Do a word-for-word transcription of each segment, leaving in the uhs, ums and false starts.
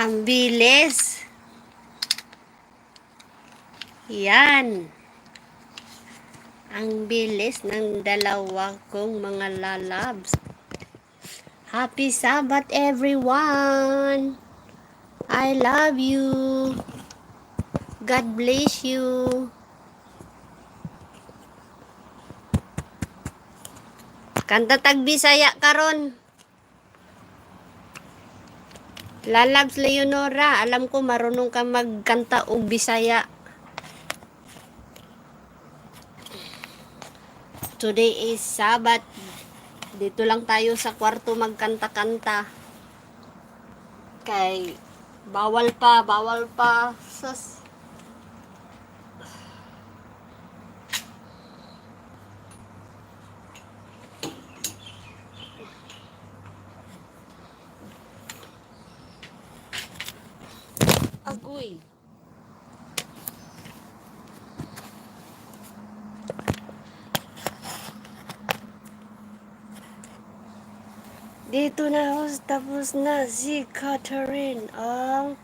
Ang bilis. Yan. Ang bilis ng dalawa kong mga lalabs. Happy Sabbath, everyone! I love you. God bless you. Kanta tag Bisaya karon. Lalabs Leonora, alam ko marunong ka magkanta og Bisaya. Today is Sabbath. Dito lang tayo sa kwarto magkanta-kanta. Kay bawal pa, bawal pa. Sus. Agoy. Dito na, hos-, tapos na si Catherine. Ang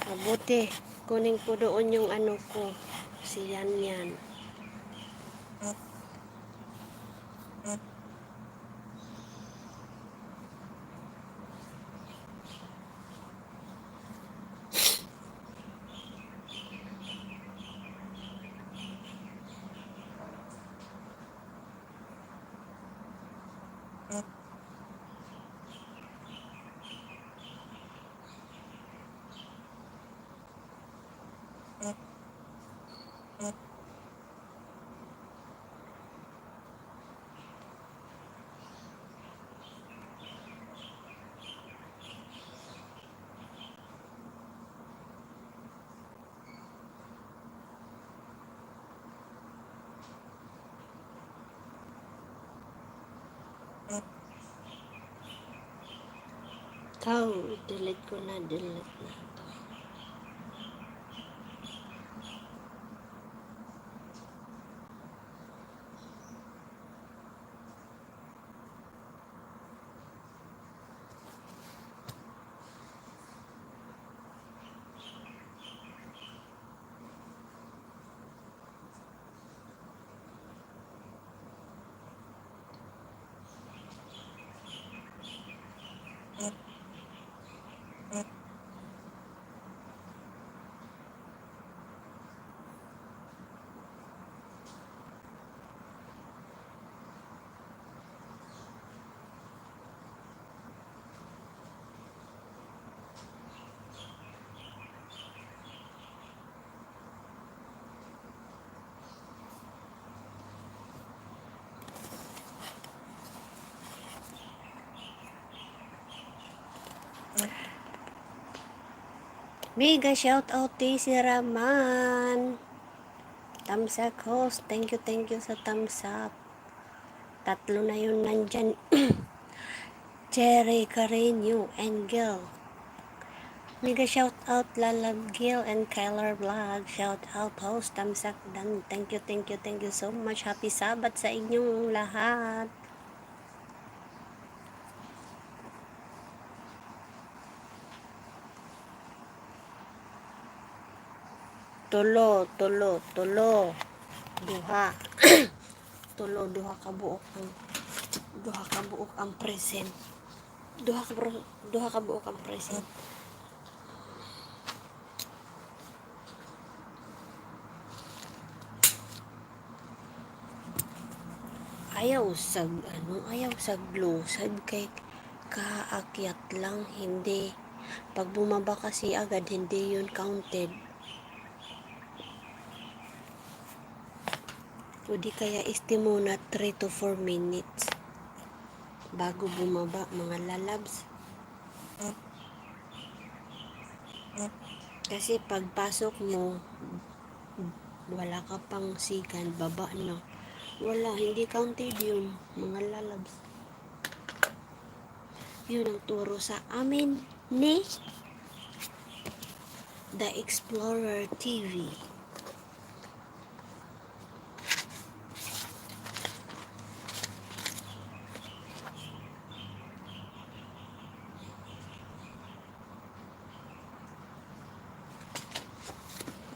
mabuti. Kunin ko doon yung ano ko. Si Yan Yan. Ikaw, delete ko na, delete na ito. Mega shout out kay si Raman. Thumbs up, host. Thank you, thank you sa thumbs up. Tatlo na yun nandyan. Cherry Carreño, Angel. Mega shout out, Lalab Gil and Kyler Vlog. Shout out, host Tamsak Dan. Thank you, thank you, thank you so much. Happy Sabbath sa inyong lahat. Tulo, tulo, tulo. Duha. Tulo, duha ka buok ang, duha ka buok ang present. Duha ka bro-, duha ka buok ang present. Ayaw sag, ano, ayaw sag low side kay kaakyat lang, hindi. Pag bumaba kasi agad, hindi yun counted. O di kaya, este muna three to four minutes bago bumaba, mga lalabs. Kasi pagpasok mo, wala ka pang second, baba na. Wala, hindi counted yun, mga lalabs. Yun ang turo sa amin ni The Explorer T V.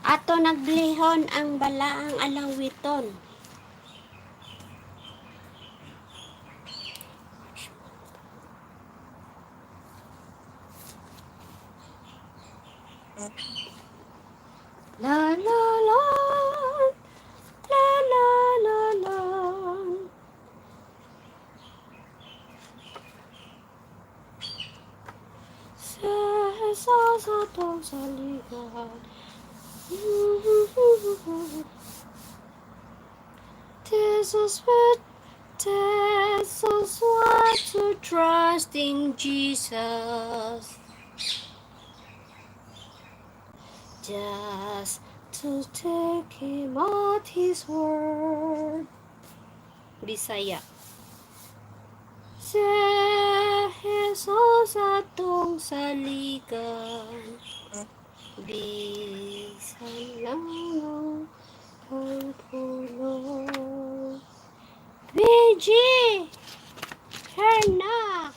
Ato nagblihon ang balaang alawiton. La, la, la, la, la, la, la. Sa, sa, sa, tong sa ligan. This is what, this is what to trust in Jesus. Just to take him at his word. Bisaya. Si Jesus atong saligan, bisan lang ang pulong. B G! Herna!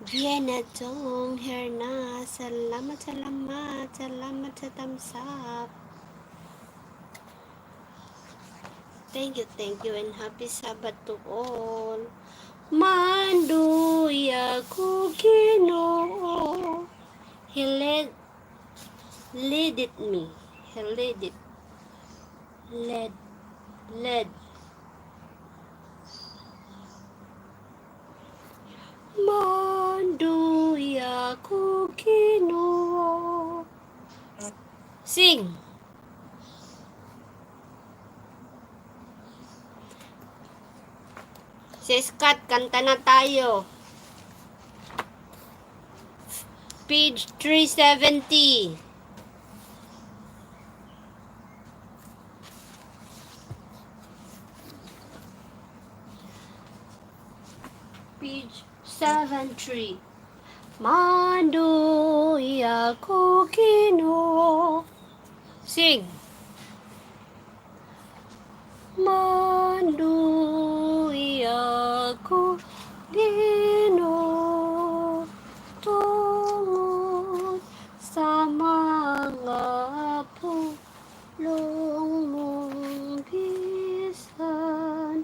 Bien, Adong, Herna. Salamat, salamat. Salamat sa thumbs up. Thank you, thank you, and happy Sabbath to all. Manduya ko, Ginoo. He led, leaded me. He leaded. Led. Led. Manduya ko, Ginoo. Sing. Si Scott, kanta na tayo. Page three seventy. Page seven three. Manduya ko, Ginoo. Sing. Manduya ko, Ginoo, tungod sa mga pulong mo, bisan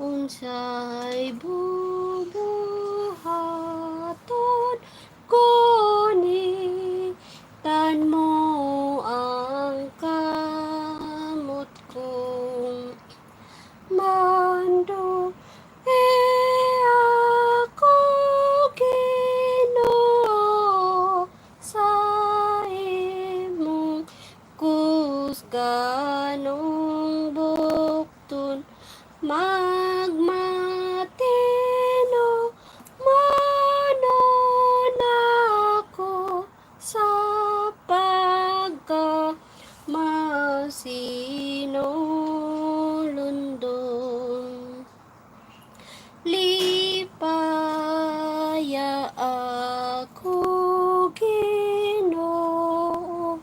unsay bubuhaton, gunitan mo ang kamot kong manduya ko, Ginoo, sa imong kusganong bukton, magmatinumanon ako sa pagkamasinong lundon. Lipaya ako, Ginoo,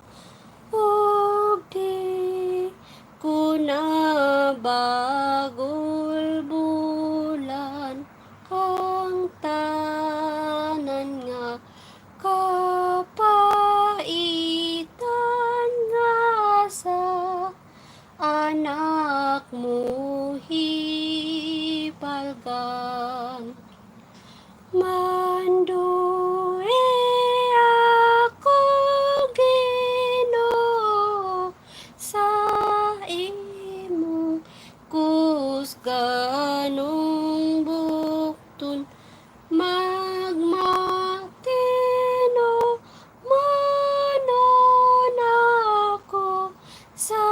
ug di ko na bagulbulan ang tanan nga kapaitan nga sa Anak mo hipalgan. Manduya ako, Ginoo, sa imong kusganong bukton, magmatinumanon ako sa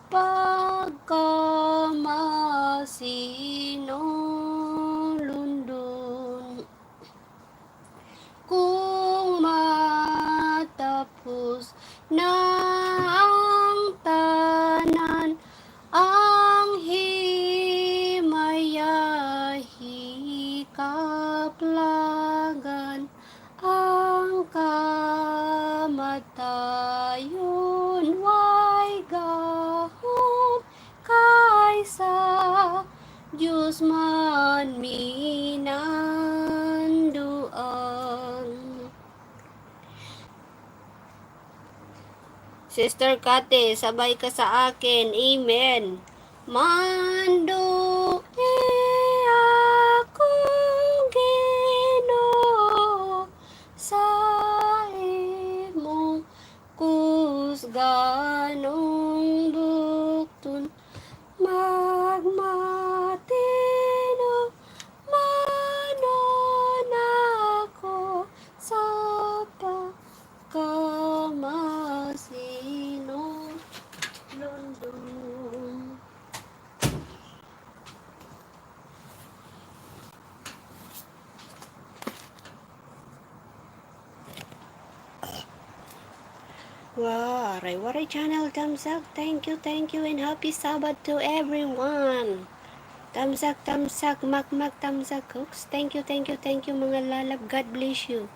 pagkamasinong lundon. Kung matapos na ang tanan, ang himaya hikaplagan, ang kamatayon way gahom, kay sa Diyos man minanduan. Sister Kate, sabay ka sa akin. Amen. Manduki ako, Ginoo, sa imong kusgan nga bukton. Magmatinumanon ako sa pagkamasinulondon. Wow, Waray Waray Channel, thumbs up. Thank you, thank you, and happy Sabbath to everyone. Thumbs up, thumbs up, makmak, thumbs up, cooks. Thank you, thank you, thank you, mga lalab. God bless you.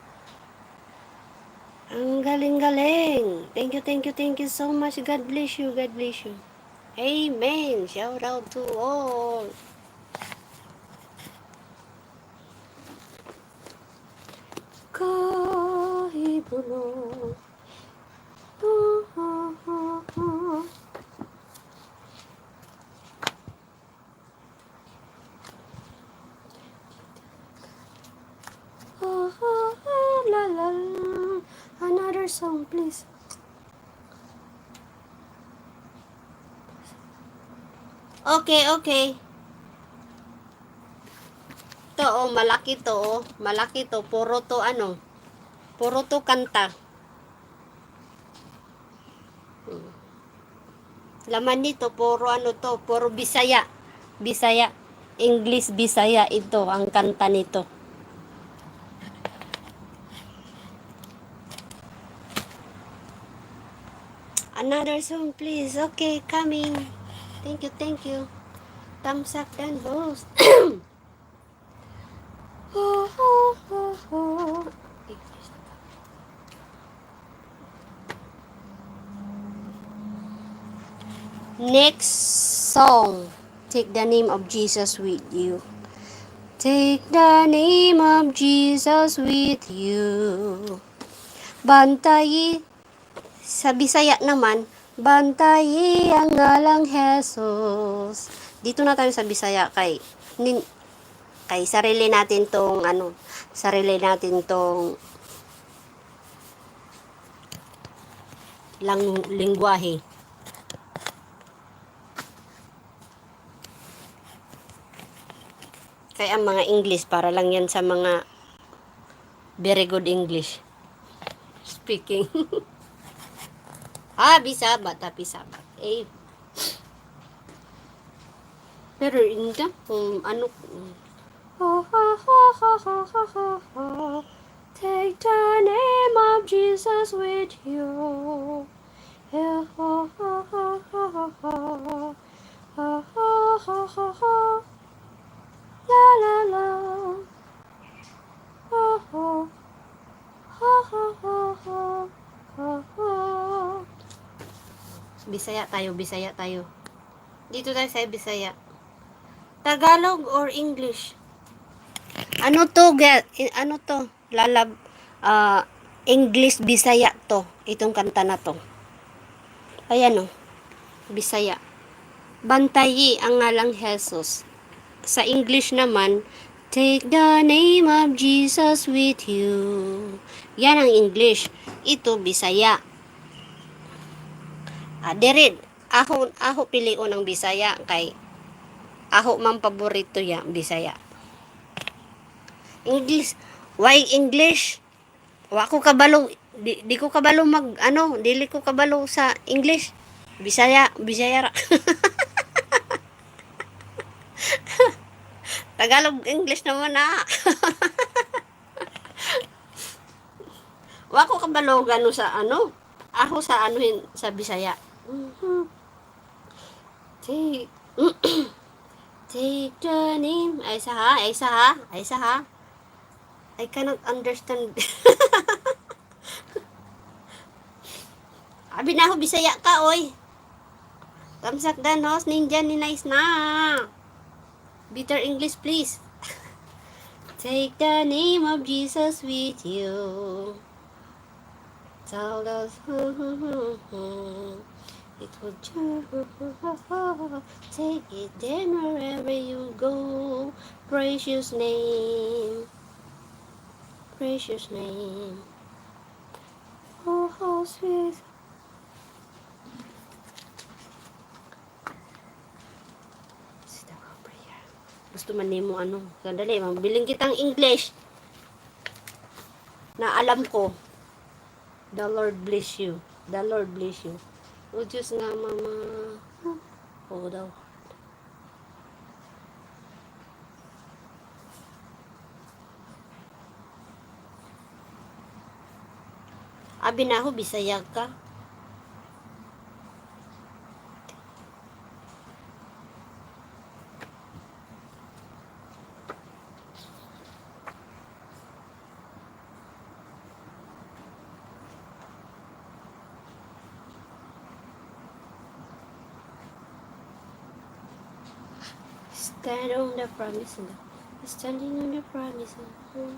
Ang galing-galing. Thank you, thank you, thank you so much. God bless you, God bless you. Amen. Shout out to all. Kahibulong. La, la, la. Another song, please. Okay, okay. Ito, oh, malaki to, oh. Malaki to. Puro to, ano, puro to kanta. Hmm. Laman nito, puro ano to, puro Bisaya. Bisaya. English Bisaya ito, ang kanta nito. Another song, please. Okay, coming. Thank you, thank you. Thumbs up dan, host. Next song, Take the Name of Jesus With You. Take the name of Jesus with you. Bantayi, sa Bisaya naman, bantayi ang ngalang Jesus. Dito na tayo sa Bisaya kay, nin-, kay sarili natin tong, ano, sarili natin tong lang-, lengguwahe. Kaya ang mga English, para lang yan sa mga very good English speaking. Ah, bisa ba? Tapi sabat. Eh. Pero inda, kung ano, Take the name of Jesus with you. La, la, la. Bisaya tayo, Bisaya tayo. Dito tayo sa Bisaya. Tagalog or English? Ano to, ga-, i-, ano to? Lalab-, ah, English, Bisaya to. Itong kanta na to. Ayan o. Bisaya. Bantayi ang ngalang Jesus. Sa English naman, take the name of Jesus with you. Yan ang English. Ito, Bisaya. Ah, diri, ako, ako pilion ang Bisaya kay ako man paborito ya, Bisaya. English. Why English? Wa ko kabalo, di, di ko kabalo mag, ano, dili ko kabalo sa English. Bisaya, Bisaya ra. Tagalog, English naman na. Wa ko kabalo gano sa, ano, ako sa, ano, hin-, sa Bisaya. Mhm. Take, take the name. Ay, isa ha, ay, isa ha, ay, isa ha. I cannot understand. Abi na ako, Bisaya ka, oy. Tamsak dan, host, ninja ni nice na. Better English, please. Take the name of Jesus with you. Tell us who it would you take it then wherever you go. Praise His name. Praise His name. Oh, how sweet. Sit down, prayer. Gusto man nimo ano. Sandali, magbiling kitang English. Na alam ko. The Lord bless you. The Lord bless you. O Diyos nga, mama. Oo daw. Abi na ako, Bisaya ka. Stand on the promise of God. Standing on the promise of God.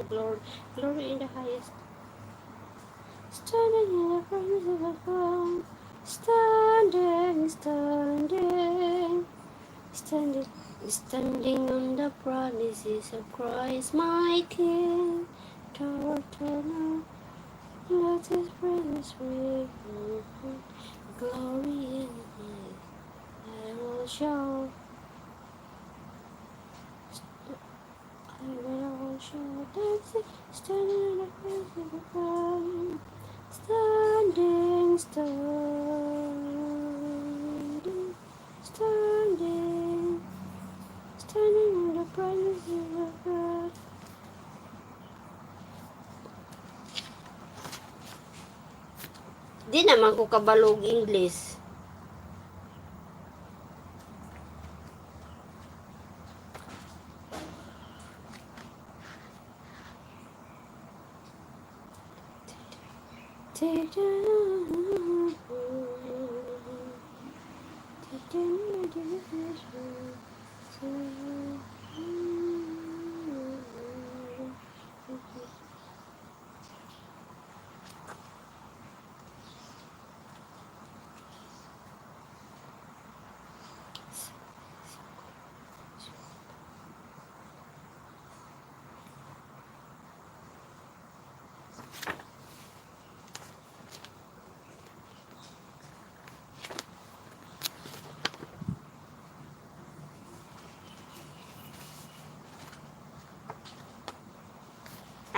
Glory, glory in the highest. Standing in the promise of God. Standing, standing. Standing, standing on the promises of Christ my King. Eternal, let His presence reign. Glory in His, I will shout. I will shout and sing, standing in the presence of God. Standing, standing, standing, standing in the presence of God. Di naman ko kabalo og English.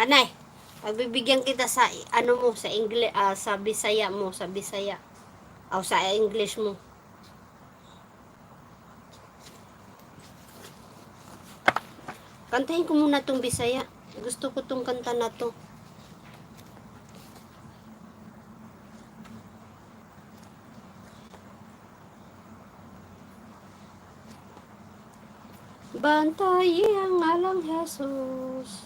Anay, pagbibigyan kita sa, ano mo, sa English, ah, sa Bisaya mo, sa Bisaya. Aw, sa English mo. Kantahin ko muna 'tong Bisaya. Gusto ko 'tong kanta na 'to. Bantayi an ngalang Jesus.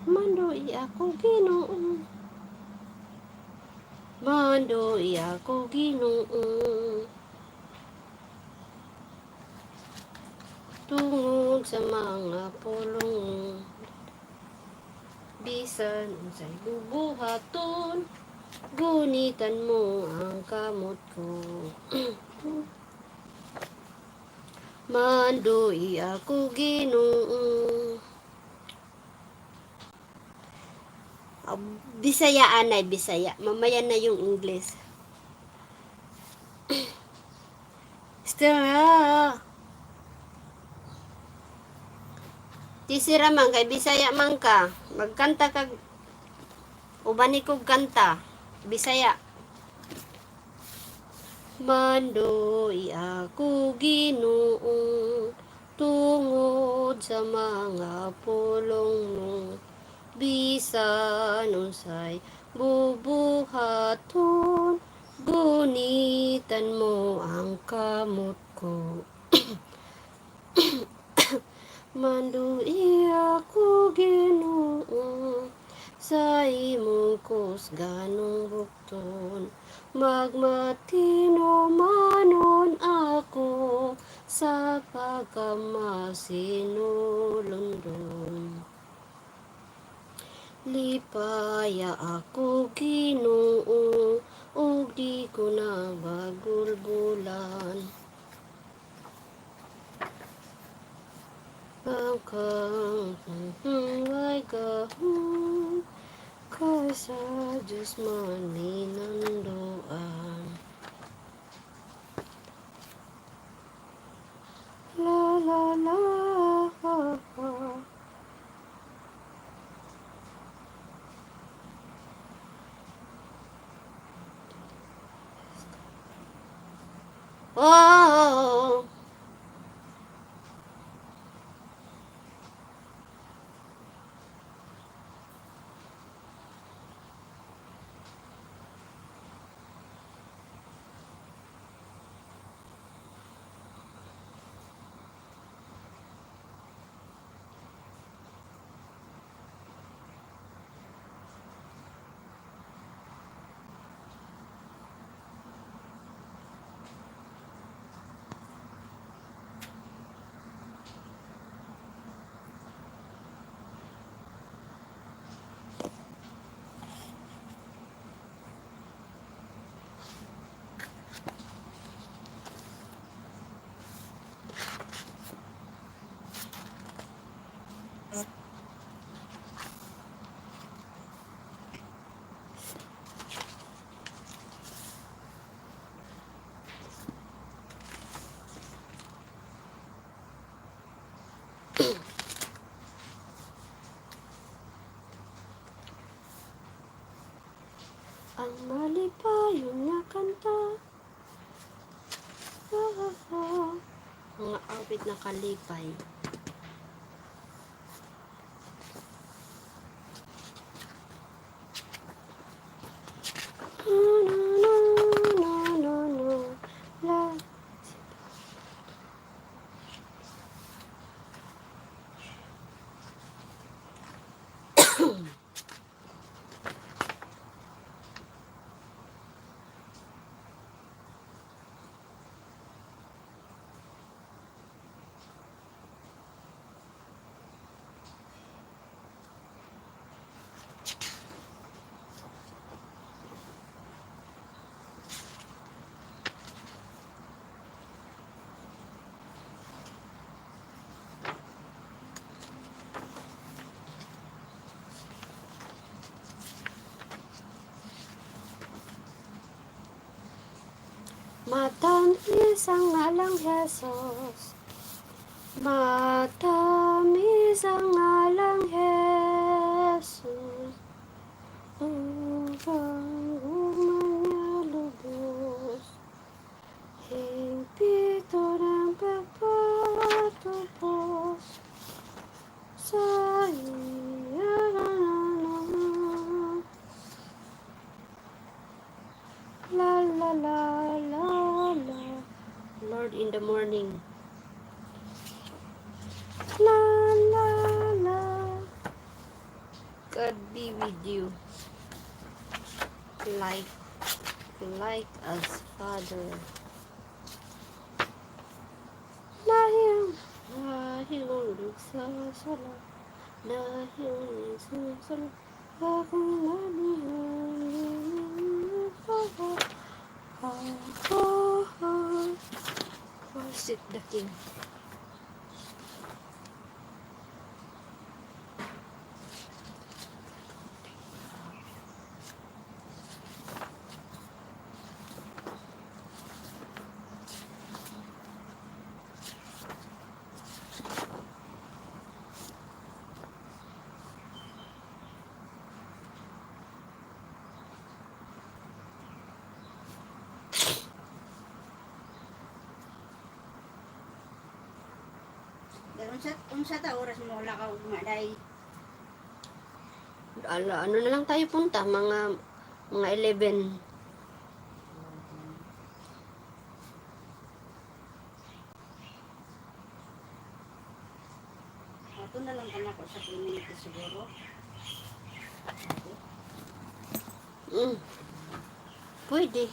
Mandoi ako, Ginoo. Mandoi ako, Ginoo. Tungod sa mga pulong, bisan unsay bubuhaton, gunitan mo ang kamot ko. Mandoi ako, Ginoo. Ah, Bisaya, anay, Bisaya. Mamaya na yung English. Stella. Tisira man kay Bisaya man ka. Magkanta kag uban ko kanta. Bisaya. Mandoi ako, Ginoo, tungod sa mga pulong mo. Bisan unsay bubuhaton, gunitan mo ang kamot ko. Mandoi ako, Ginoo, Sa imong kusganong bukton, magmatinumanon ako sa pagkamasinulundon. Lipaya ako, Ginoo, ug di ko na bagulbulan. Ang kang way gahom, kay sa Diyos man hinundoan. La, la, la. Oh. Ang malipayon nga kanta. Mga awit na kalipay. Matamis ang ngalang Jesus. Matamis ang ngalang Jesus. Ang gugma niya lubos. Higpit ito ng pagpatubos sa iya. La, la, la, la, la. Lord in the morning. La, la, la. God be with you. Like, like us, Father. Lahing, lahing nagsasala. Lahing nagsasala. Akong malihan. Ha, ha, ha. Worship the King. Dahil unsa, unsa ta oras mo lakaw ugma, day? Ala, ano na lang tayo punta? Mga, mga eleven. Ato na lang kanako sa community siguro. Mm. Pwede.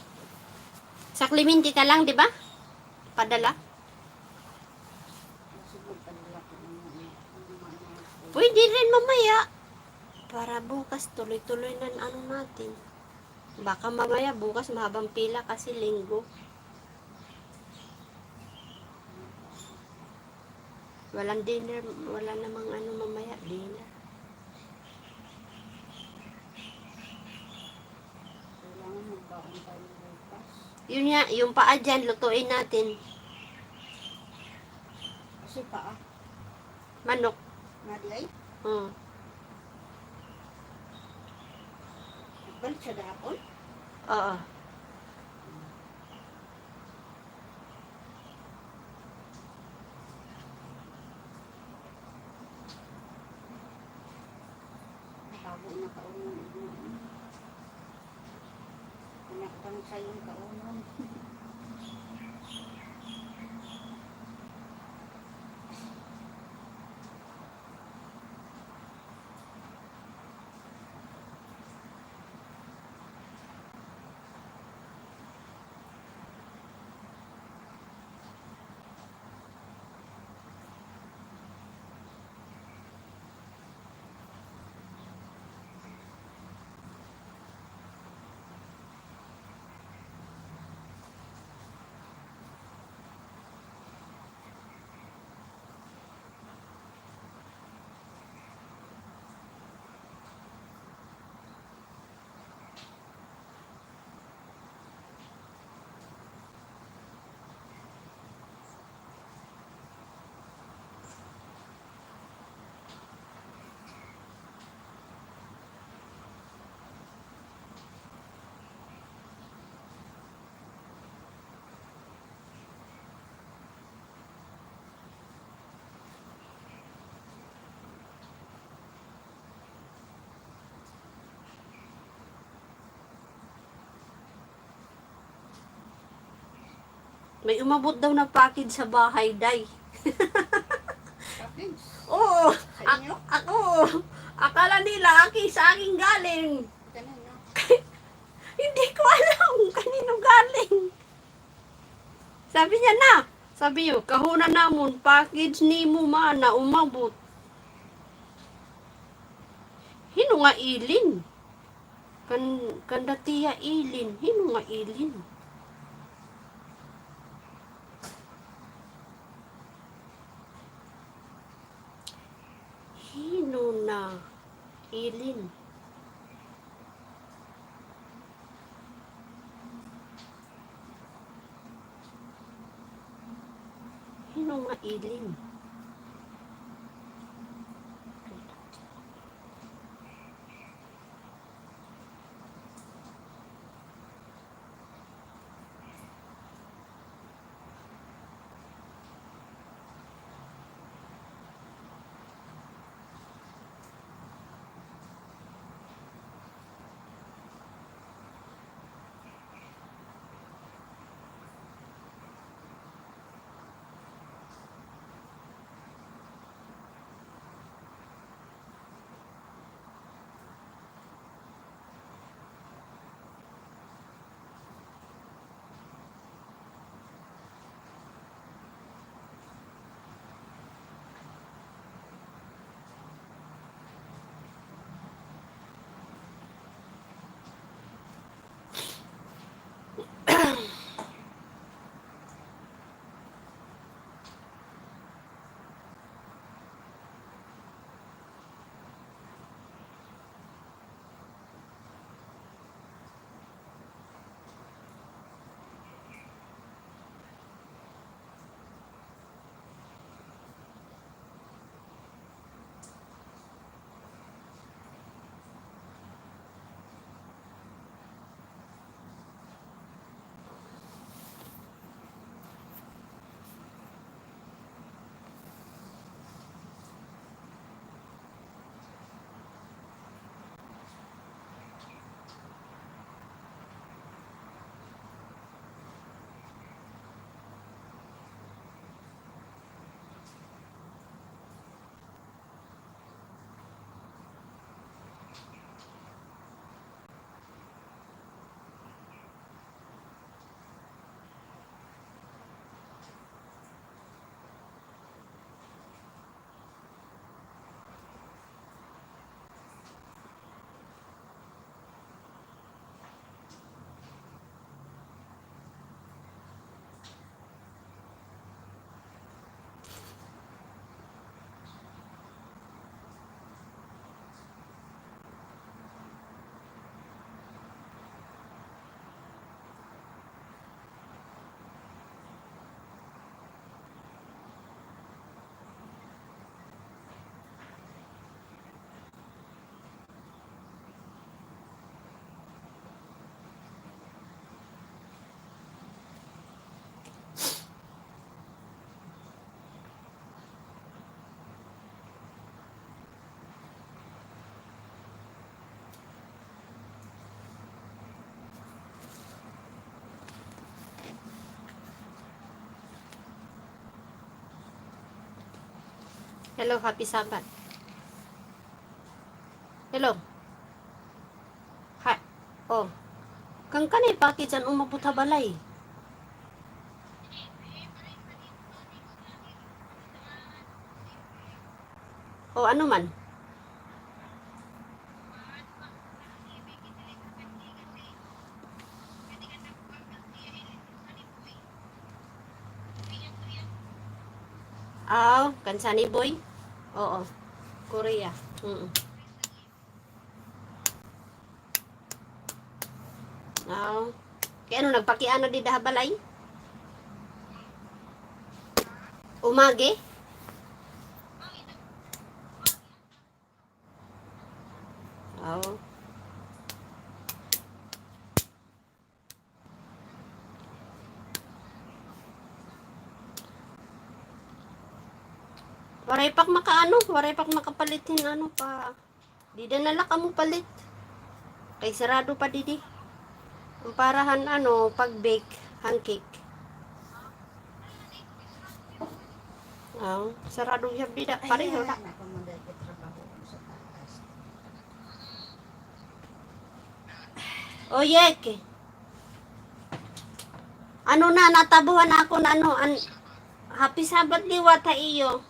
Sa Clemente ka lang, di ba? Padala? Pwede rin mamaya. Para bukas, tuloy-tuloy na ang ano natin. Baka mamaya, bukas, mahabang pila kasi linggo. Walang dinner, wala namang ano mamaya, dinner. Kailangan magbaon tayo bukas. Yun nga, yung paa dyan, lutuin natin. Kasi paa. Manok. Nga di ay? Hmm. Nagbalik siya gahapon? Oo. Natago na kaunon. Anak kang sayon kaunon. May umabot daw na package sa bahay, Day. Package? Oo. Sa inyo? Ak-, ako. Akala nila, aki, sa akin galing. Ganun, no? Hindi ko alam kanino galing. Sabi niya na. Sabi niyo, kahuna namon, package nimo man na umabot. Hin-o nga Ilin? Kan, kanda Tia Ilin. Hin-o nga Ilin? Hin-o na Ilin? Hin-o nga Ilin? Hello, happy Sabbath. Hello. Ha, oh. Kan kanay package an umabot ha balay. O, ano man? Aw, kan Sunny Boy? Oo. Korea. Mm. Aw. Kay ano, nagpakiana dida ha balay? Umagi? Aw. Waray pa ak makaano, waray pa ak makapalit hin ano pa. Dida na la kamo palit. Kay sarado pa didi. An para han ano, pag-bake han cake. Aw, sarado gihap dida. Pareho na. O, Yek. Ano na, natabuhan ako na ano, an, happy Sabbath liwat ha iyo.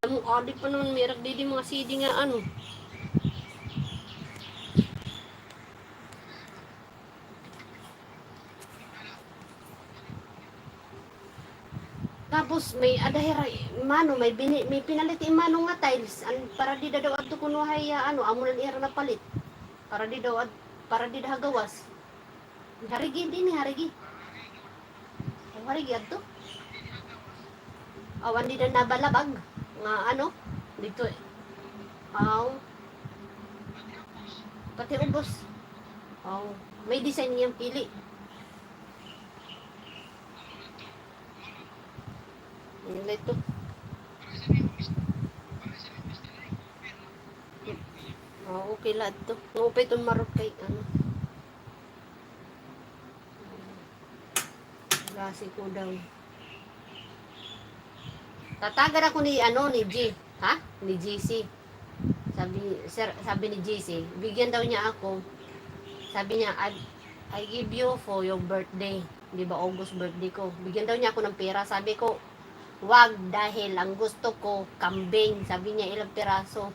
Amo, adi pa naman, may-ada didi mga C D nga ano. Tapos may ada hira, mano, may bini-, may pinalit hi mano nga tiles, an, para dida daw adto kuno hay, ah, ano, amo na nira napalit. Para dida ad-, para dida ha gawas. Harigi, dinhi, harigi. Aw, harigi adto. Aw, an dida nabalabag nga ano, didto. Aw. Pati ubos. Aw, may design niya pili. Ano ito? Ah, okay la ito. Maupay iton marot kay ano. Klase ko daw. Tatagan ako ni, ano, ni G, ha? Ni G C. Sabi, sir, sabi ni G C, bigyan daw niya ako. Sabi niya, "I, I give you for your birthday." Di ba, August birthday ko. Bigyan daw niya ako ng pera. Sabi ko, "Wag, dahil ang gusto ko, kambing." Sabi niya, "Ilang piraso?"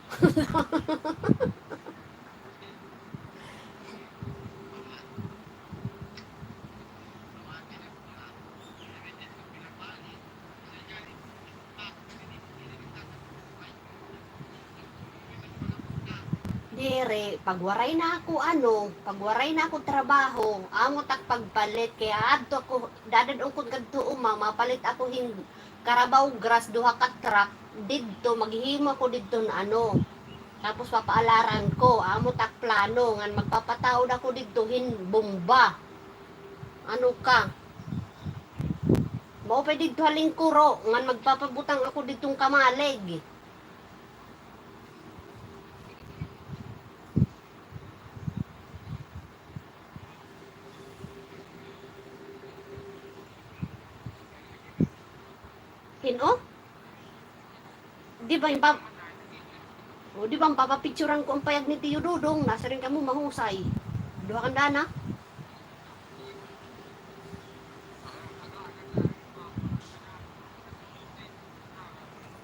Diri, pag waray na ako, ano, pag waray na ako trabaho, amo tak pagpalit, kay aadto ako, dadad-on ko ngadto uma, mapalit ako hin Carabao grass, duha ka truck, didto, maghimo ako didto hin ano. Tapos papaalaran ko, amo tak plano, ngan magpapataod ako didto hin bomba. Ano ka? Maupay didto ha lingkuro, ngan magpapabutang ako didto hin kamalig. Hin-o? Di ba hin pa-, o, di ba hin papapicturan ko an payag ni Tiyo Dodong? Nasiring kamo mahusay. Duha ka dana.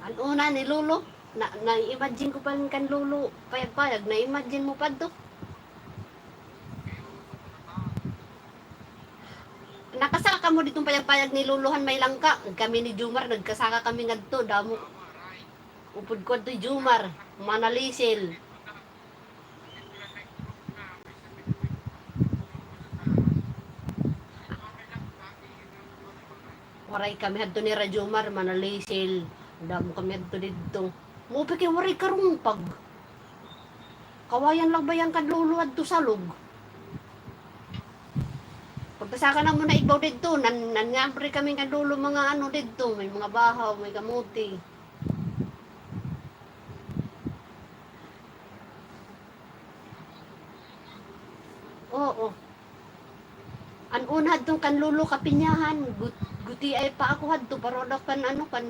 An una ni Lolo, na, na-imagine ko pa kan Lolo, payag-payag, na-imagine mo pa adto. Nakasaka kamo didto hin payag-payag ni Lolo han may langka. Kami ni Jomar, nagkasaka kami ngadto, damo. Upod ko adto, Jomar, manalisil. Waray kami hadto nira Jomar, manalisil. Damo kami hadto didto. Maupay kay waray karungpag. Kawayan la bayan kan Lolo hadto salog. Pag, Pasaka na mo na igbaw didto, nan, nangabri kami kan lolo mga ano didto, may mga bahaw, may kamote. Oo. An una hadto kan lolo kapinyahan, gut-, gutiay pa ako hadto, pero daw kan ano, kan,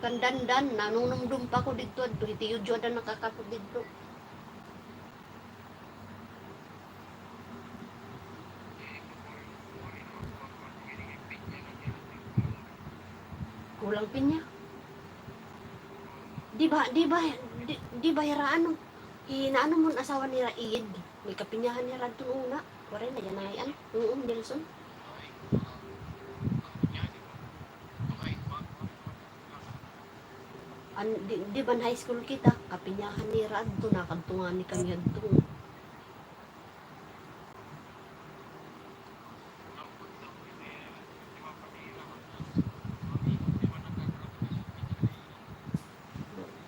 kan dandan, nanunumdom pa ako didto, hadto, hitiyo jud ang nakakapot didto. Kulang pinya. Di ba, di ba, di, di ba hira ano? Hinaano mo an asawa nira Iyid? May kapinyahan hira adton una. Waray na yan ay ano? Oo, Nelson. An, di, di ba high school kita? Kapinyahan nira adto, nakadto ngani kami adto.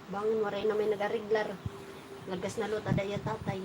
Bangon, waray na may nag-areglar. Lagas na lota da iya tatay.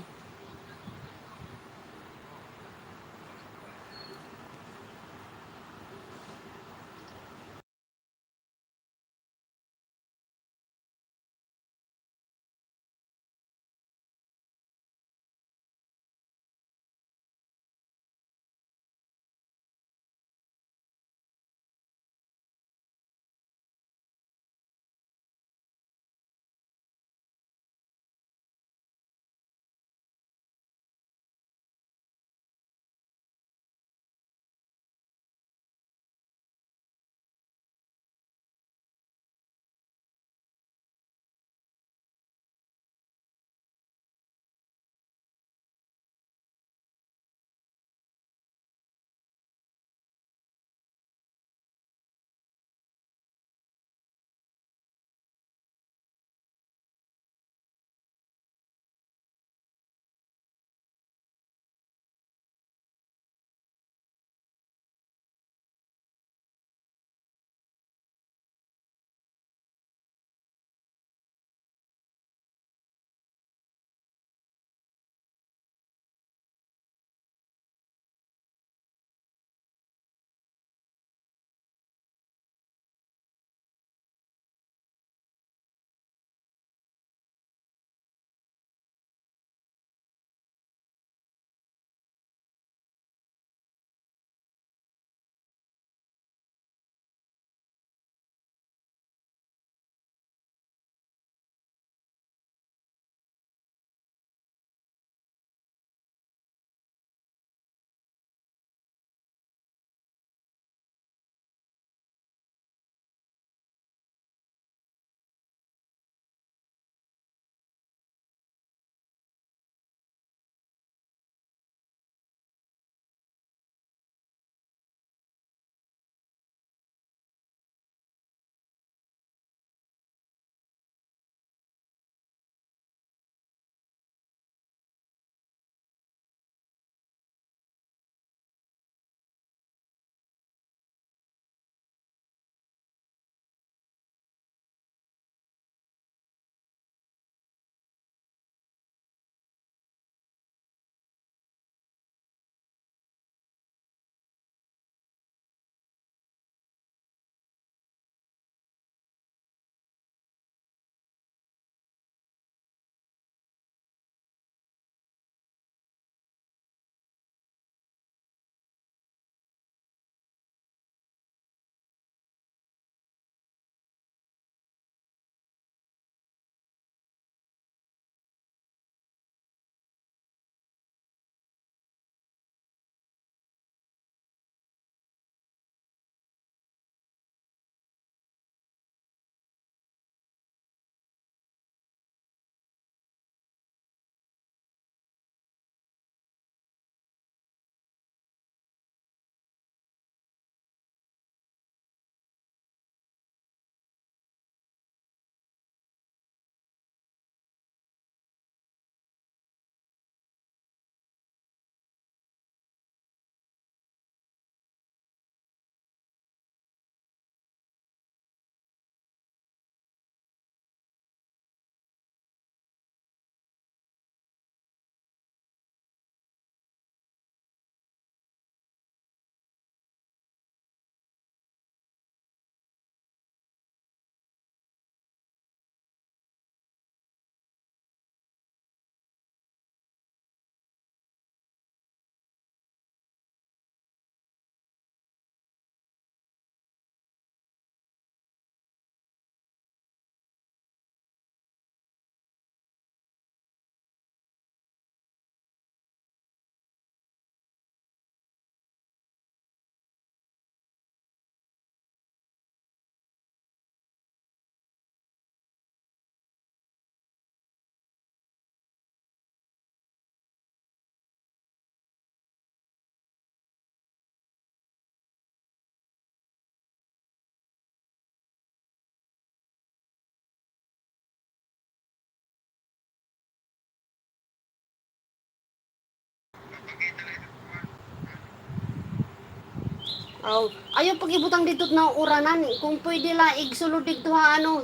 Aw, ayaw pag-ibutang didto na uranan. Kung pwede la, igsulod didto ha, ano.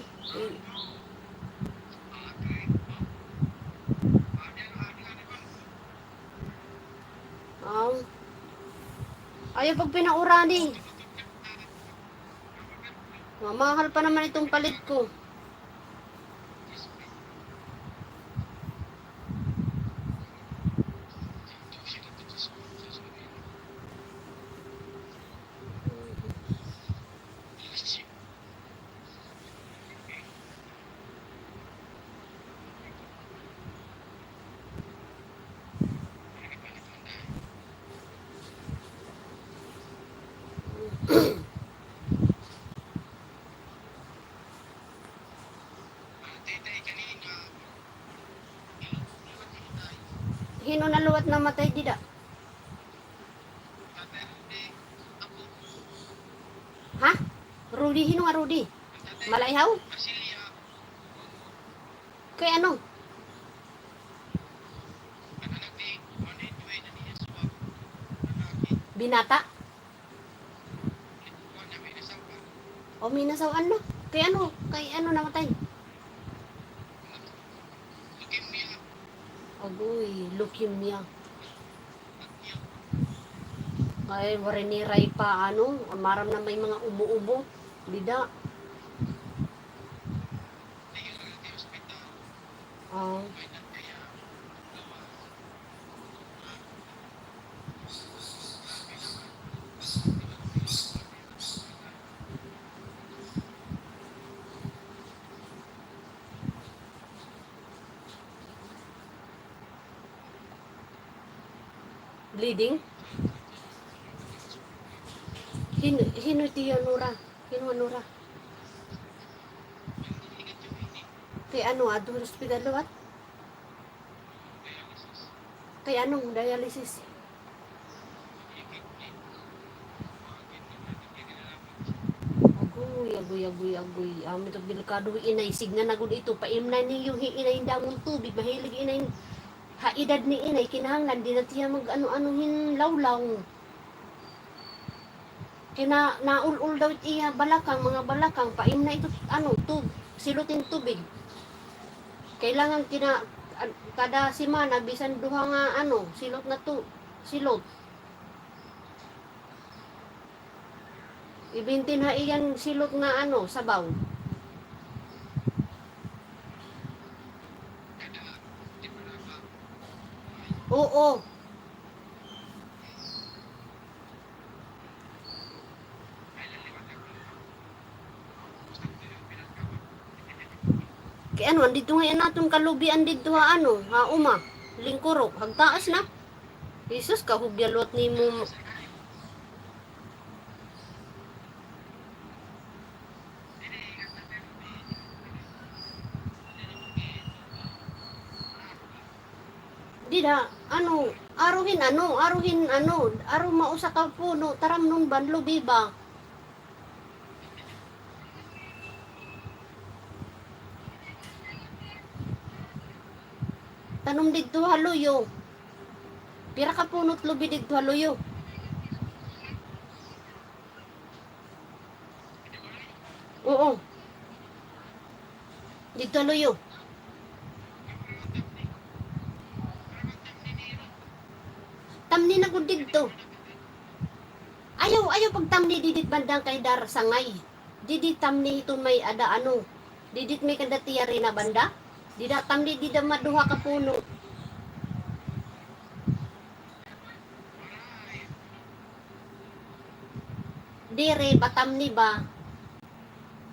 Aw. Ayaw pagpinaurani. Mamahal pa naman itong palit ko. Hin-o na liwat namatay dida? Ha? Rudy, hin-o nga Rudy? Malaihaw? Kay ano? Binata? O, minasaw-an na. Kay ano? Kay ano namatay? Agoy, leukemia. Kay waray ni Ray pa, ano, maaram na may mga ubo-ubo. Dida. Ah. Bleeding? Hin-, hin-o tiya Nora? Hin-o Nora? Kay ano, adto ospital liwat? Kay ano, dialysis? Agoy, agoy, agoy, agoy. Amo ito delikado, inay. Sidnga na gud ito. Paimna niyo hi inay hin damo nga tubig. Mahilig inay. Ha edad ni inay, kinahanglan di na tiya mag-ano-ano hin lawlaw. Kina-, naul-ul daw it iya balakang, mga balakang, paimna ito, ano, tub-, silot hin tubig. Kailangan kina-, ad-, kada semana, bisan duha nga, ano, silot nga tu-, silot. Ibintin ha iyan silot nga, ano, sabaw. Oo. Kay ano, andito nga yan aton kalubian didto ha, ano, ha uma, lingkuro, hagtaas na. Jesus, kahubya liwat nimo. Dida, ano, aro hin ano, aro hin ano, aro mausa ka puno, taramnon ba, lubi ba? Tanom didto ha luyo. Pira ka puno it lubi didto ha luyo? Oo. Didto ha luyo. Tamni na gud didto. Ayaw, ayaw pagtamni didi it banda kay dar sangay. Didi tamni hiton may ada ano. Didi it may kada tiyari na banda. Dida tamni dida maduha ka puno. Diri, patamni ba?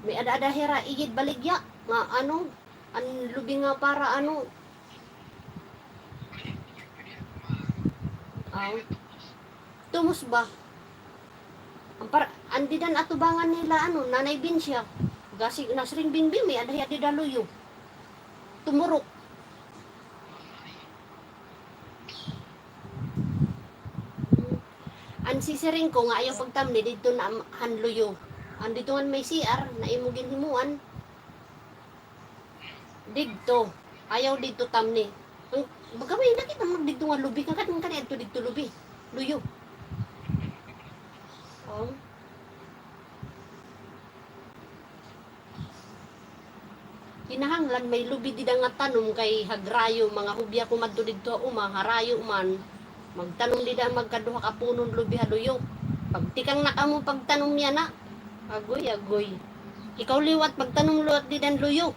May ada-ada hira igid baligya nga ano, an lubi nga para ano. Aw. Tumos ba? An par-, an dida an atubangan nila, ano, Nanay Binsya. Gasi, nasiring Bingbing, may ada hiya dida luyo. Tumurok. An sisiring ko nga ayaw pagtamni didto na am-, han luyo. An didto ngan may C R na imo ginhimuan. Didto. Ayaw didto tamni. Ang, baga may nakita mo didto nga lubi. Kan, kan, kan, adto didto lubi. Luyo. O, Kinahanglan may lubi dida nga tanom kay hagrayo, mga hubya ko madto didto ha uma, harayo man. Magtanom dida magkaduha ka punon lubi ha luyok. Pagtikang na kamo pagtanom yana. Agoy, agoy. Ikaw liwat, pagtanom liwat dida han luyok.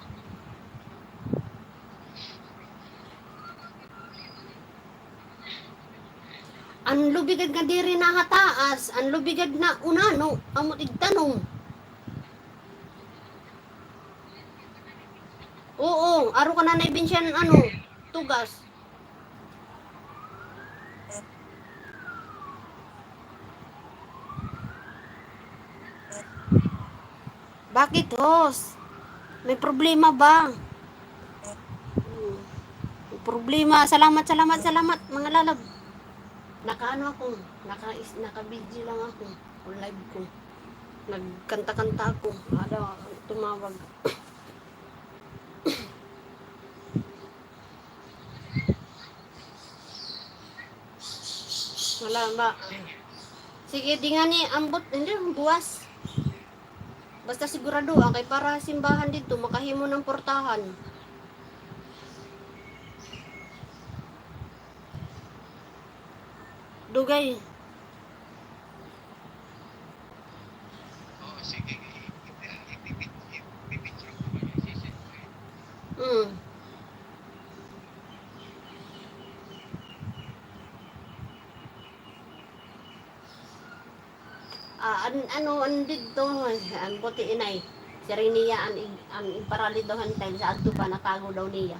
An lubi gad nga diri na ha taas, an lubi gad na unano, amo it igtanom. Oo, aro ka na na ibinsiyan, ano, tugas. Bakit, host? May problema ba? Hmm. May problema. Salamat, salamat, salamat, mga lalab. Nakaano ako, naka-, naka-video lang ako. O live ko. Nagkanta-kanta ako. Ada, tumawag. Wala ba? Sige, di ngani, ambot, hindi, buwas. Basta sigurado, ah, kay para simbahan didto, makahimo ng portahan. Dugay. Mm. Ah, an-, ano, an didto, an buti inay. Siring niya, an ig-, an igparalido han tiles, adto pa, natago daw niya.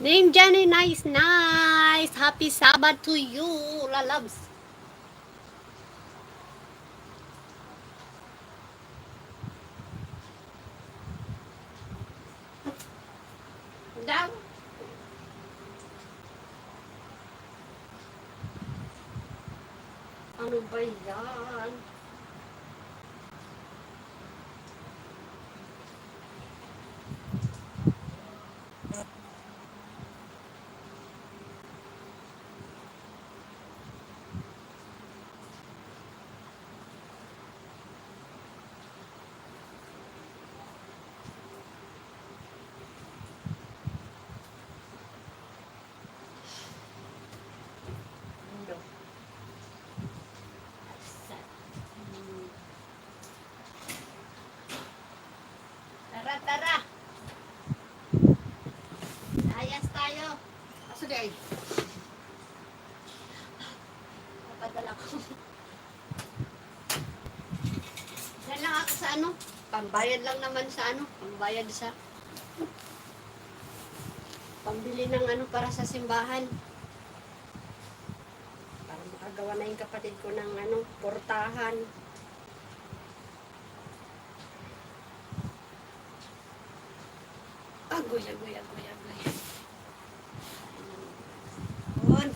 Name Jenny, nice, nice. Happy Sabbath to you, lalabs. Daw. Ano ba yan? Tara, tara. Layas tayo. Asa di ay? Papadala ko. Diyan lang ako sa ano, pambayad lang naman sa ano, pambayad sa, pambili ng ano para sa simbahan. Para makagawa na yung kapatid ko ng ano, portahan. Agoy, agoy, agoy, agoy. Yun.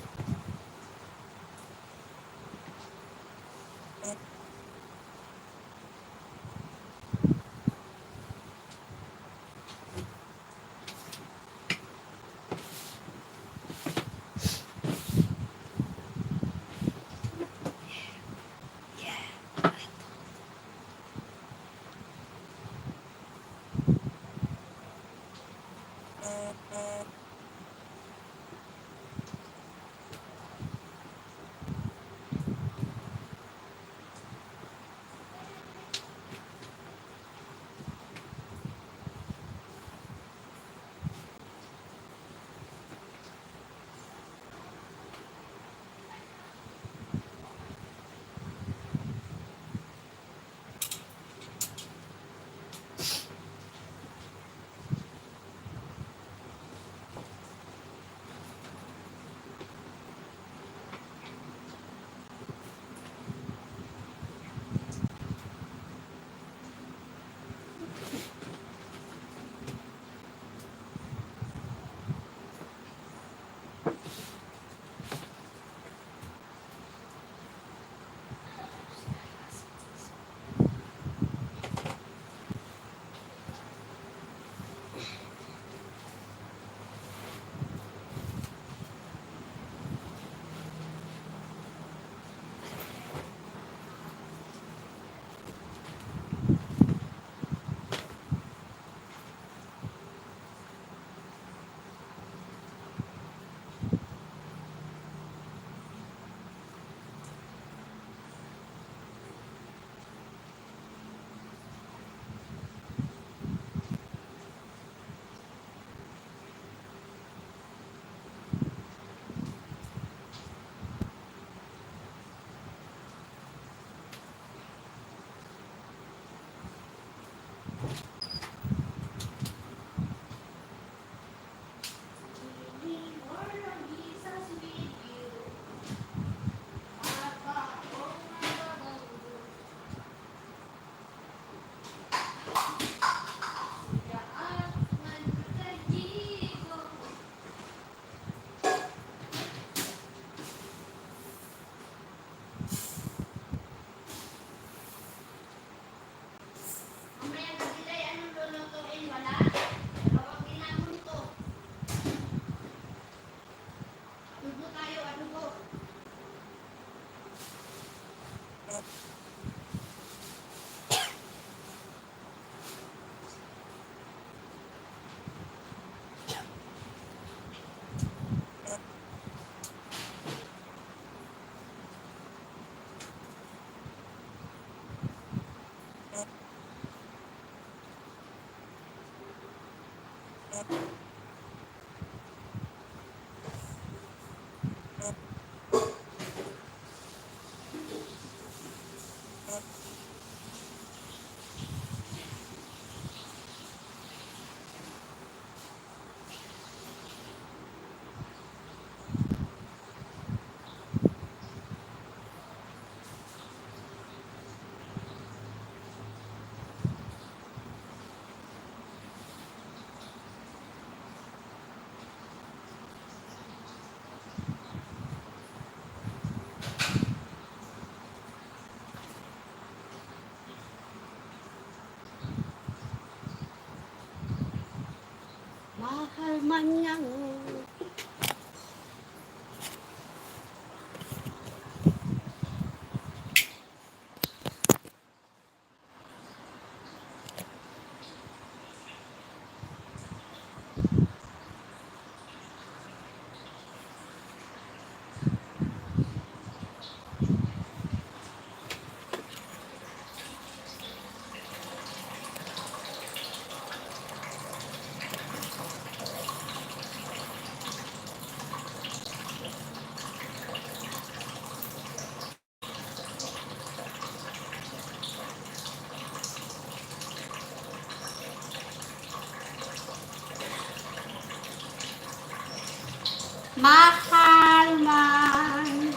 Mahal man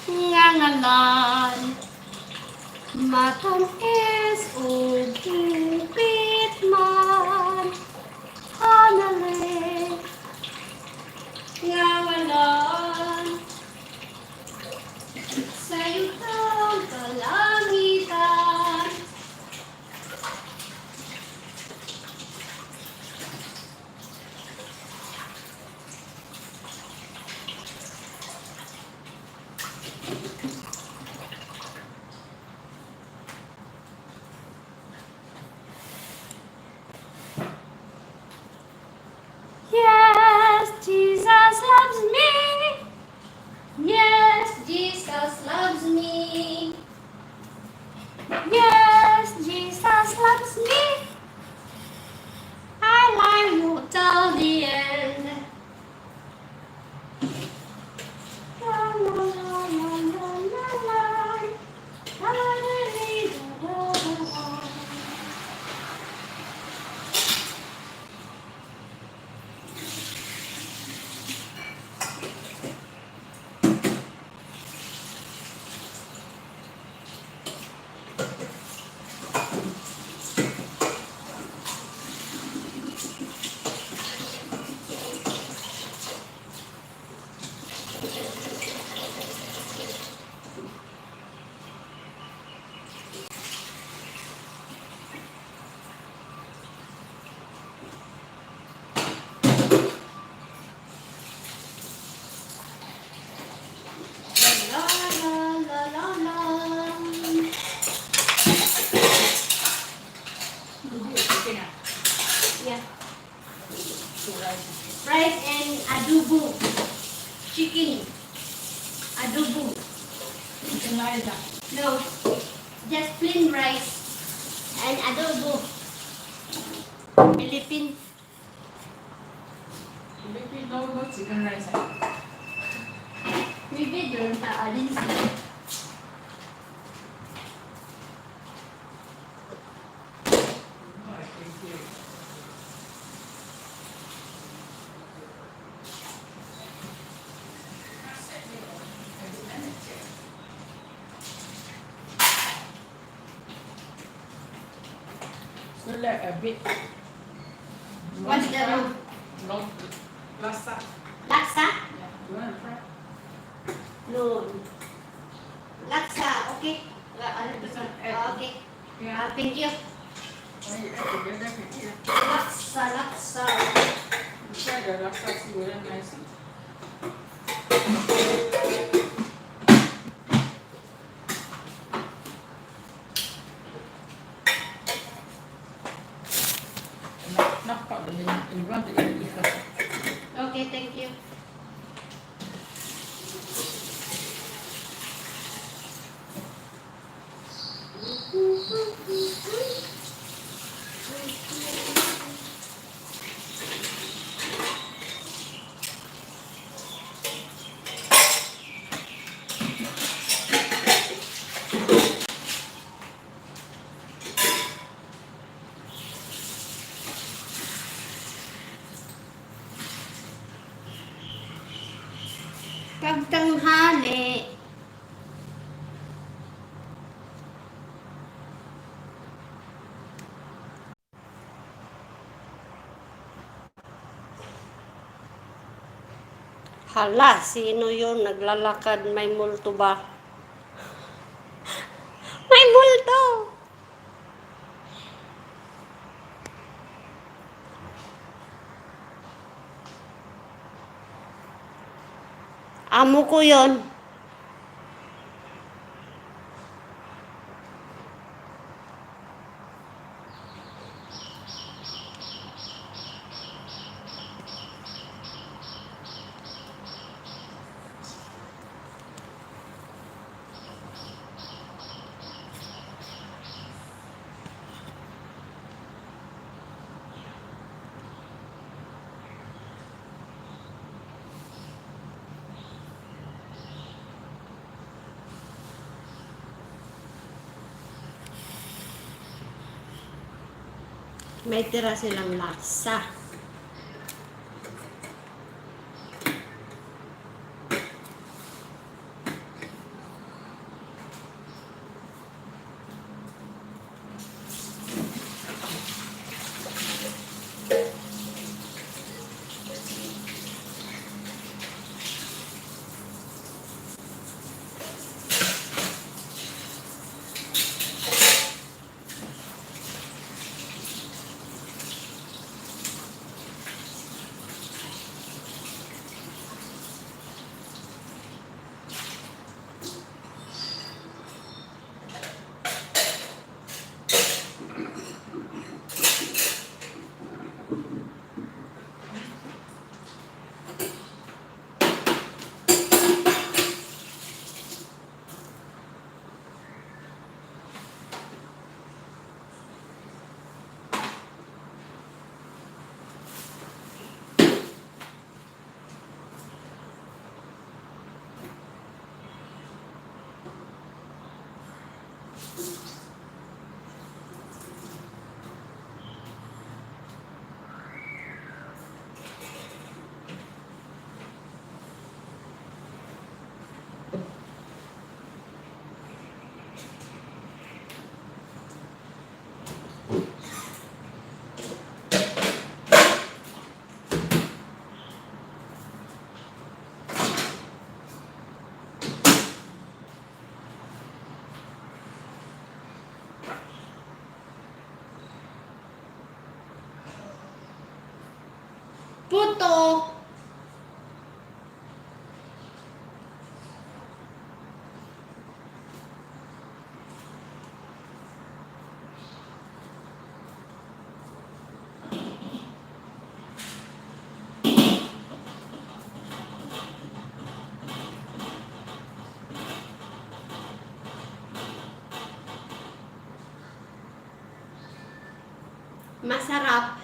nga ngalan, matan-is ug hingpit man, hanalig nga ngalan, sa iyong kalangitan. Yes, Jesus loves me. Yes, Jesus loves me. Yes, Jesus loves me. I love you till the end. La, la, la, la, la. Yeah. Rice and adobo. Chicken. Adobo. Chicken rice, ah? No. Just plain rice and adobo. Philippine. Philippine adobo, chicken rice, ah? Maybe doon sa alin sila. So, like, a bit. What's the wrong? Long, laksa. Laksa? Yeah. You wanna try? No. Laksa, okay. La-, ano ba sa-, ah, okay. Yeah. Ah, thank you. Laksa, laksa. You try the laksa, see whether nice. Okay, thank you. Pagtanghali. Hala, sino yun naglalakad? May multo ba? May multo! Amo ko yun. May tira silang laksa. Puto. Masarap.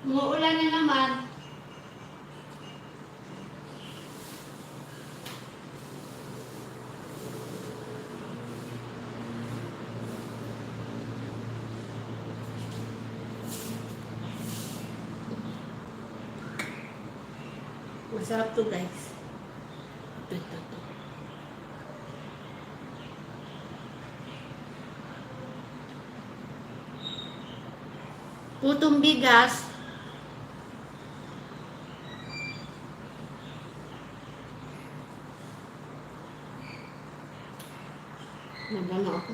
Umuulan na naman. Masarap 'to, guys. Ito, ito, ito. Putong bigas. Nagano ako.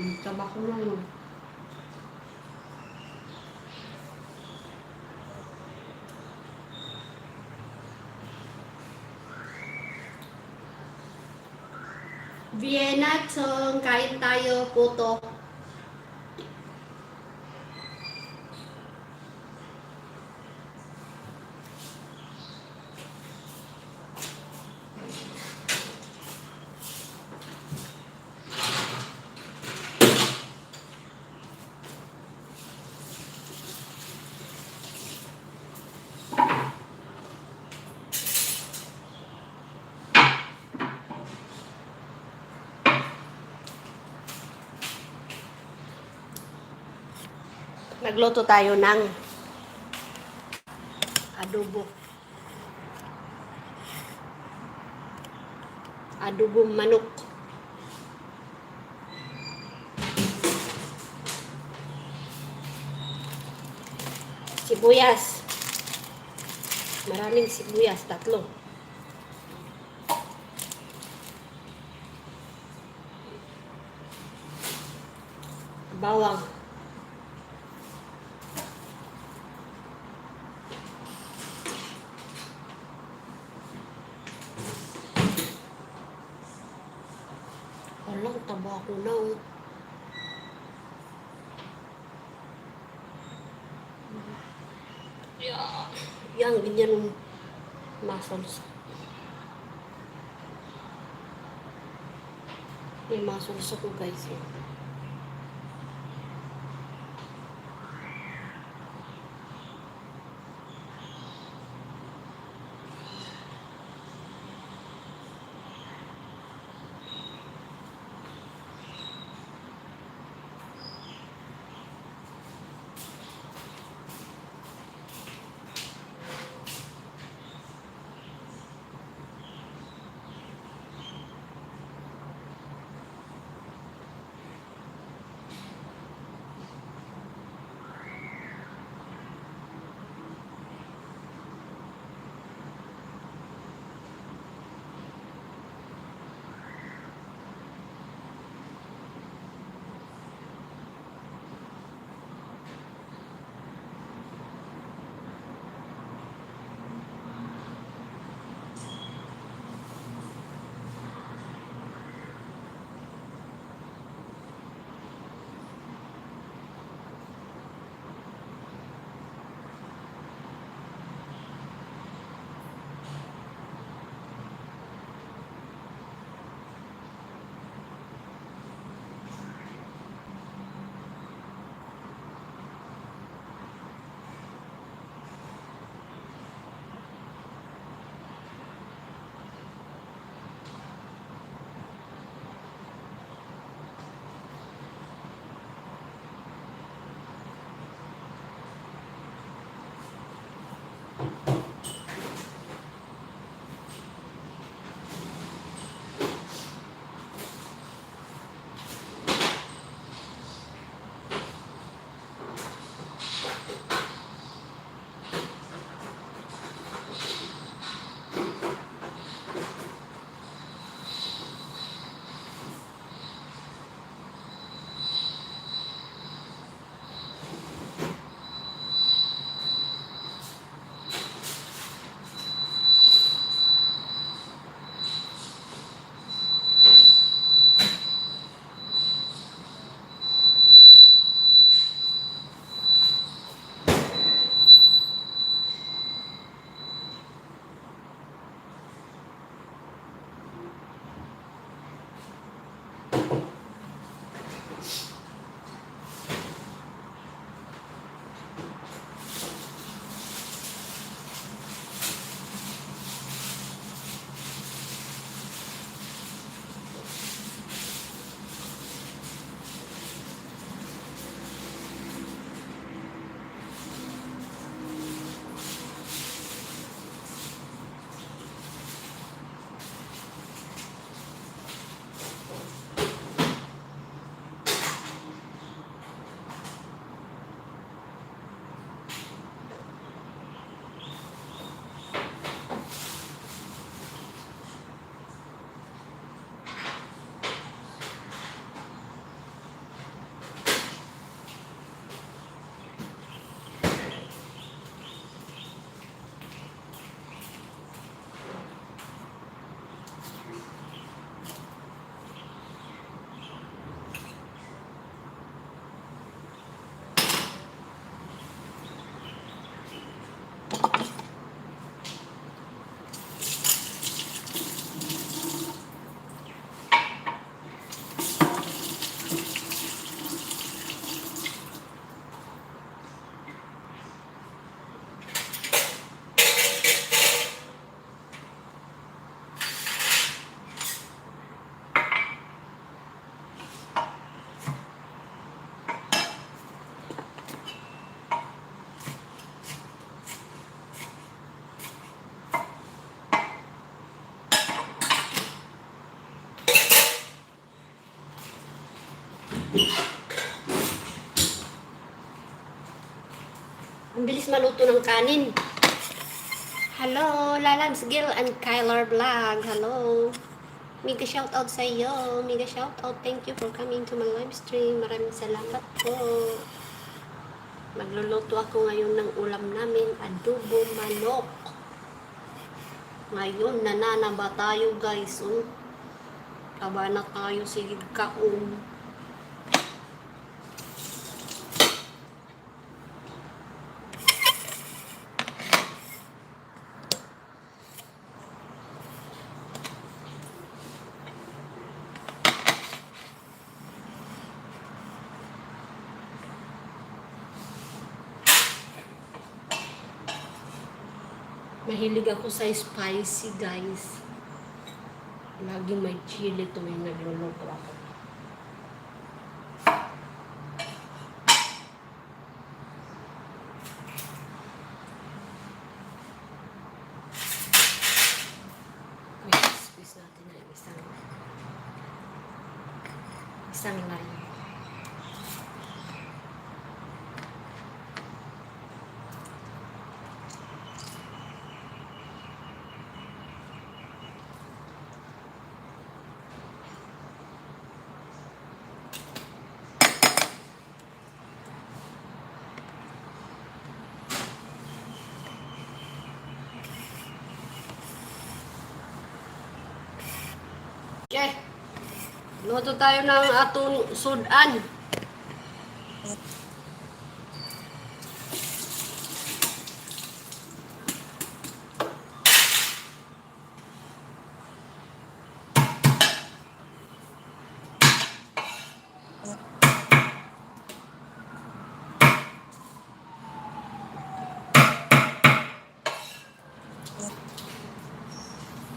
Nagtabako na yun. Vienna Chong, kain tayo, puto. Nagluto tayo ng adobo. Adobo manok. Sibuyas. Maraming sibuyas, tatlo. Bawang. Hala, tabako na, oh. Yan, ganyan, oh. Muscles. May muscles ako, guys, eh. Ang bilis maluto ng kanin. Hello, Lalabs Gil and Kyler Vlog. Hello. Mega shoutout sa iyo. Mega shoutout. Thank you for coming to my live stream. Maraming salamat po. Magluluto ako ngayon ng ulam namin, adobo manok. Ngayon, nananaba tayo, guys, oh. Kaba na tayo, sige, kaon. Mahilig ako sa spicy, guys. Lagi may chili tuwing nagluluto ako. Squeeze natin na isang, isang line. Okay. Luto tayo ng atong sud-an.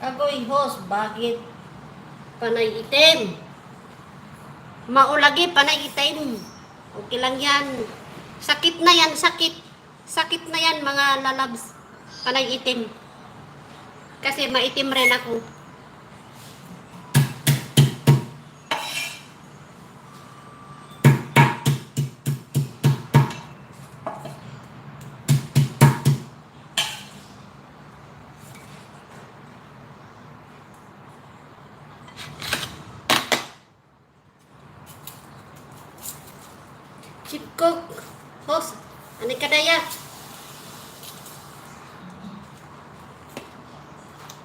Agoy, hos, bakit? Panay itim. Mao lagi, panay itim. Okay lang yan. Sakit na yan, sakit. Sakit na yan, mga lalabs. Panay itim. Kasi maitim rin ako. Chief cook, host, ani ka daya?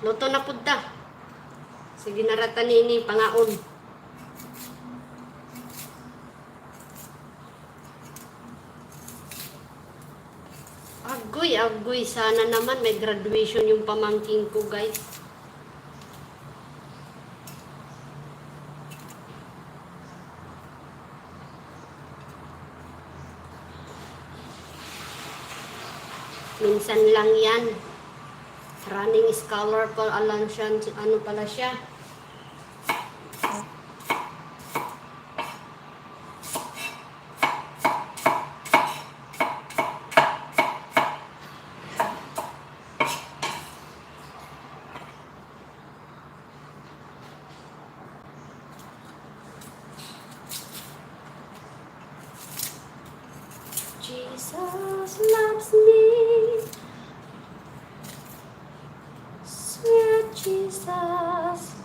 Luto na pud ta. Sige na rata nini pangaon. Agoy, agoy, sana naman may graduation yung pamangkin ko, guys. Minsan lang yan. Running scholar pa lang siya, ano pala siya. Jesus loves me, sweet Jesus.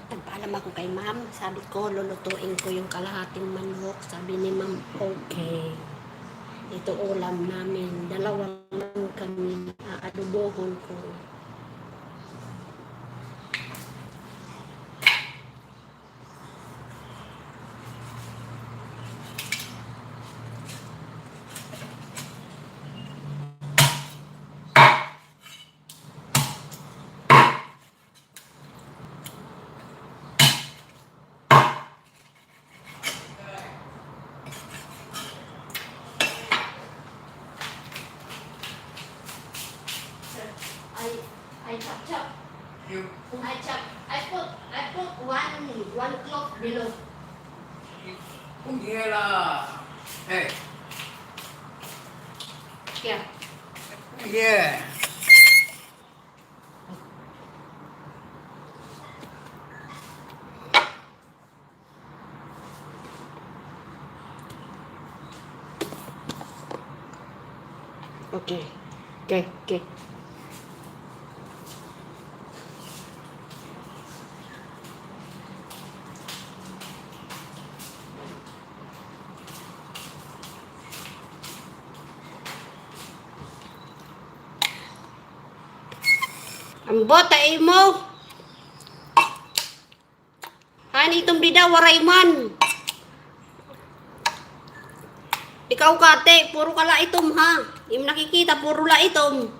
Nagpaalam ako kay ma'am. Sabi ko, lulutuin ko yung kalahating manok. Sabi ni ma'am, okay. Ito ulam namin. Dalawa lang kami. Aadobohon ko. I, I chop chop. You put I chop. I put, I put one, one cloth below. Put here, uh, hey. Yeah. Yeah. Okay. Okay, okay. Ambot, ta imo. Hani itom dida, waray man. Ikaw, Kate, puro ka la itom, ha? Im nakikita, puro la itom.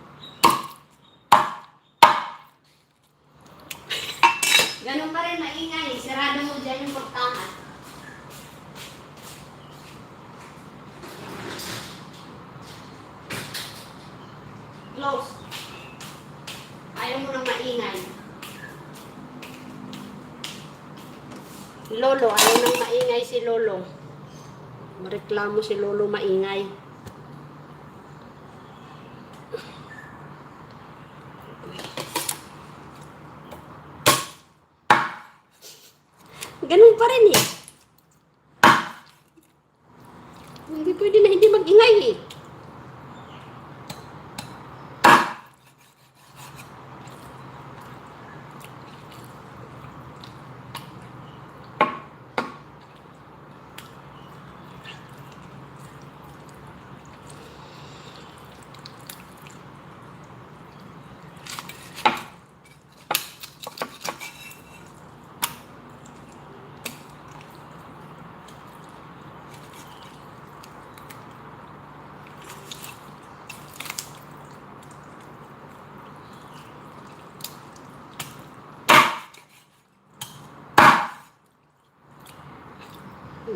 Ganun pa rin maingay. Sarado mo dyan yung pagtangat. Close. Ayaw mo nang maingay. Lolo, ayaw nang maingay si Lolo. Mareklamo si Lolo, maingay. Ganun pa rin eh. Hindi pwede na hindi mag-ingay eh.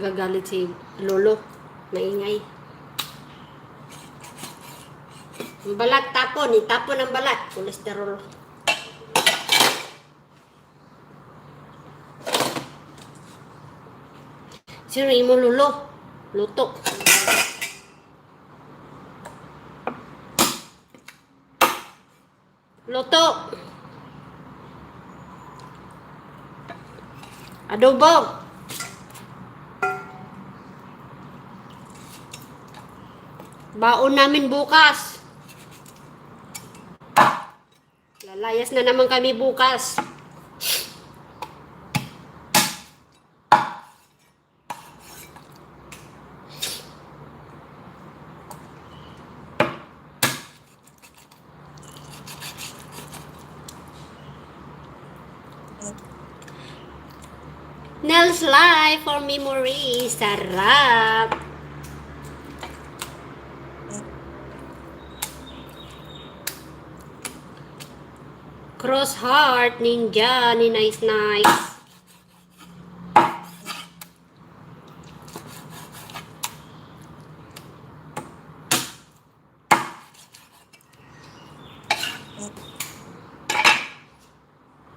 Gagalit si Lolo. Maingay. Ang balat, tapon. Itapon ang balat. Kolesterol. Sino imo, Lolo? Luto. Luto. Adobo. Baon namin bukas. Lalayas na naman kami bukas. Nels Life for memory. Sarap. Cross heart, ninja, ni Nice Nice.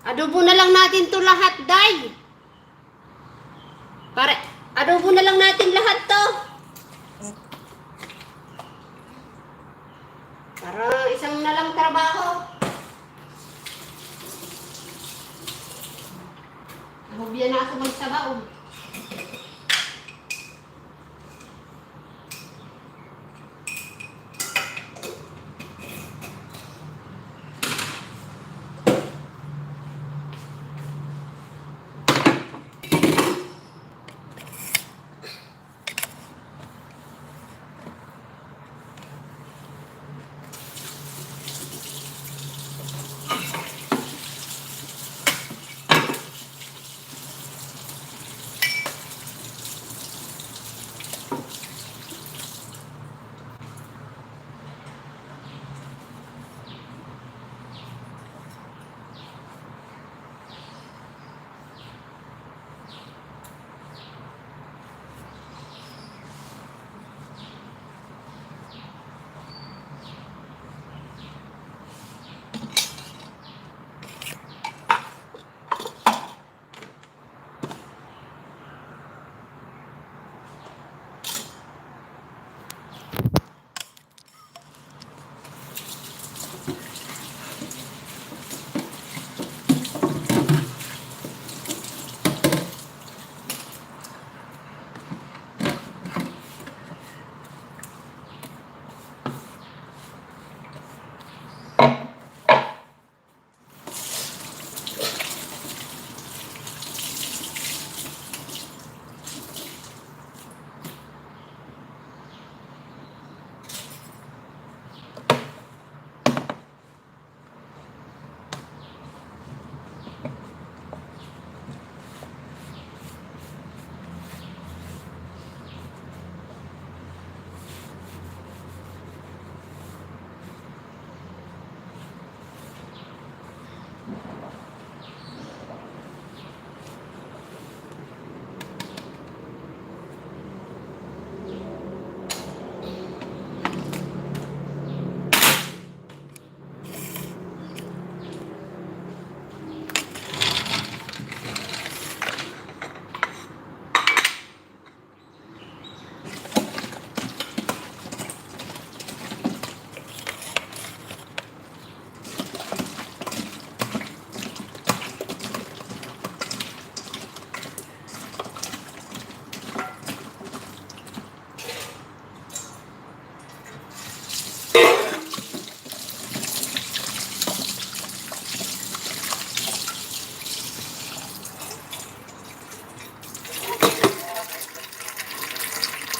Adobo na lang natin 'to lahat, Day. Pare, adobo na lang natin lahat 'to. Para isang na lang trabaho. Hubya na ako magsabaw.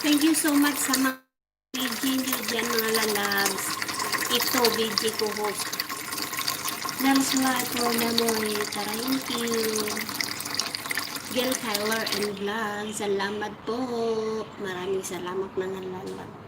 Thank you so much sa mga B G niyo diyan, mga lalabs. Ito, B G ko host. There's life for memory. Thank you. Gil Tyler and Vlog, salamat po. Maraming salamat, mga lalabs.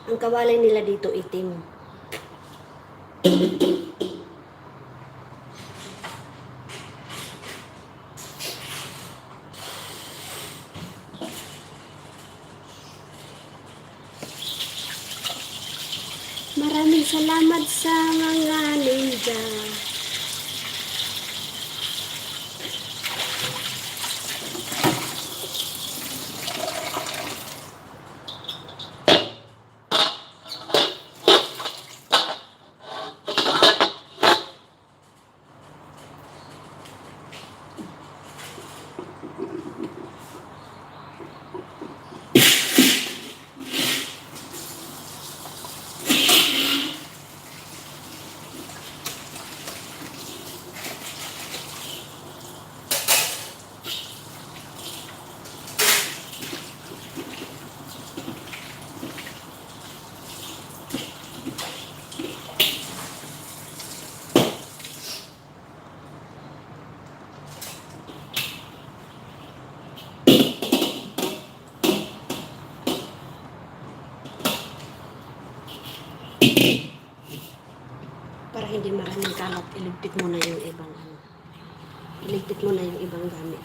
Ang kawali nila dito itim. Maraming salamat sa mga ninja. Para hindi maraming kalat, iligpit mo na yung ibang ano. Iligpit mo na yung ibang gamit.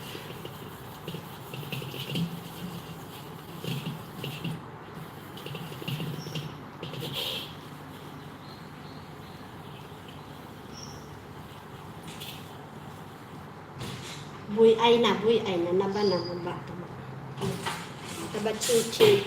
Buy-ay na, buy-ay na, naba na, naba, taba. Taba, chinchin.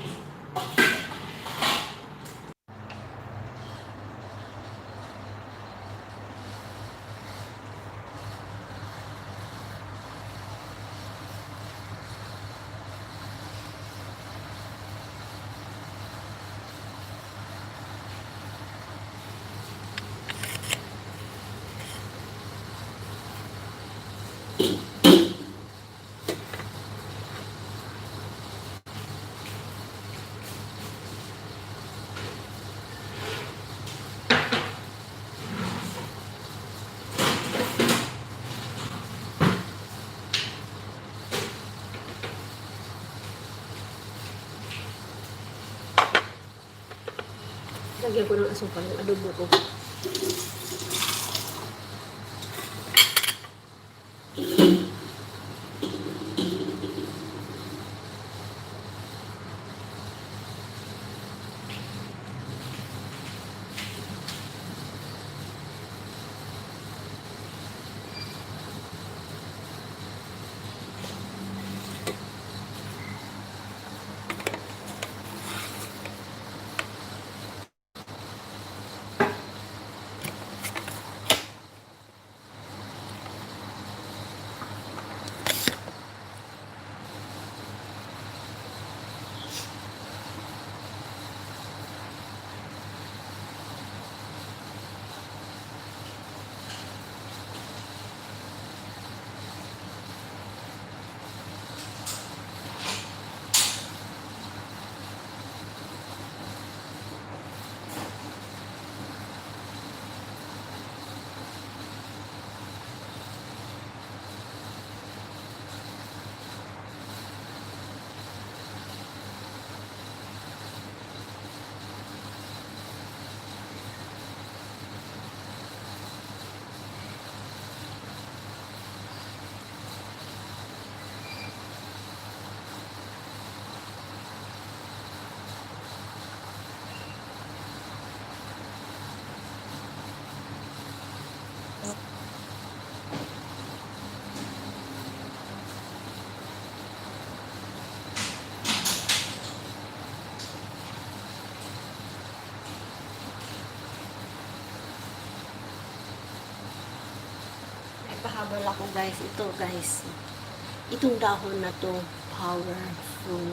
Lagyan ko ng asukal yung adobo ko. Wala ko, guys. Ito, guys. Itong dahon na 'to, powerful.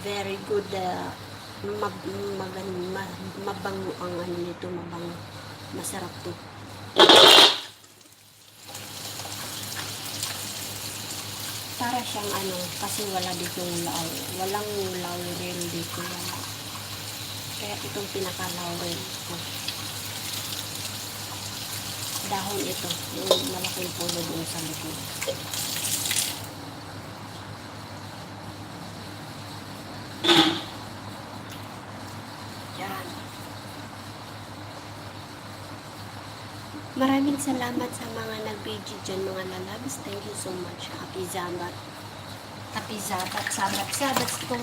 Very good, ah, mab-, magan-, ma-, mabango ang ano nito, mabango. Masarap 'to. Para siyang ano, kasi wala ditong lau-, walang laurel dito, wala. Kaya itong pinaka-laurel ko. Dahon ito, yung malaking puno doon sa likod. Yan. Maraming salamat sa mga nag-video diyan, mga lalabs. Thank you so much. Happy Sabbath. Happy Sabbath, Sabbath, Sabbath po.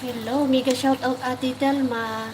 Hello, mega shout out Ate Telma.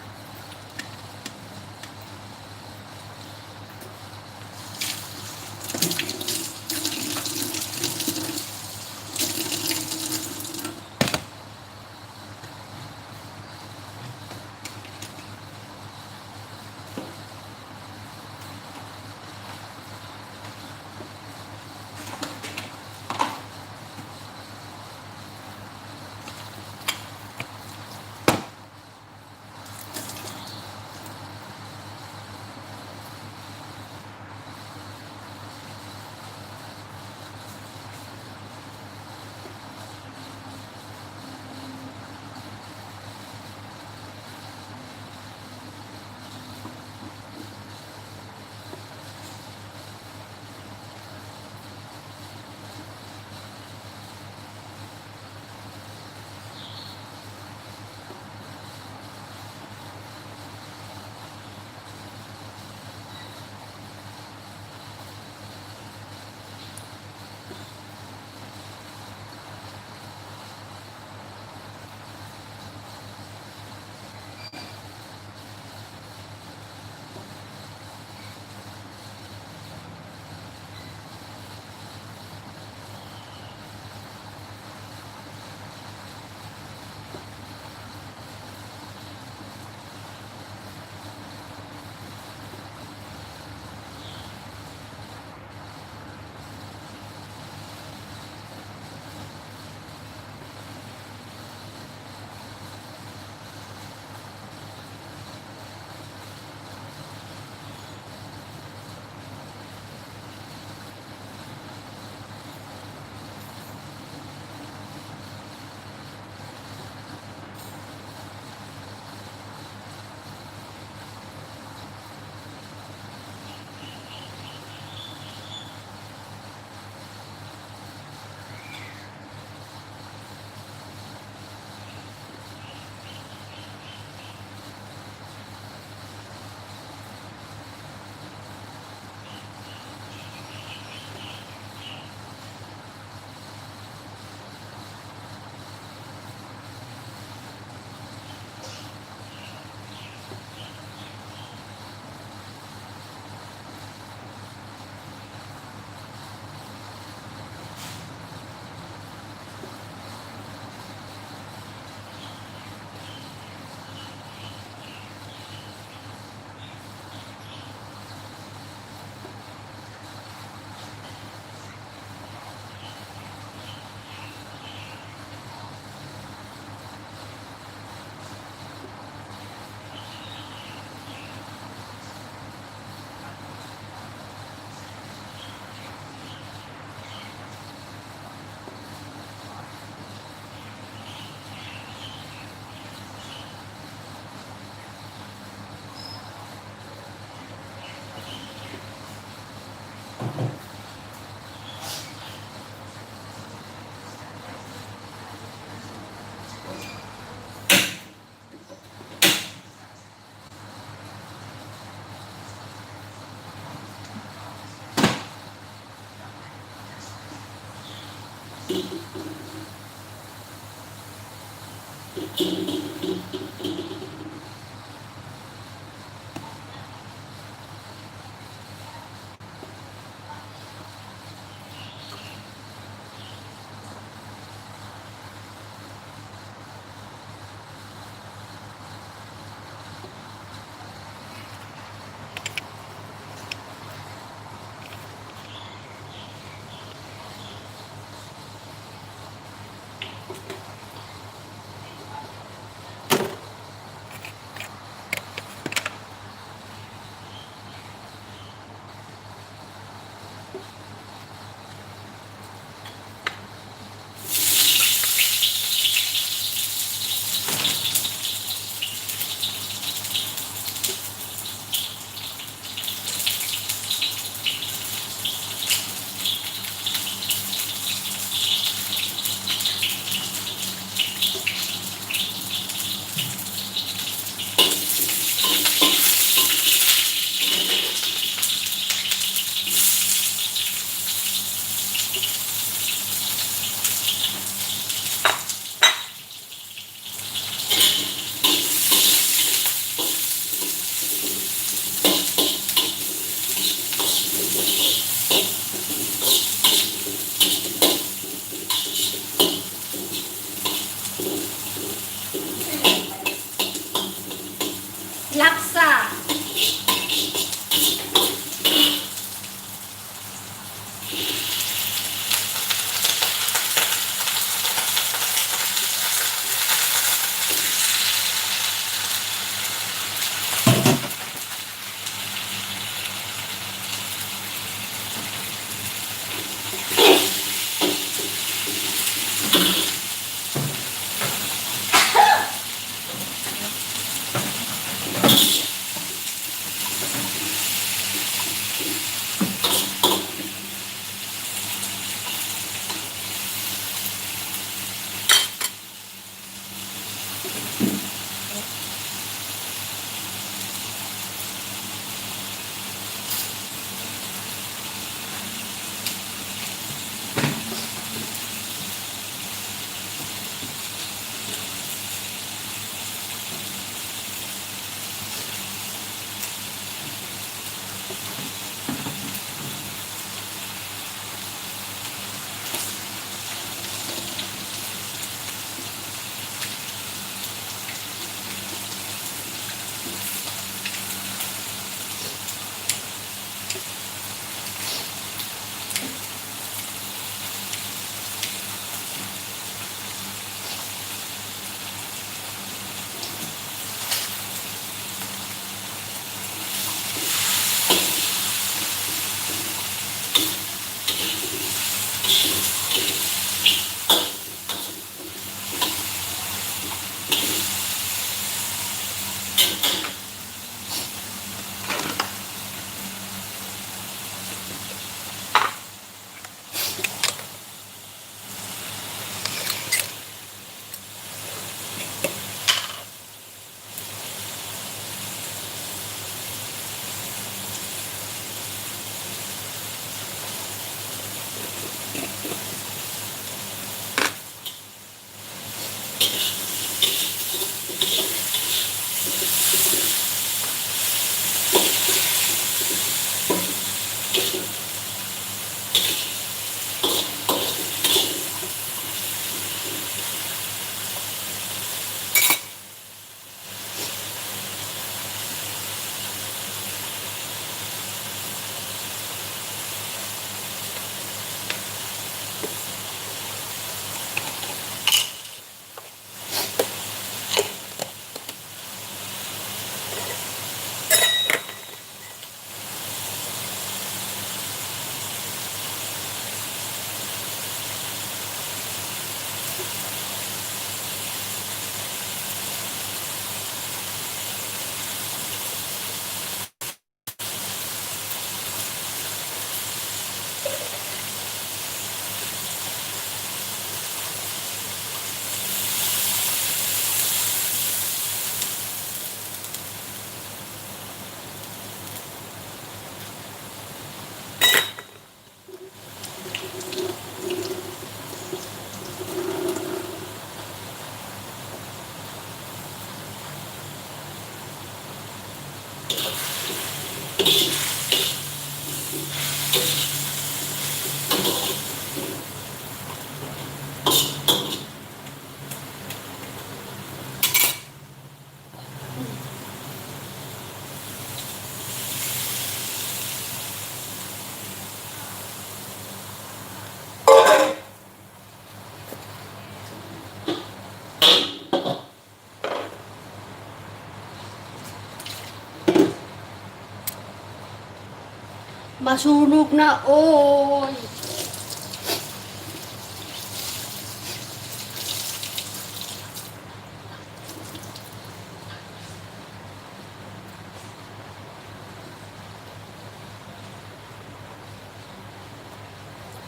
Masunog na, oy.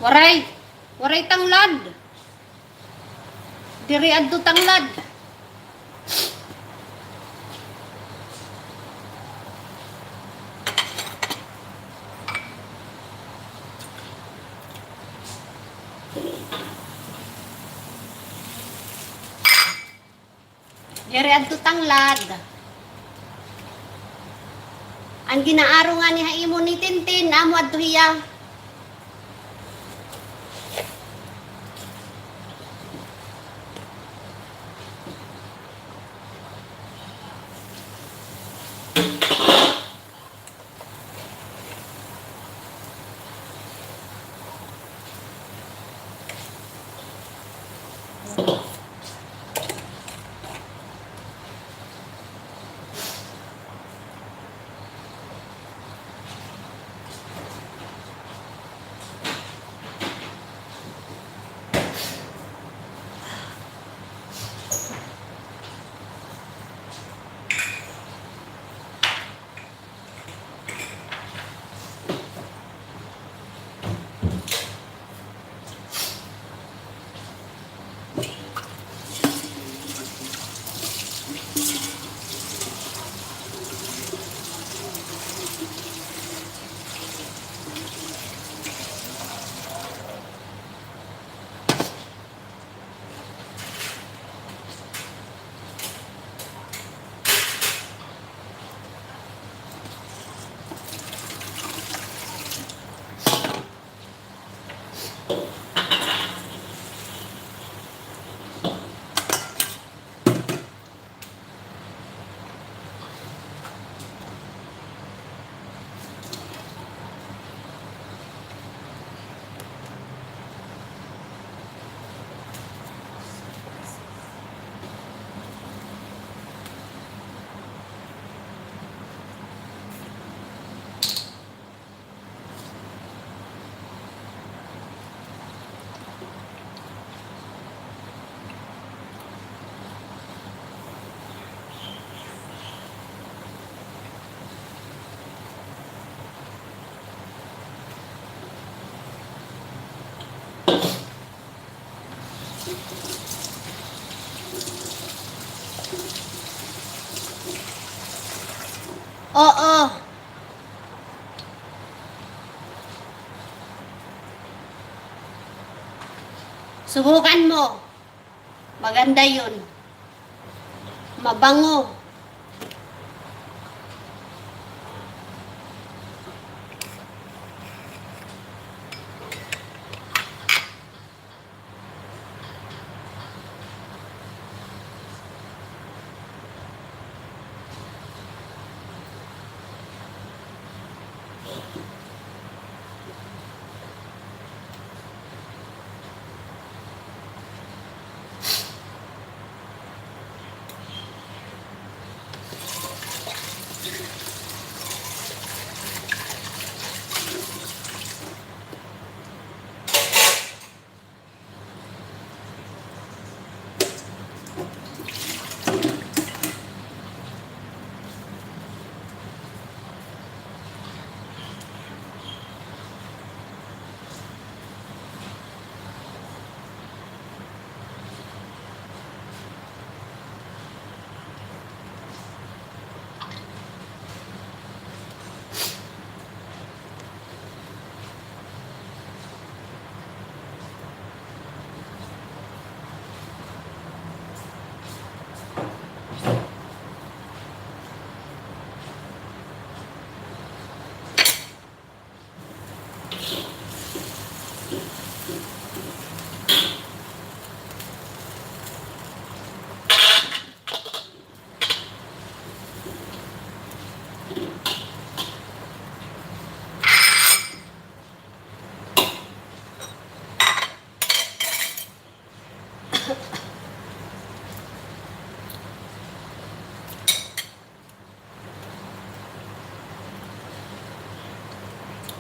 Waray! Waray tanglad! Diri adto tanglad. Diri adto tanglad. An ginaaro ngani ha imo ni Tintin, amo adto hiya. Oo. Subukan mo. Maganda 'yun. Mabango.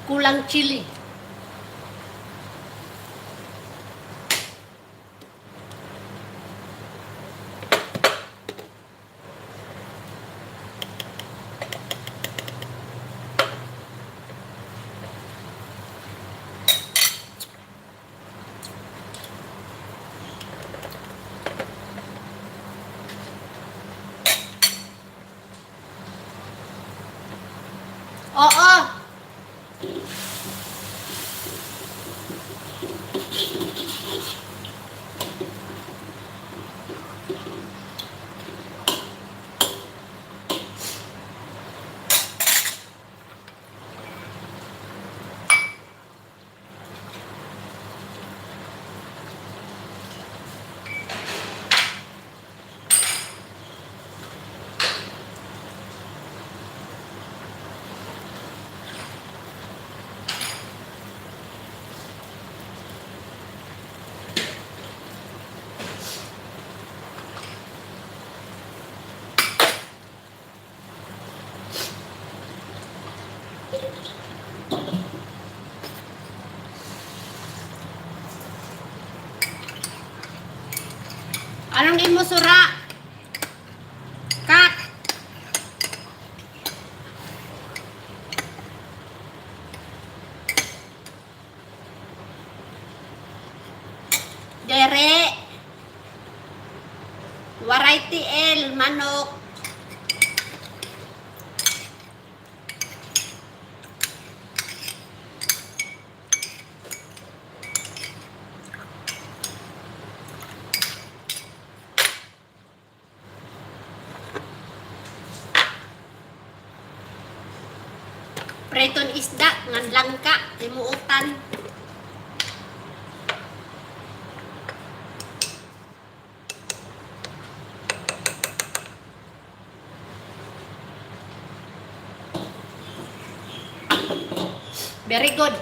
Kulang chili. Oo. Anong imo sura? Kak. Dere. Waray tiil, manok. Priton isda ngan langka, himuotan. Very good.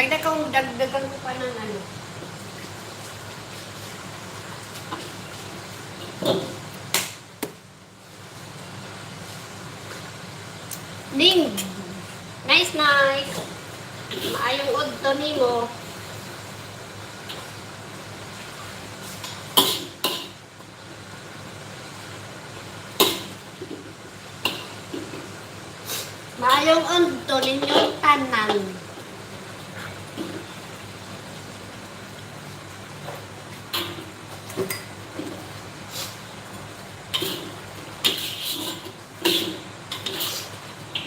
Dagdagan, dagdagan ko pa ng ano. Ning, nice, nice. Maayong udto nimo. Maayong udto ninyong tanan.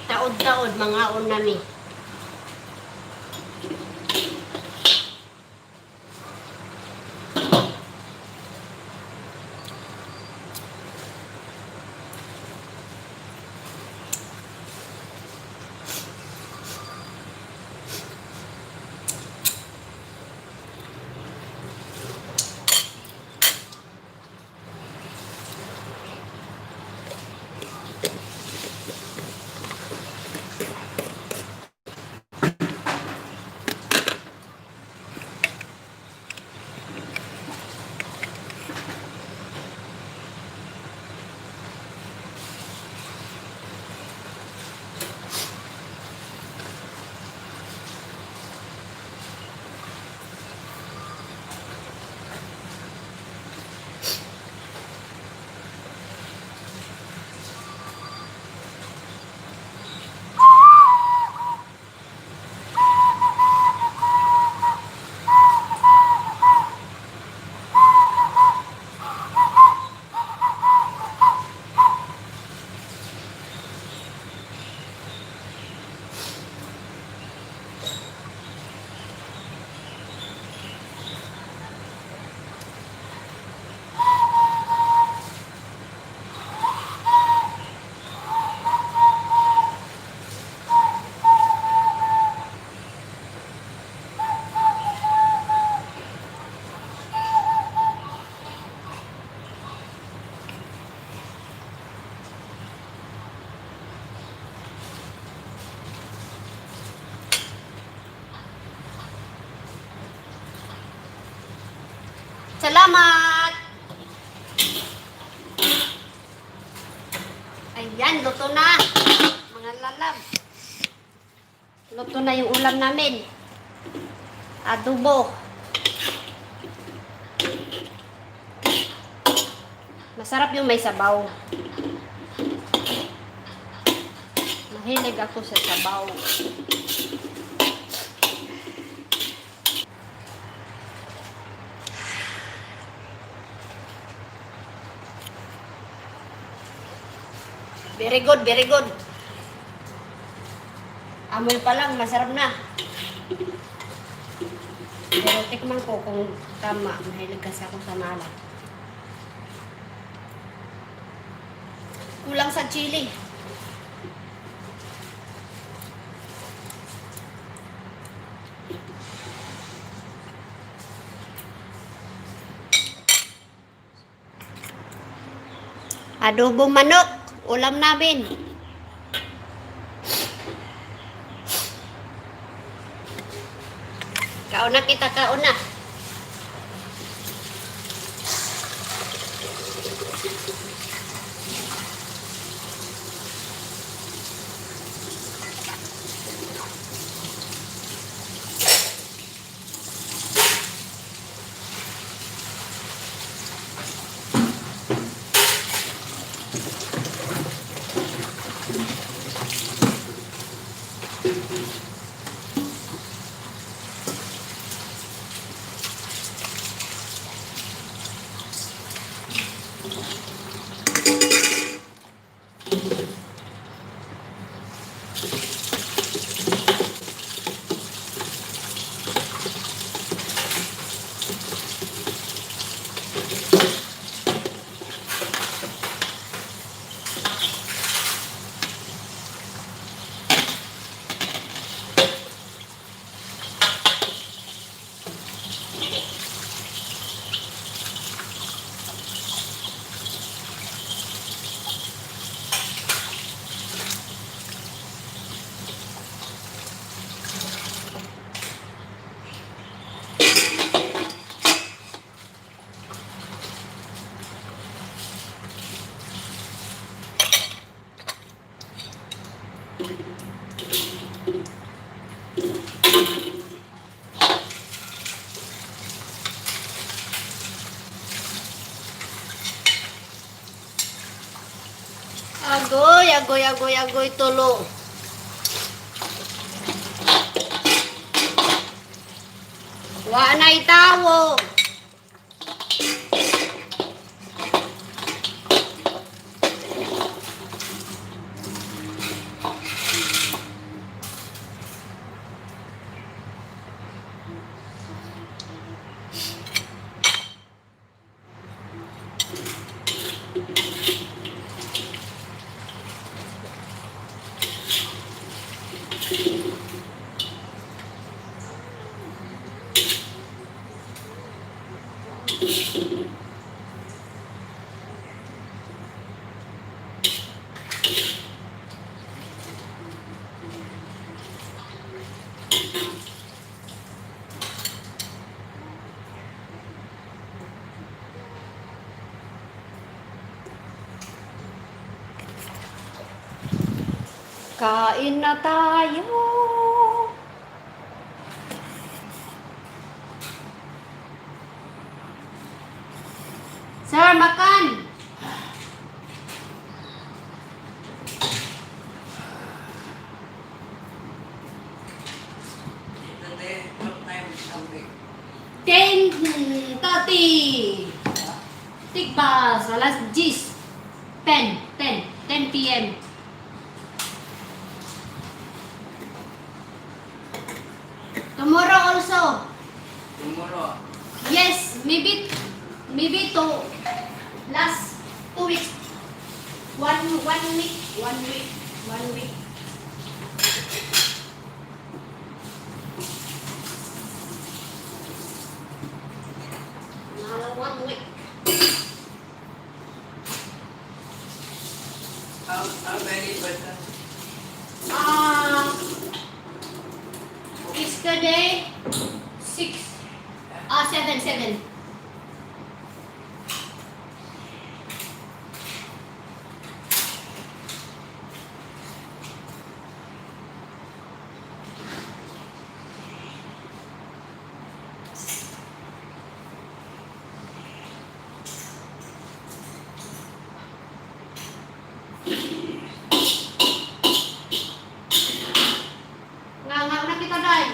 Taod-taod, mangaon na mi. Salamat! Ayan, luto na, mga lalab. Luto na yung ulam namin. Adobo. Masarap yung may sabaw. Mahilig ako sa sabaw. Very good, very good. Amoy pa lang, masarap na. Pero tikman ko kung tama, mahilig kasi ako sa maalat. Kulang sa chili. Adobong manok, ulam namin. Kaon na kita, kaon na. Agoy, agoy, agoy, agoy, tulo. Wa nay tawo. Kain na tayo. Sir, makan. Ten thirty. Tigbas, alas diyes. Ten, ten, ten P M. Tomorrow also. Tomorrow. Yes, maybe, maybe two, last two weeks. One, one week, one week, one week. Another one week. How, how many percent? Ah, yesterday, six. Ah, seven, seven. Nganga na kita, day.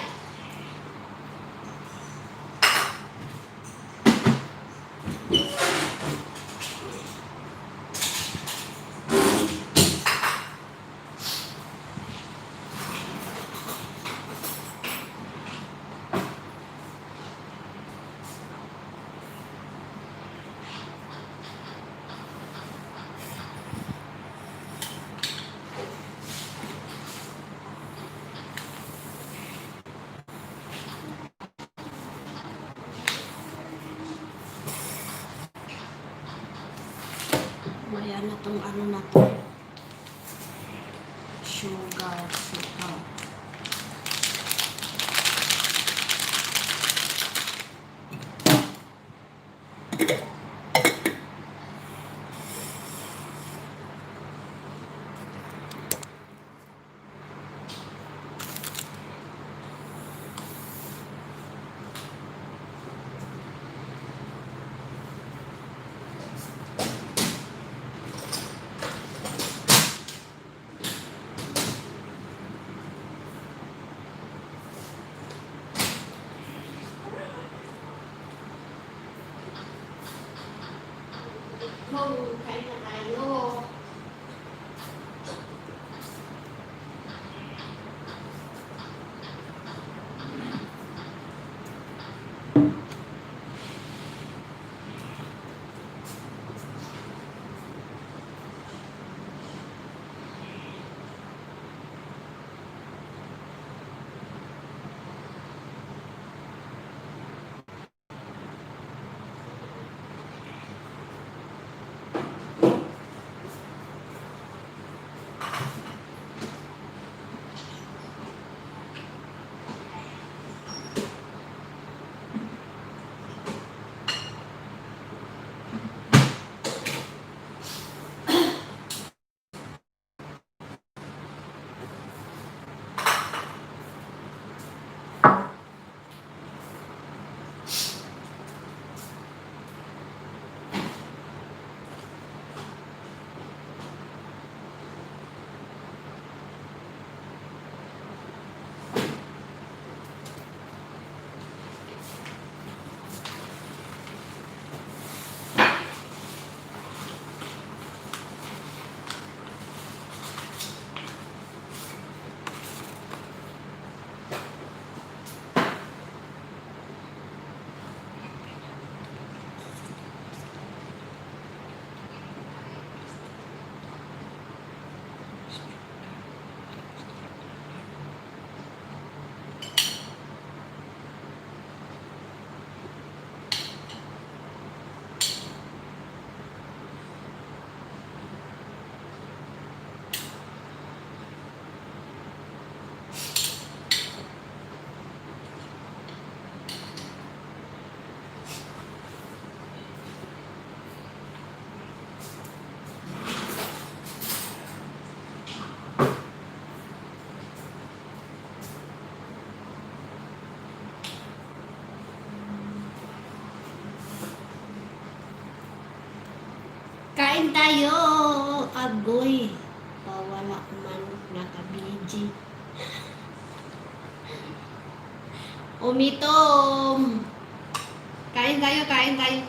Maya na tong ano na to. Sugar, sugar. Kain na tayo. Kain tayo. Agoy. Pawala man, naka-B G. Umitom. Kain tayo, kain tayo.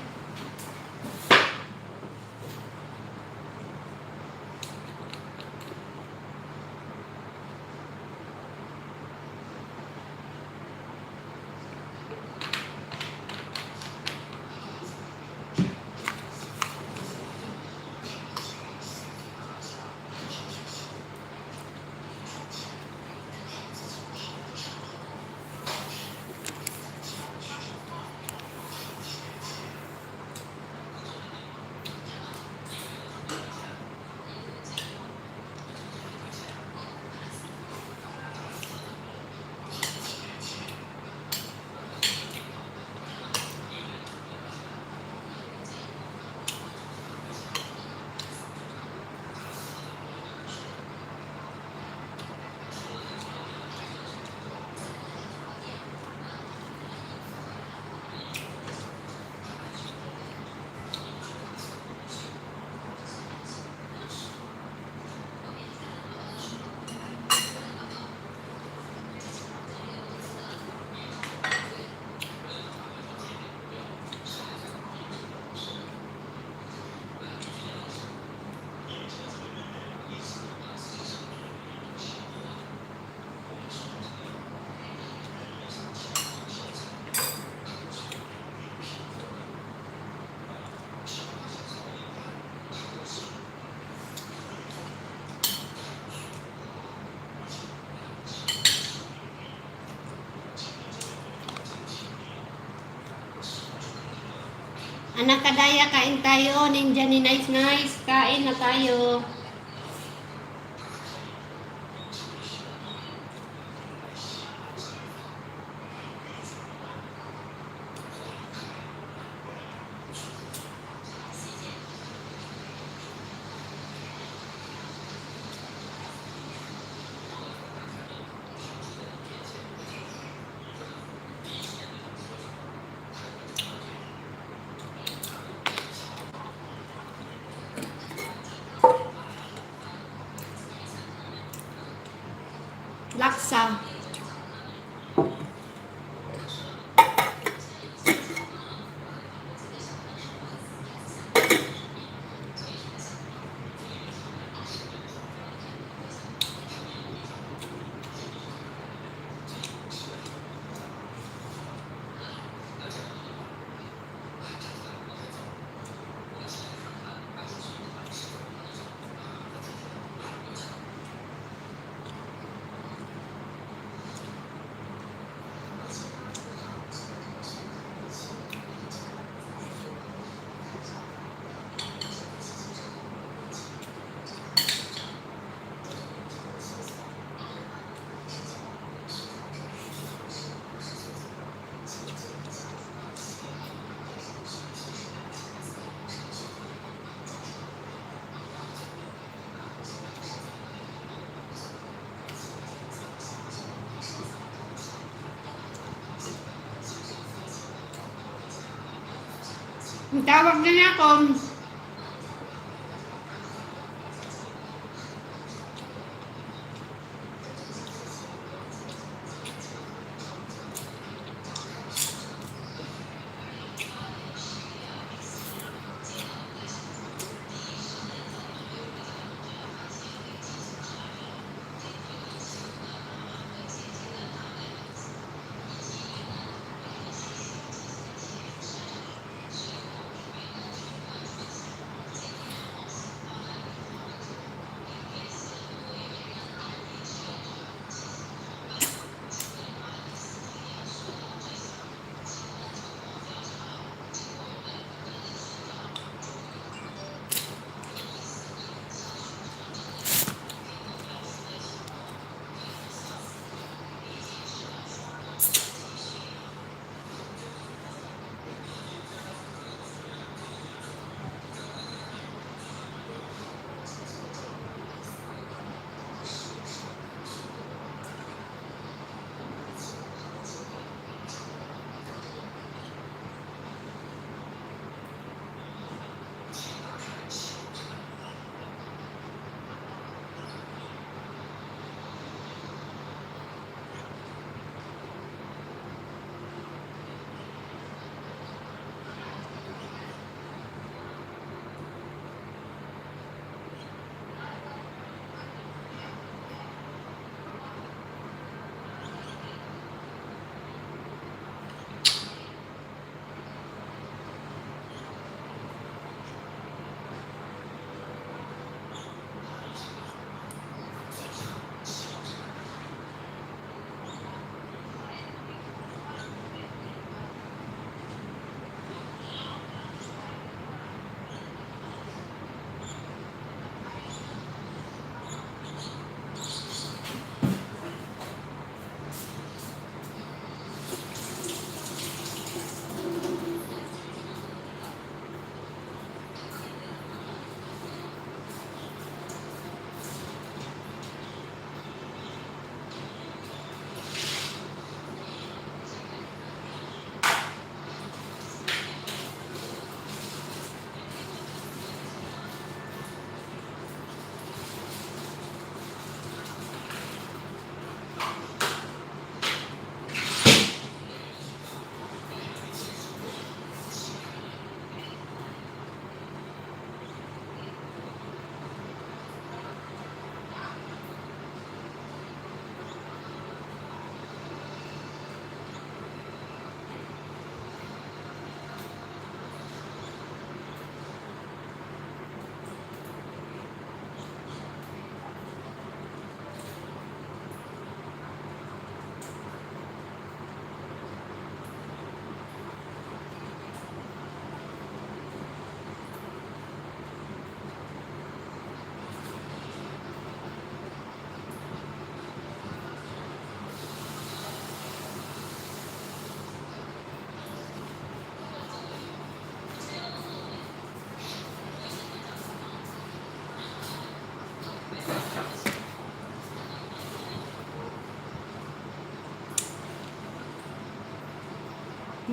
Anak kadaya, kain tayo. Ninja ni Nice Nice, kain na tayo. Laksa. Ang tawag na niya kung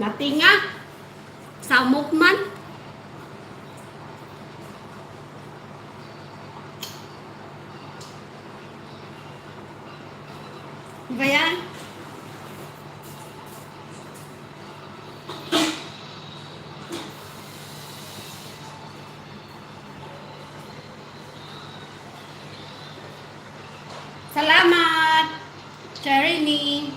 Natinga. Samok man. Ba yan? Salamat, Cherini.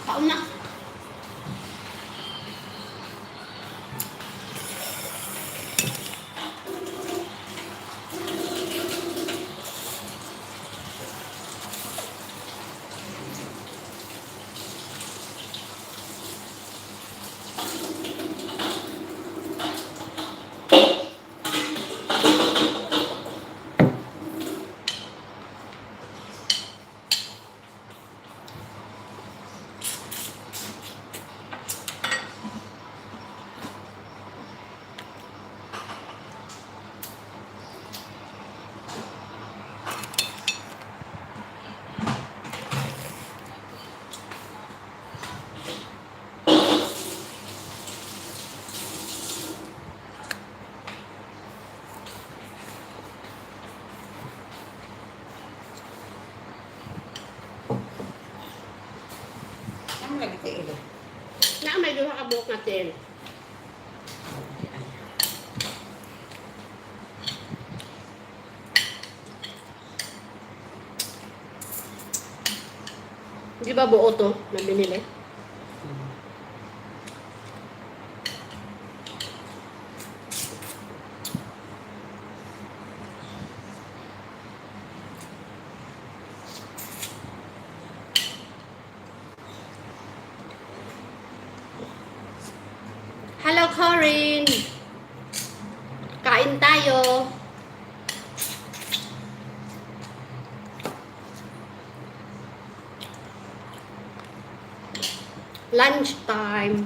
Kaon na. Ano lagi tiil? Naa may duha ka buok nga tiil. Di ba buo to na binili? Hello, Corinne. Kain tayo. Lunch time.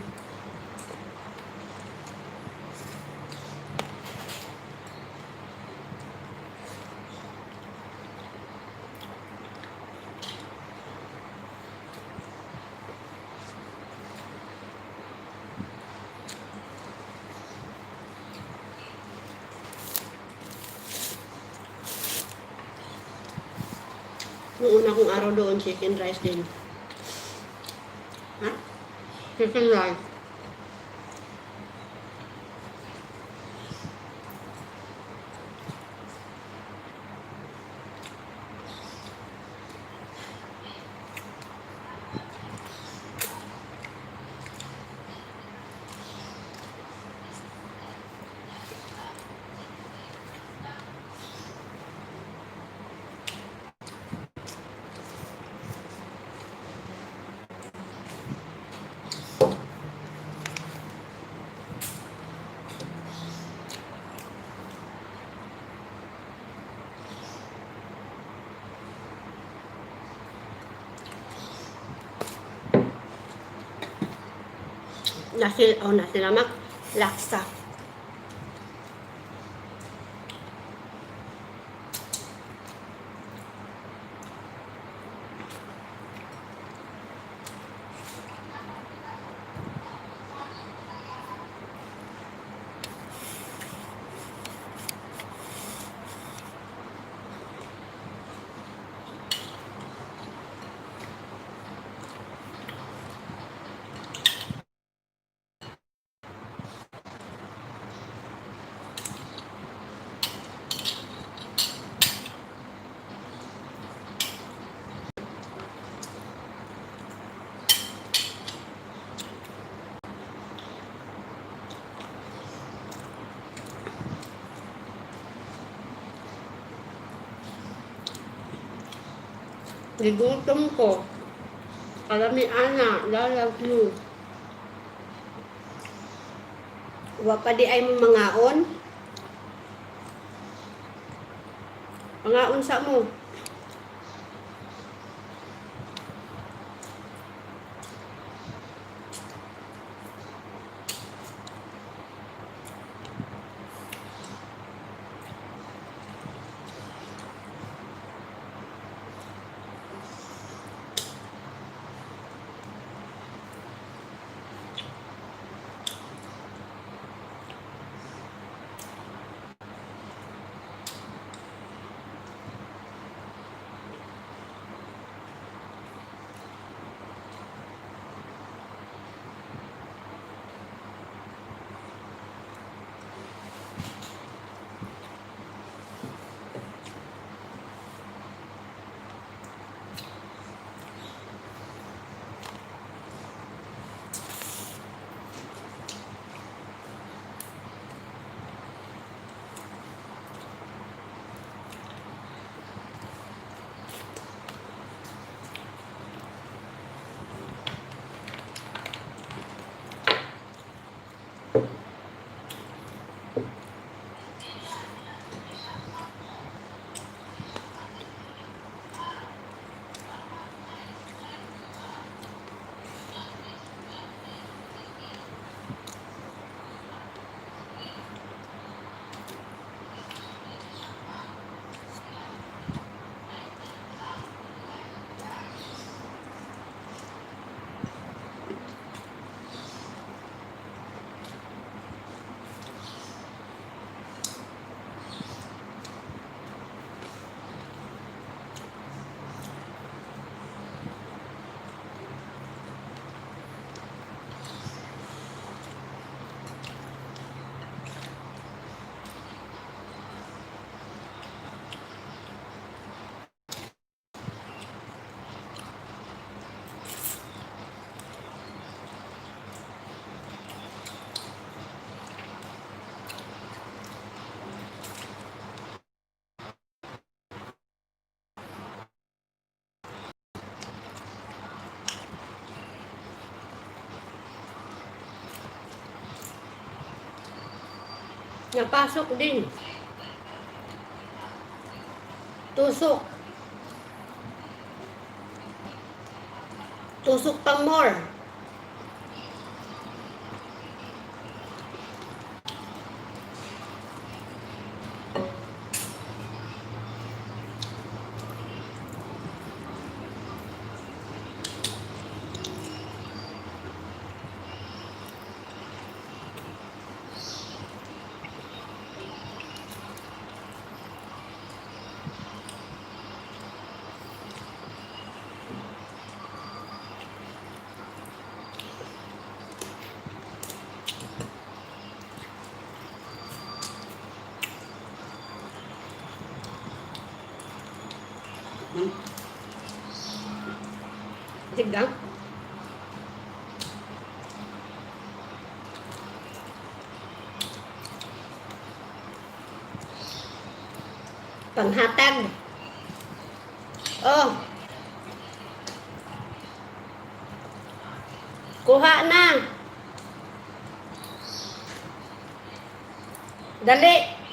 Noong una kong araw doon, chicken rice din. Ha? Chicken rice. Nasil-, oh, nasilamak. Laksa. Gigutom ko. Kalami ana, lalag mo. Wa pa di ay mo mangaon? Mga unsa mo? Napasok din. Tusok. Tusok pa more. Hmm. Sigang. Panghatag. Oh. Kuha na. Dali.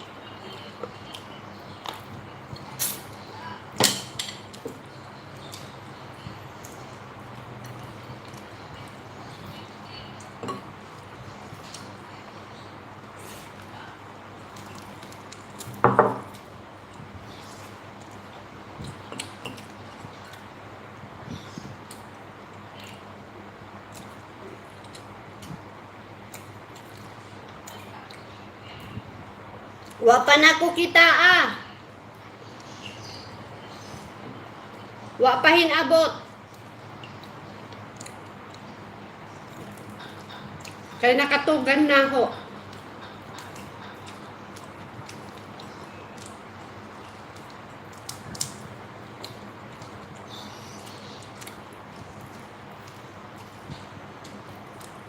Wa pa nako kitaa. Wa pa hin-abot. Kay nakatugan na ho.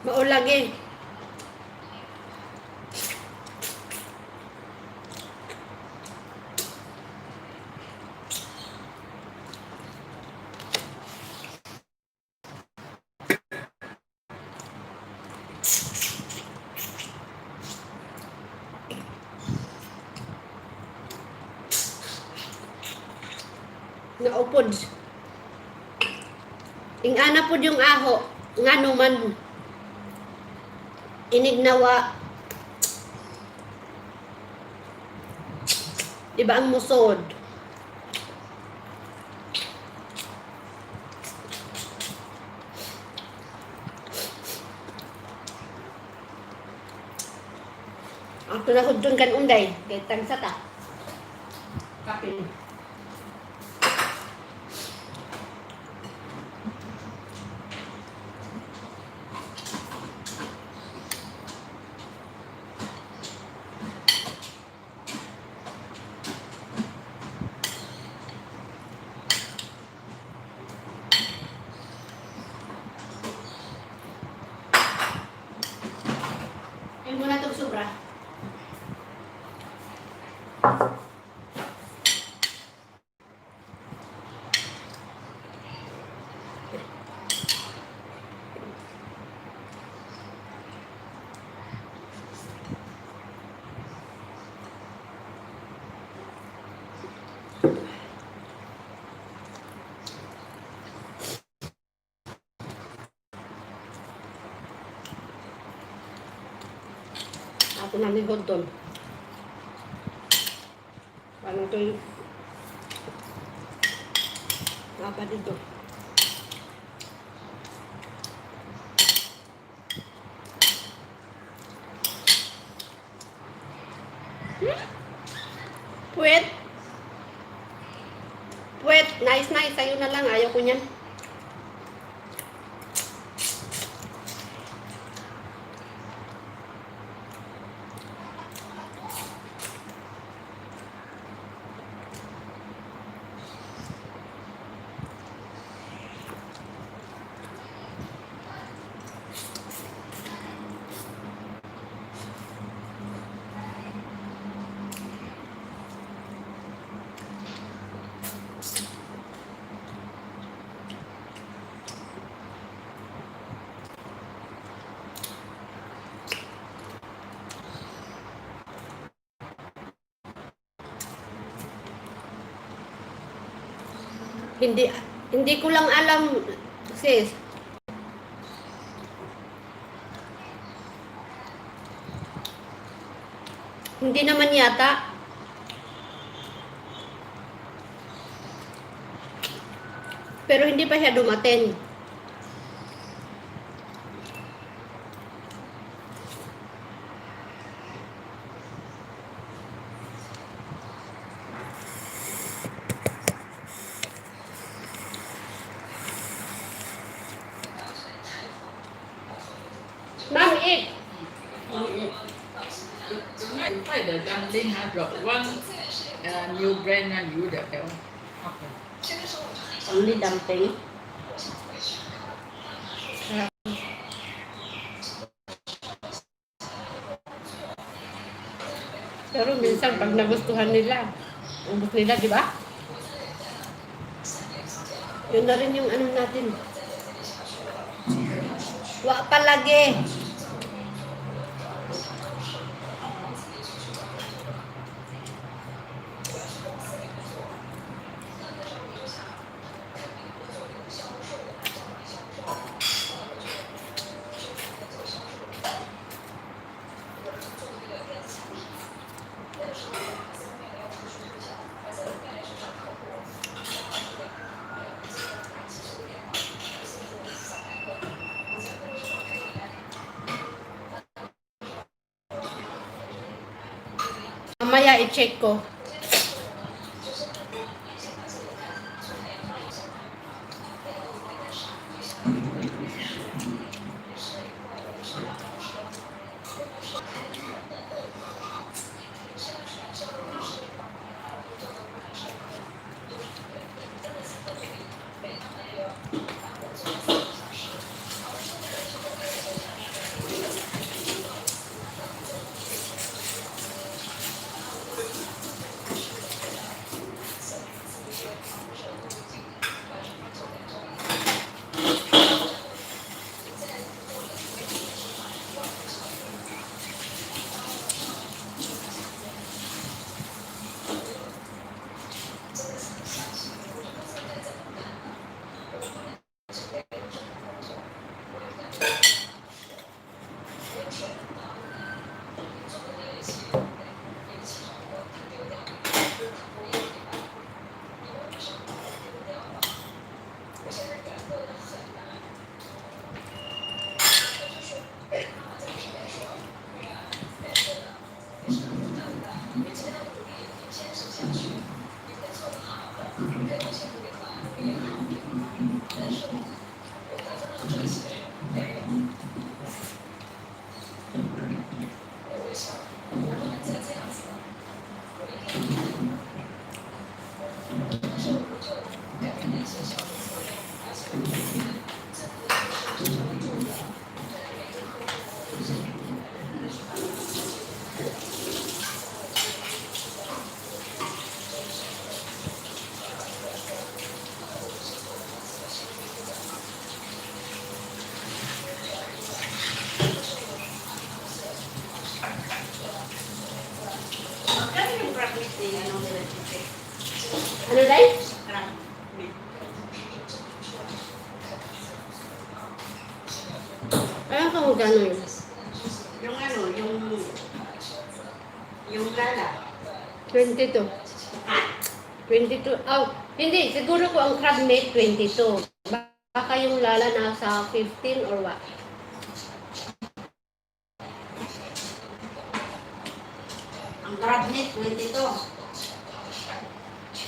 Mao lagi. Naupod. Ing-ana pod yung aho, ngano man. Inignawa. Iba ang musod. Ato na hudton kan Unday, kay tagsa ta. Kapin. Ay mo na itong sobra. Ako na ni hudton. Ano to yung apa dito? Hmm? Puwet. Puwet. Nice, nice. Sa'yo na lang. Ayaw ko niyan. Hindi, hindi ko lang alam, sis. Hindi naman yata. Pero hindi pa siya dumating. Ma'am, eat. Try the dumpling, ha, bro. One, uh, new brand, ha, you the, okay. Only dumpling. Pero minsan, pag nagustuhan nila, ubos nila, di ba? Yun na rin yung ano natin. Wa pa lagi. Mamaya i-check ko. Magkano yung profit ni, ano, nila? Ano, day? Crab meat. Alam ko kung gano'n. Yung ano, yung, yung lala. Twenty-two. Ha? Twenty-two. Oh, hindi. Siguro ko ang crab meat, twenty-two. Baka yung lala nasa fifteen or what? Ang crab meat, twenty-two.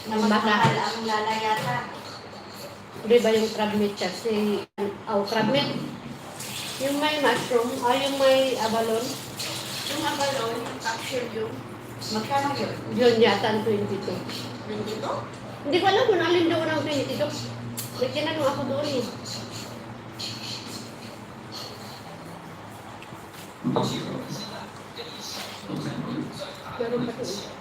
Mas mahal ang lala yata. Di ba yung crab meat siya? Si, oh, crab meat. Yung may mushroom, ah, yung may abalone. Yung abalone, yung capsule yun. Magkano yun? Yun yata ang twenty-two. Twenty-two? Hindi ko alam kung alin doon ang twenty-two. May tinanong ako doon eh. Meron pa doon.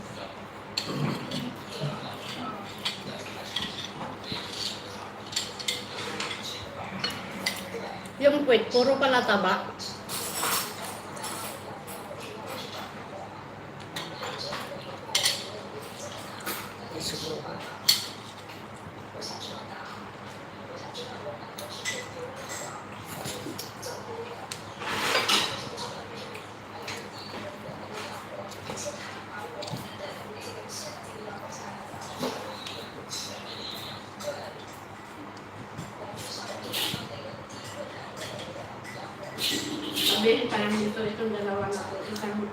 Yung puwit, puro pala taba. Sabihin pa lang dito, itong dalawa na to, isang,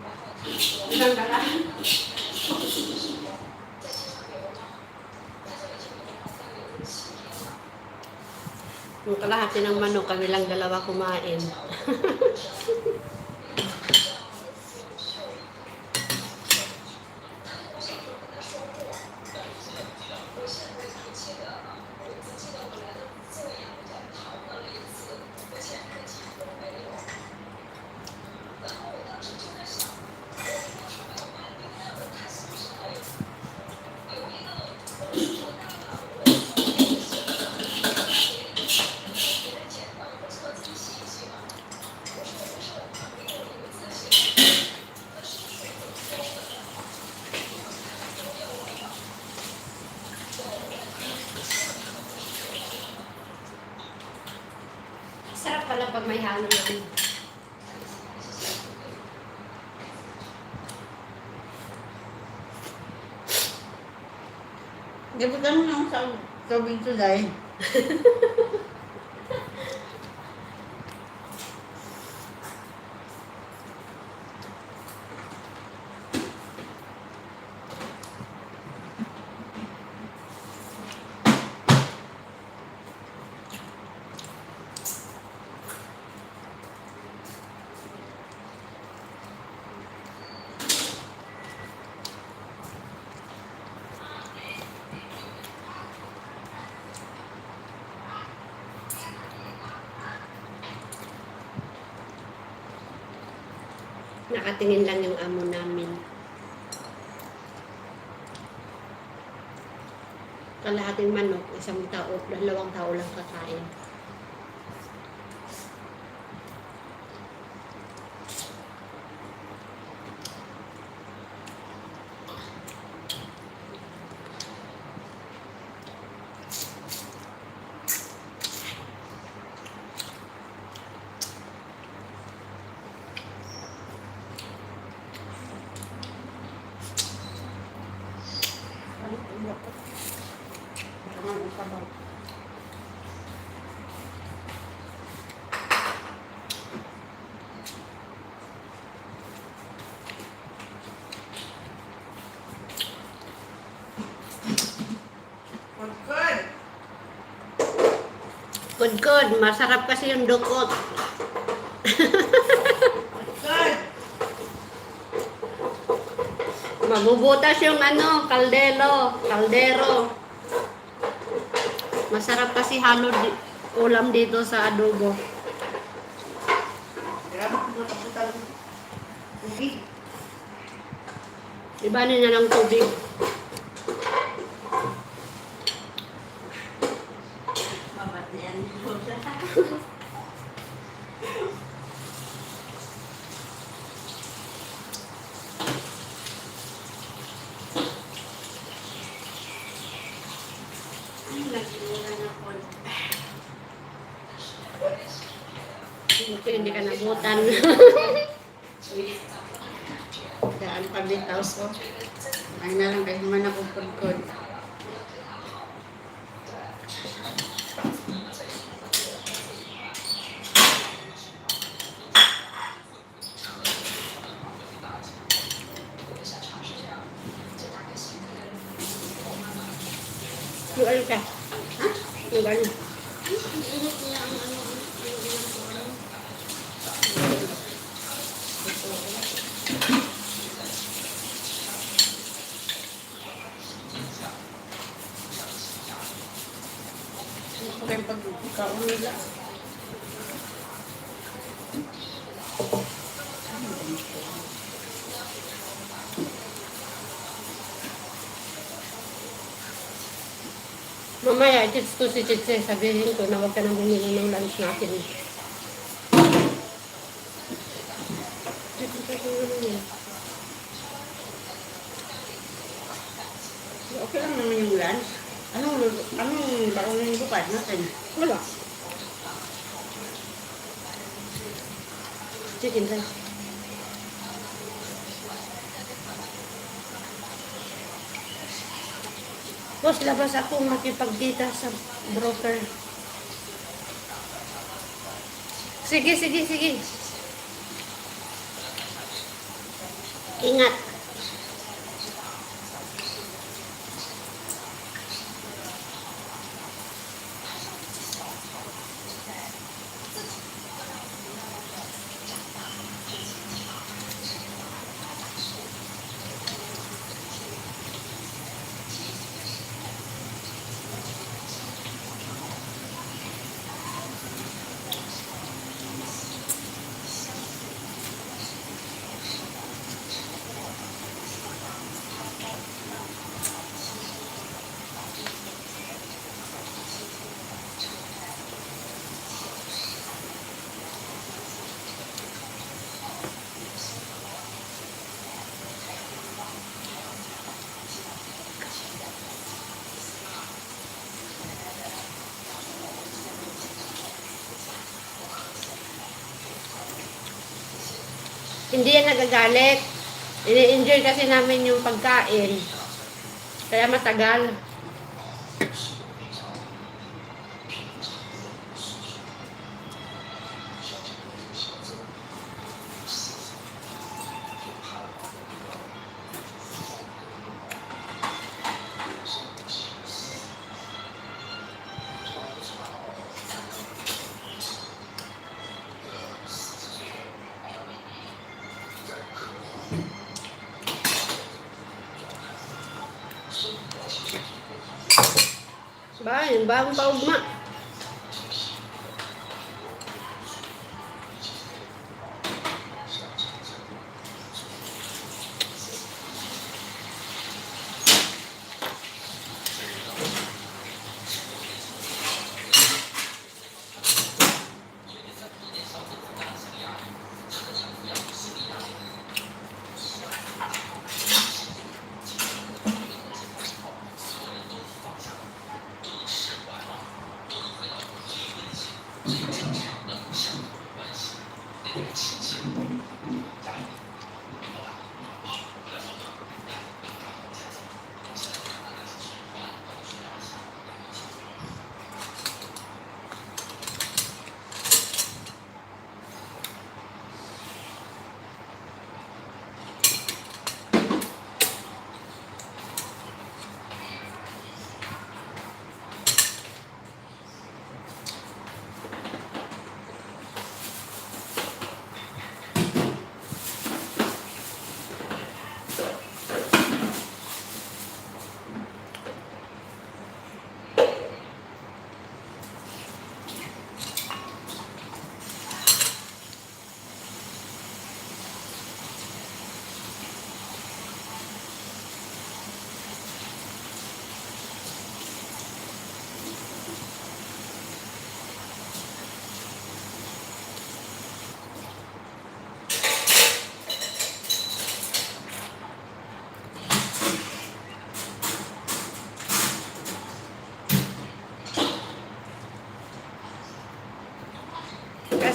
isang dala. Yung kalahati ng manok, kami lang dalawa kumain. Sarap pala pag may halo na. Gabutan mo na sa tubig, Juday. Nakatingin lang yung amo namin. Kalahating manok, isang tao, dalawang tao lang kakain. Good, masarap kasi yung dukot. Mabubutas yung ano, kaldero, kaldero. Masarap kasi halo di-, ulam dito sa adobo. Iba na niya ng tubig. Buti hindi ka nabutan. Daan pa bitaw, so. Ay na lang, kay human ako pudkod. Lugal ka. Ha? Lugal. Okay, pagkaon nila. Mamaya, i-text ko si Chiche, sabihin ko na huwag ka nang bumili ng lunch natin. Okay lang naman yung lunch. Anong luto? Anong baon yung bukas natin? Wala. Chicken rice. Boss, labas ako makipagkita sa broker. Sige, sige, sige. Ingat. Hindi yan nagagalit. Ini-enjoy kasi namin yung pagkain. Kaya matagal. Ba, yung bagong paugma.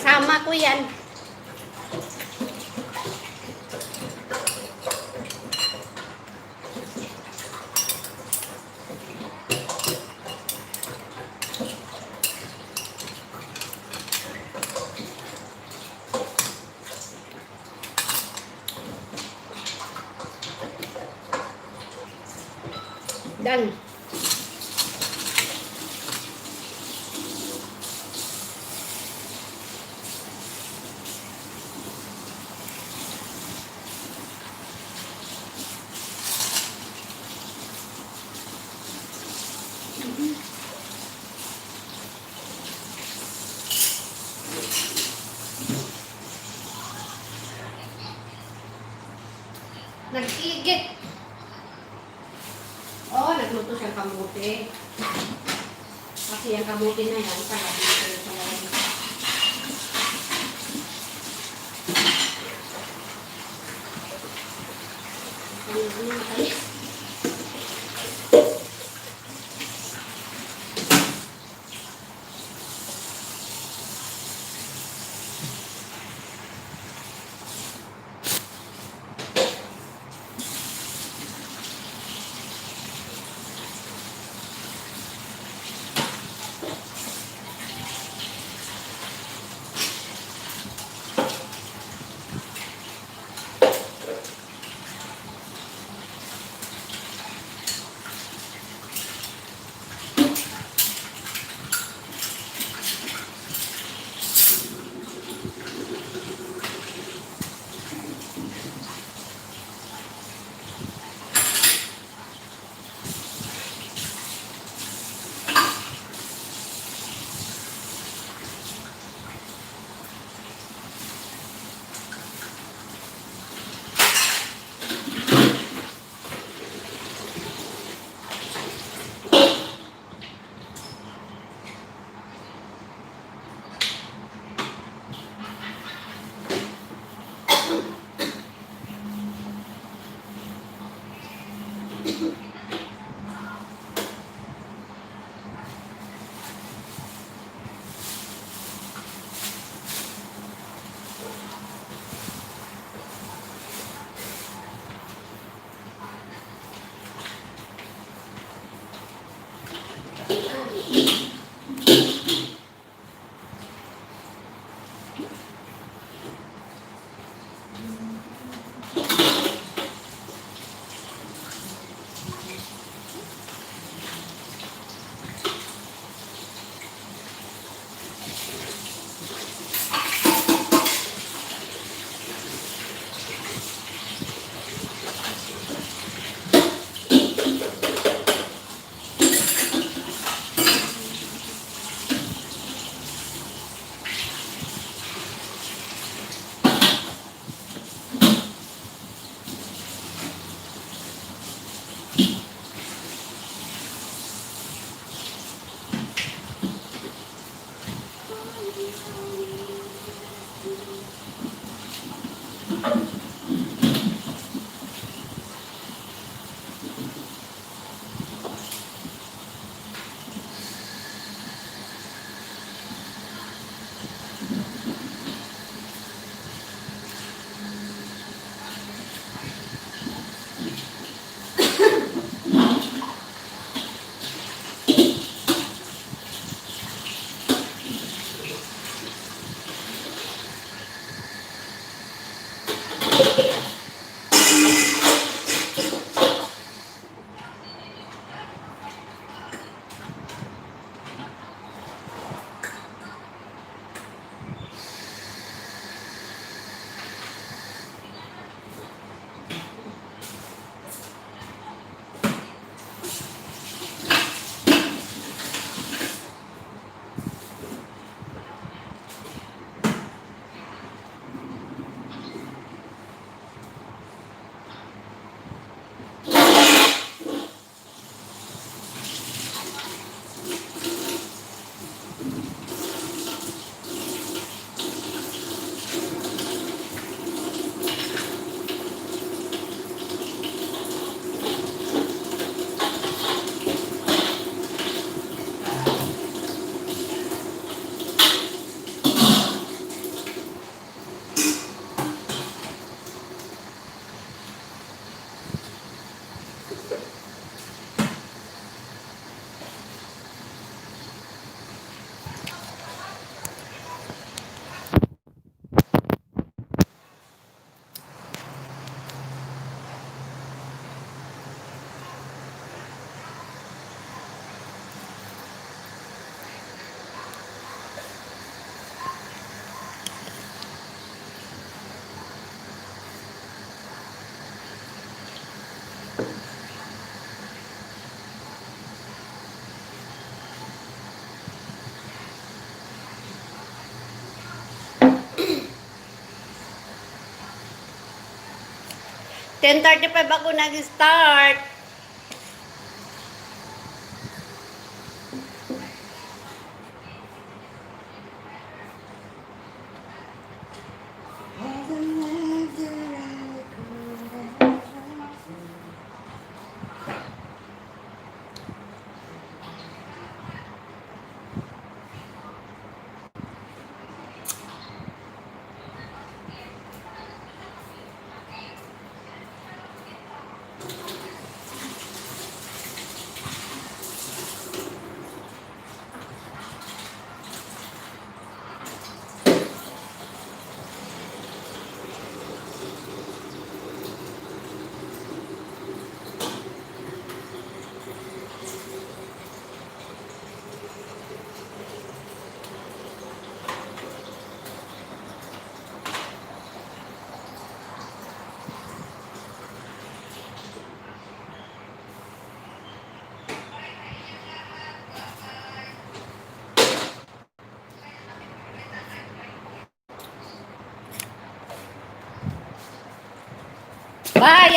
Tama ko yan. Done. Nag-igit. Oh, nagluto siya ng kamote. Kasi yung kamote na yan, sarap na siya sa laway. Ano, ano, matamis? Ten thirty-five ako nag-start. Bye!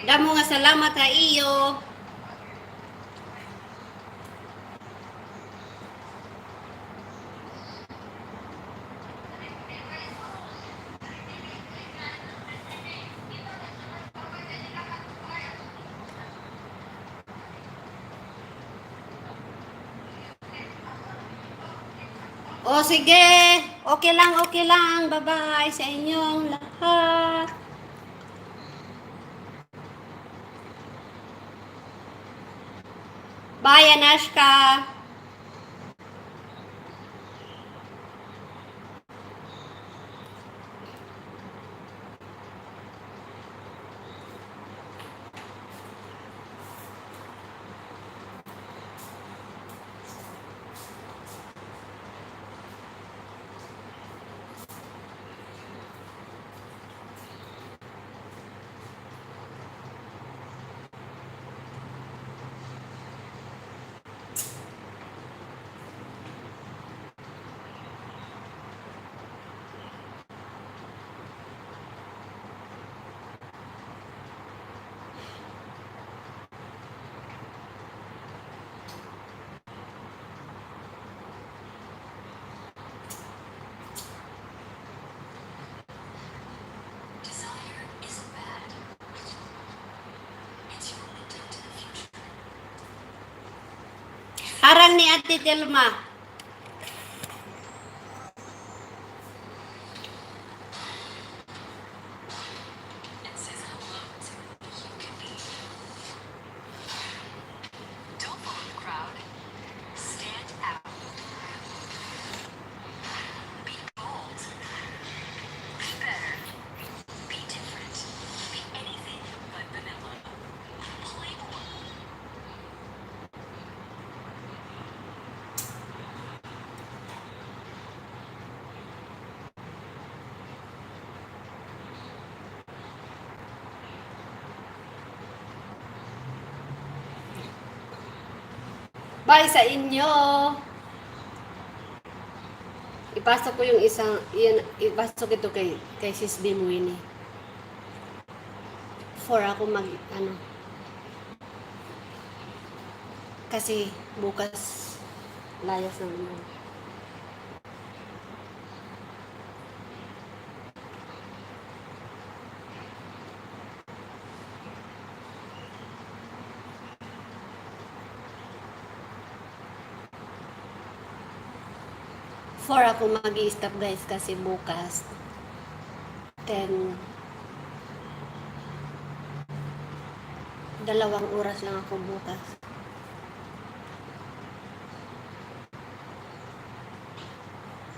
Damo nga salamat ha iyo. O, sige. Okay lang, okay lang. Bye-bye sa inyong lahat. Bye, Anashka. Harang ni Ate Telma. Bye sa inyo. Ipasok ko yung isang, yan, ipasok ito kay, kay Sis Bimwini. Four ako mag, ano, kasi bukas layas na naman. Four ako mag-i-stop, guys, kasi bukas ten, dalawang oras lang ako bukas.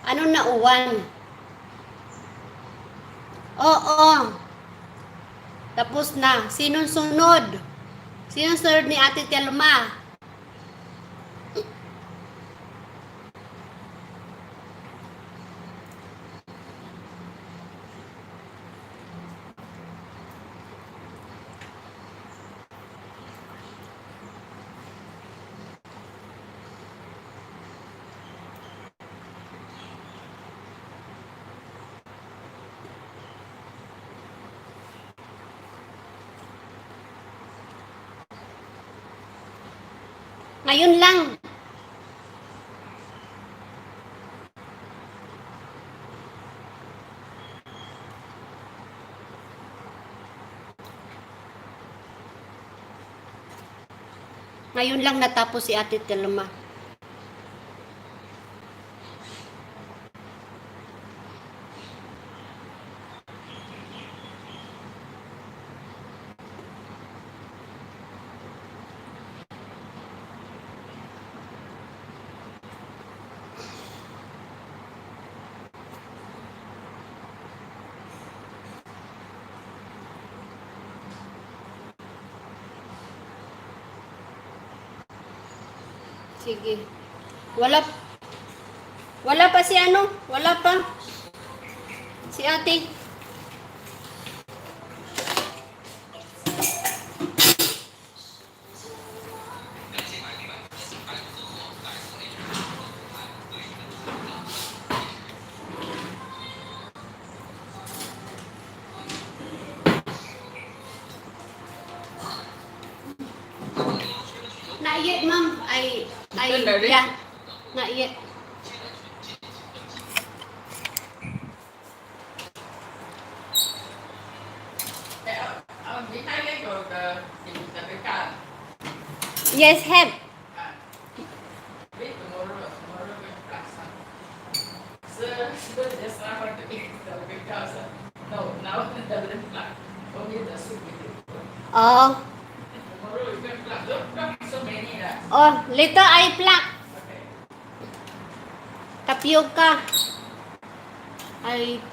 Ano na, uwan? Oo. Tapos na. Sinong sunod? Sinong sunod ni Ate Telma? Ngayon lang. Ngayon lang natapos si Ate Telma. Sige. Wala, wala pa si ano, wala pa. Si ate. Not yet, ma'am. I, I, yeah. Not yet. Yes, have. Oh. Oh, later I pluck. Tapioca. Ay,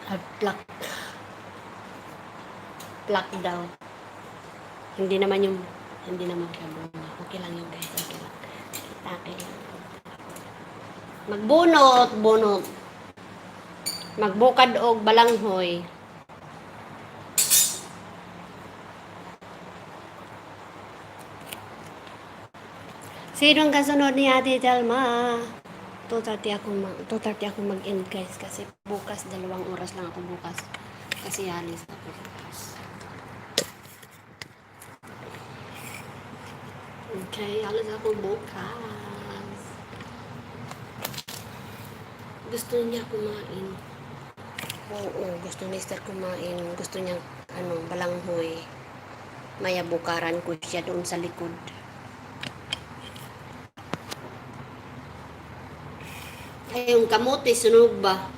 ay, pluck. Pluck daw. Hindi naman yung, hindi naman siya bunot. Okay lang yun, guys. Okay lang. Okay lang. Magbunot, bunot. Magbukad og balanghoy. Sino ang kasunod ni Ate Telma? Two thirty ako mag-, two thirty ako mag-end, guys, kasi bukas, dalawang oras lang ako bukas. Kasi alis ako bukas. Okay, alis ako bukas. Gusto niya kumain. Oo, gusto ni Esther kumain. Gusto niya, ano, balanghoy. Maya bukaran ko siya doon sa likod. Ay, yung kamote, sunog ba?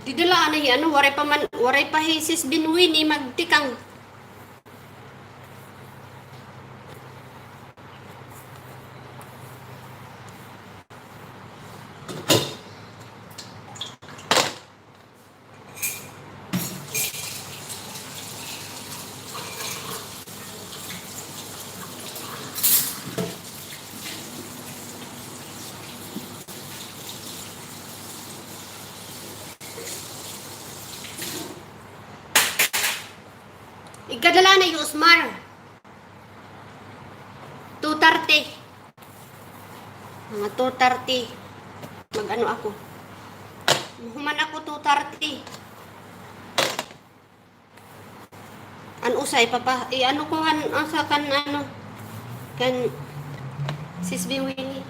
Didala anay, ano, waray pa man, waray pa hi Sis Binwini magtikang. Igadala na, Yusmar. Two thirty. Mga two thirty. Mag-ano ako. Human ako two thirty. An usa, ipapa-, i-ano ko, an, asa kan, ano, kan Sis Biwini.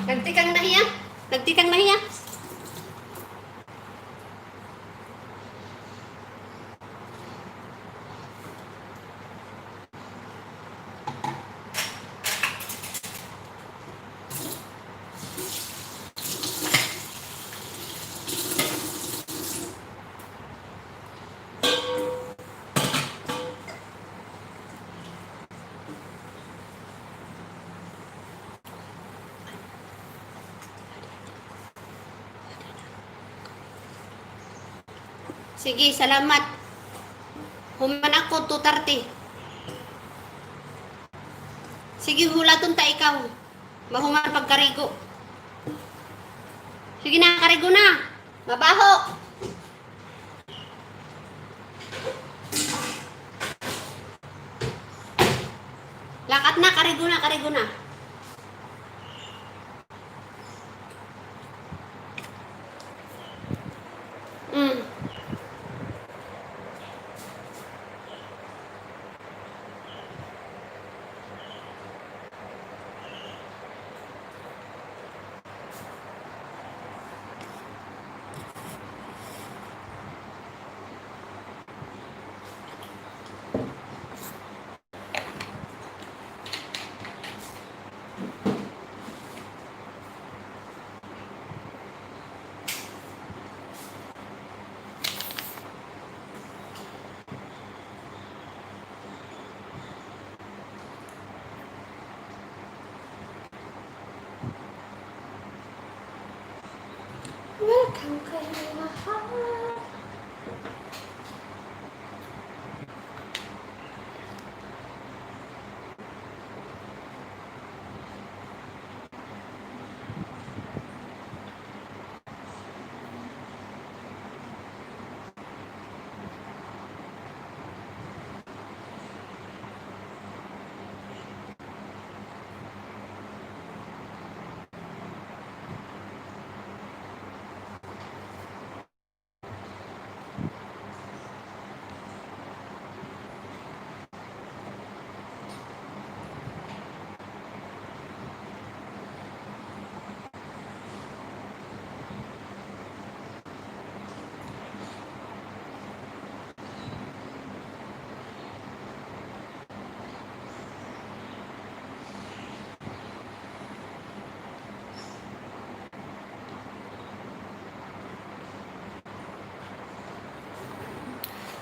Nagtikang na hiya? Nagtikang na hiya? Sige, salamat. Human ako, two thirty. Sige, hulaton ta ikaw. Mahuman pagkarigo. Sige na, karigo na. Mabaho. Lakat na, karigo na, karigo na. Kay mahal.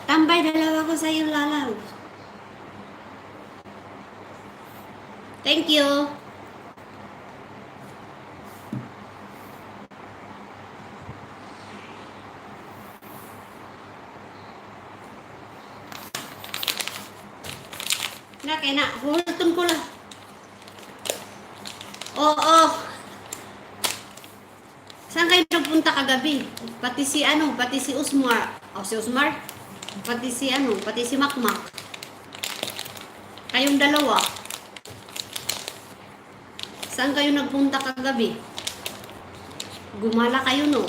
Tambay, dalawa ko sa'yo, Lalaw. Thank you. Na, kay na, huhulton ko la. Oo. Saan kayo nagpunta kagabi? Pati si ano, pati si Osmar. O, si Osmar? Pati si ano, pati si Makmak. Kayong dalawa. Saan kayo nagpunta kagabi? Gumala kayo, no?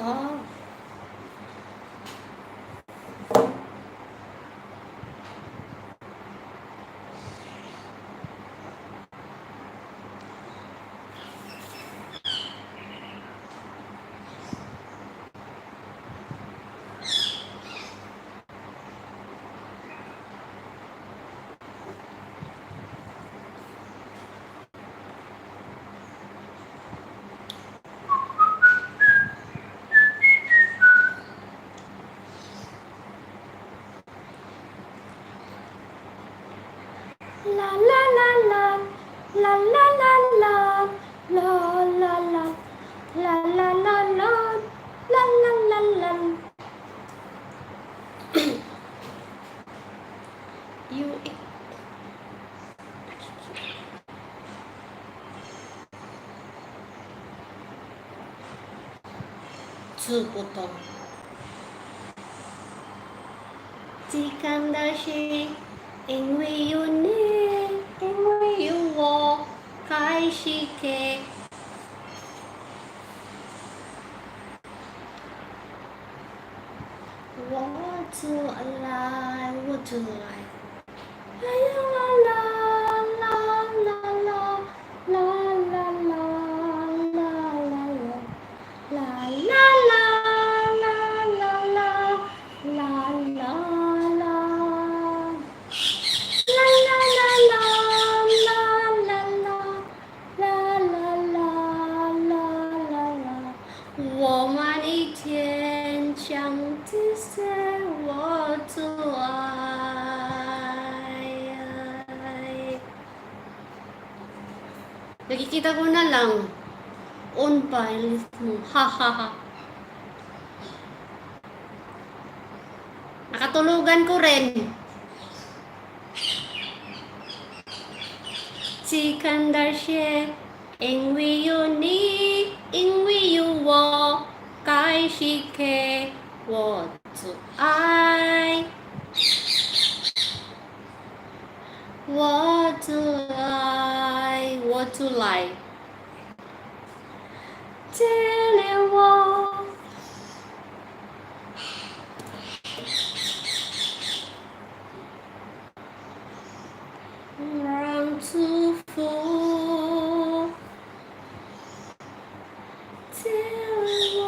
Ah. La, la, la, la. La, la, la, la. La, la, la, la. La, la, la, la. You, Tsukoto. Tikandashi, ingwiyuni, ingwiyu wo, kaishike. Wo tsu alai, wo tsu alai. Nakikita ko na lang. On pa, ilis mo. Ha, ha, ha. Nakatulogan ko rin. 只看到雪，因为有你，因为有我，该时刻我最爱。我最爱，我最爱。 这里我让祝福，这里我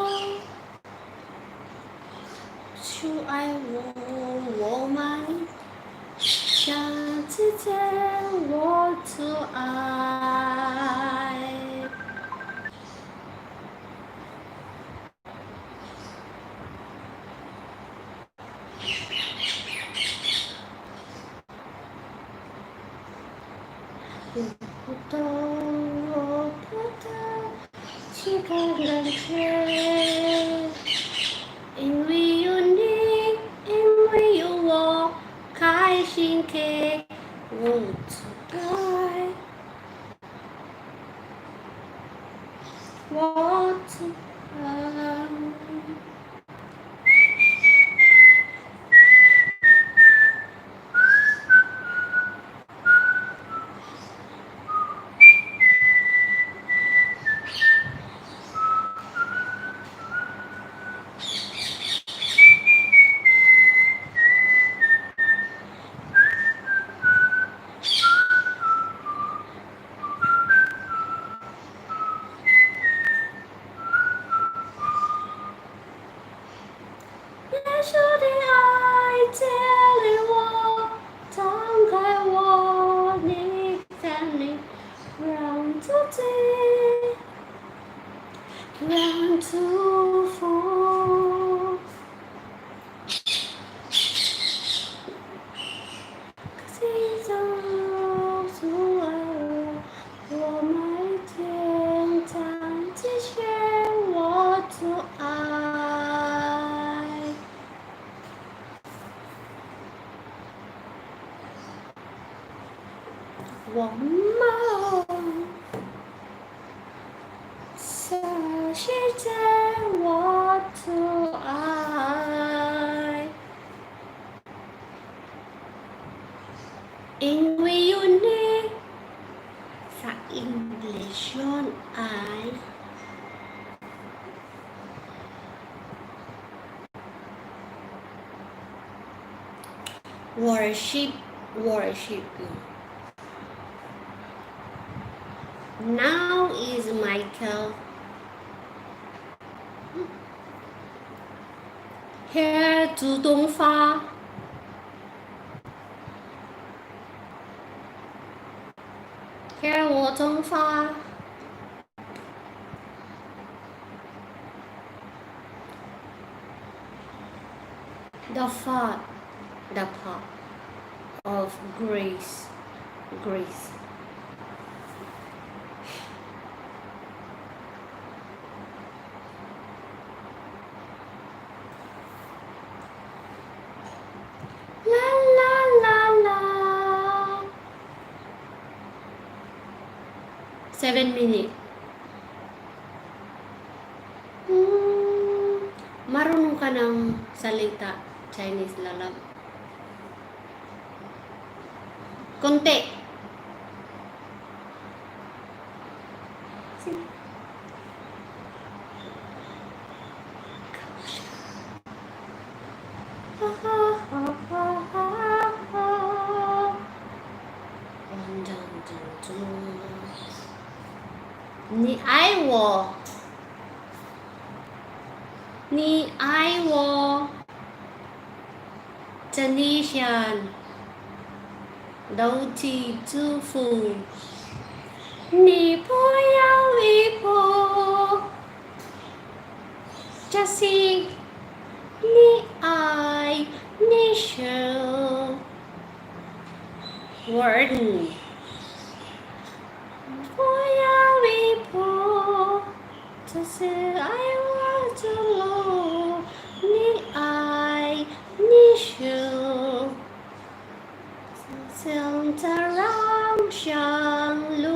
就爱我，我们相之间我最爱。 我不懂，我不懂，只看到雪，因为有你，因为有我，开心刻我最爱，我最爱。 耶稣的爱接领我，张开我，你的灵，让自己，让祝福。 可是耶稣爱我，我每天唱这些我最爱。我们 这世界我最爱，因为有你。Sa English yon ay worship, worship. Now is Michael. Here to Tongfa. Here wo Tongfa. The path, the path of grace, grace. La, la, la, la. Seven minute. Hmm, marunong ka ng salita Chinese, Lalab? Konti. Sige. Ni ai wo. Ni ai wo. Chinesian. Doughty Zufu. Ni po yao wi po. Jesse. Ni ai. Ni shou. Warden. Po yao wi po. 就是爱我走路，你爱你手，像这样上路。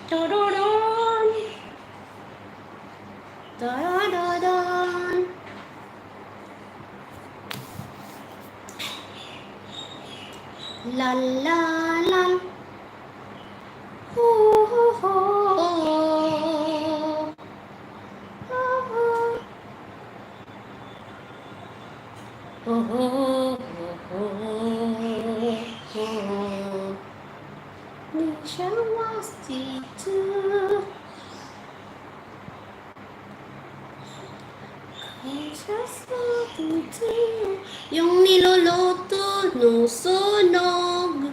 嘟嘟嘟，嘟嘟嘟。 La la la. Ho ho ho. Ho ho. Ho ho ho ho. Ni siya was dito. Yung niluluto, no, sunog.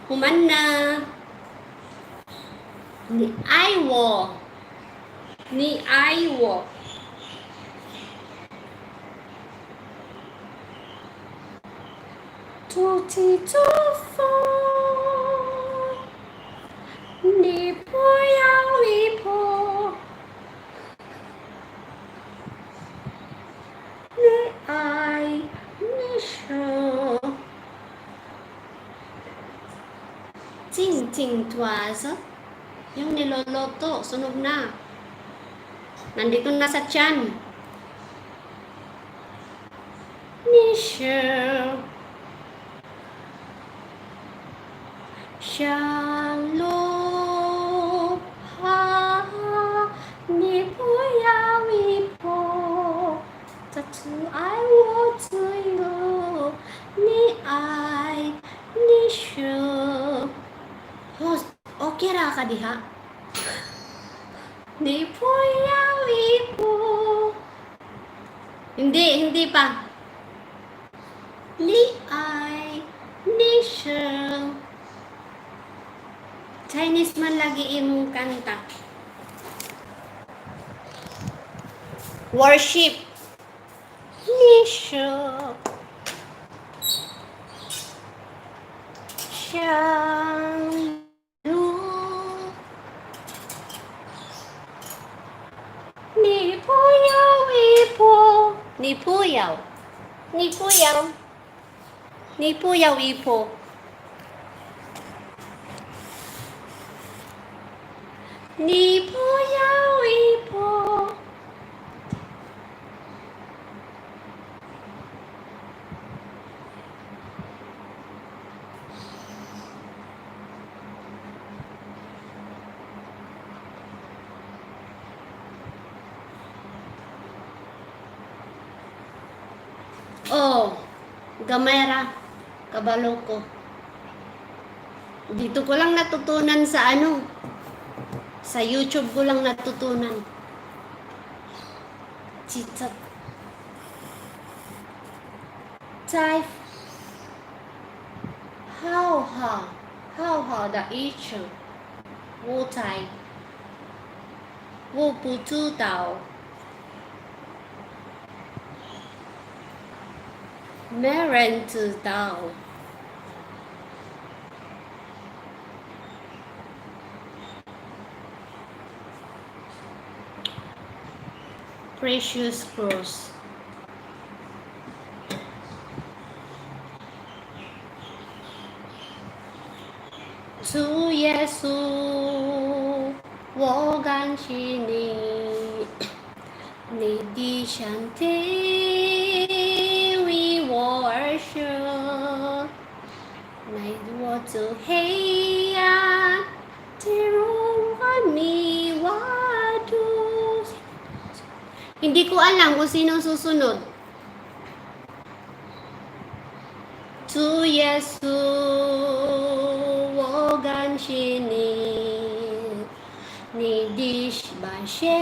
Human na. Ni Aiwo. Ni Aiwo. Tuti tufo. Ni po yaw ipo. Ni ay, ni siya. Ting ting tuwazo. Yung niluluto, sunog na. Nandito na sa tiyan. Ni siya. Shalom, ha, ni po yaw ipo. Tatu ay wo tuyo, ni ay, ni siya. Host, okay ra ka diha? Ni po yaw ipo. Hindi, hindi pa. Ni ay, ni siya. Chinese man lagi imong kanta. Worship. Ni siya. Siya. Ni puyaw ipo. Ni puyaw. Ni puyaw. Ni puyaw ipo. Ni puyaw ipo. Oh, gamay ra. Kabalo ko. Dito ko lang natutunan sa ano, sa YouTube ko lang natutunan. Chichat. Type. How, how, how, how the issue. Wo type. Wo pu tu tao. Meren tu tao. Precious Cross. Tu Yesu, wo gan shi ni, ni di shan te wi wo er shu. Nai wo tu heya, ti ru wa mi wa du. Hindi ko alam kung sino susunod. Tu Yesu wo gan shi ni, ni di sh ba she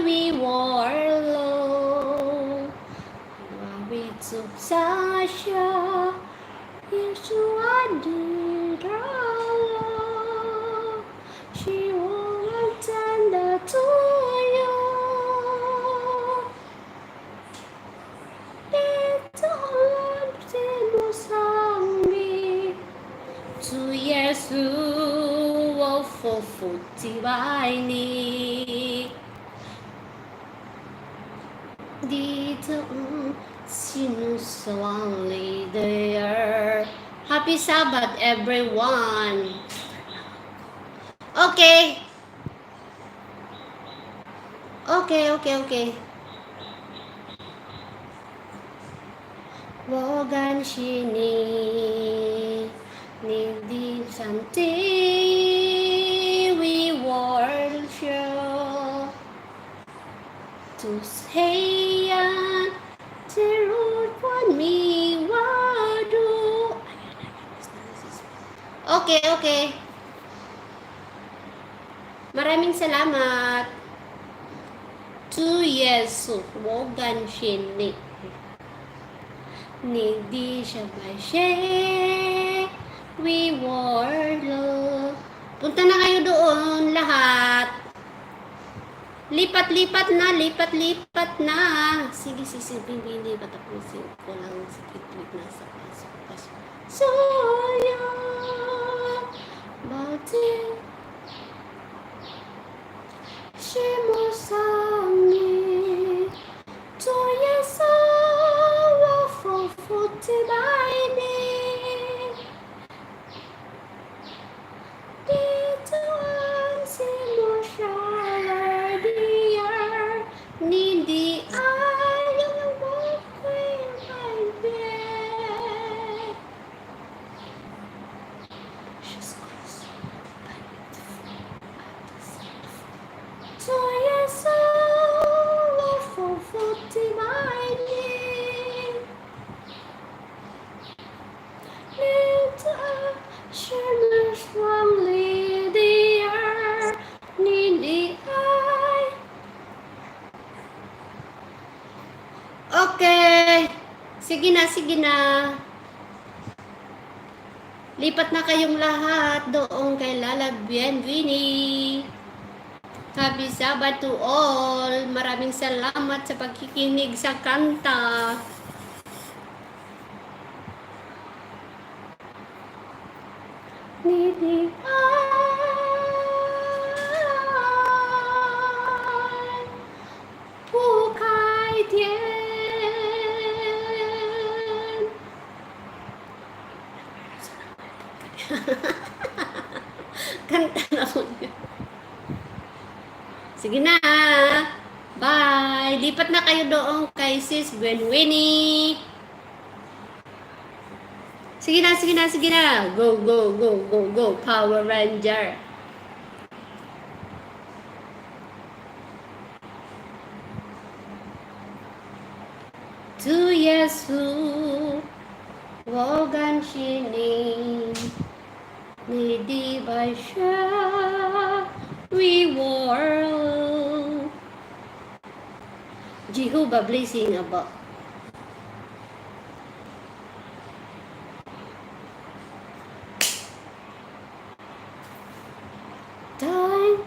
wi wo er lo. Wa wi tu sa sha, Yesu a di ra lo. Shi wo gan tanda tu yo. Ito an sino sangbi, tu mafuti ba ini. Dito, mm, sinusawang leader. Happy Sabbath, everyone. Okay. Okay, okay, okay. Wogan sini, nidi santi, we worship. Tus heyan, terut wan mi wadu. Okay, okay. Maraming salamat. Tu Yesu, wogan sini. Nidi siya ba siya? We worship. Punta na kayo doon lahat. Lipat-lipat na, lipat-lipat na. Sige, sige, Bingbing, patapusin ko lang si Kitwit na sa pasok-pasok. So, yeah. But then, she mo sa mi. To Yesu, wa fo fo ti ba ini. Dito an si mo siya, Lord, iya, nidi ay ang mo kwe kwe. Jesus Christ. To Yesu, wa fo fo ti ba ini. Lift up, shine strongly there, nidi ay. Okay. Sige na, sige na. Lipat na kayong lahat doon kay Lala Bienveni. Happy Sabbath to all. Maraming salamat sa pagkikinig sa kanta. Nidi ay pukay din. Kanta na po niya. Sige na. Bye. Lipat na kayo doon kay Sis Gwen Winnie. Sige na, sige na, sige na. Go, go, go, go, go. Power Ranger. To Yesu, wogan sini, nidi ba siya, we world. Jehovah blessing aba. Time.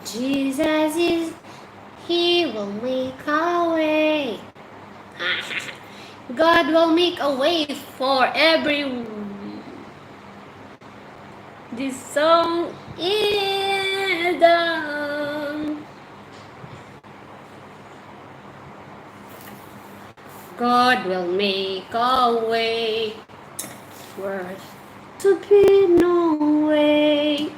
Jesus is, he will make a way. God will make a way for every, this song is done. God will make a way where to be no way.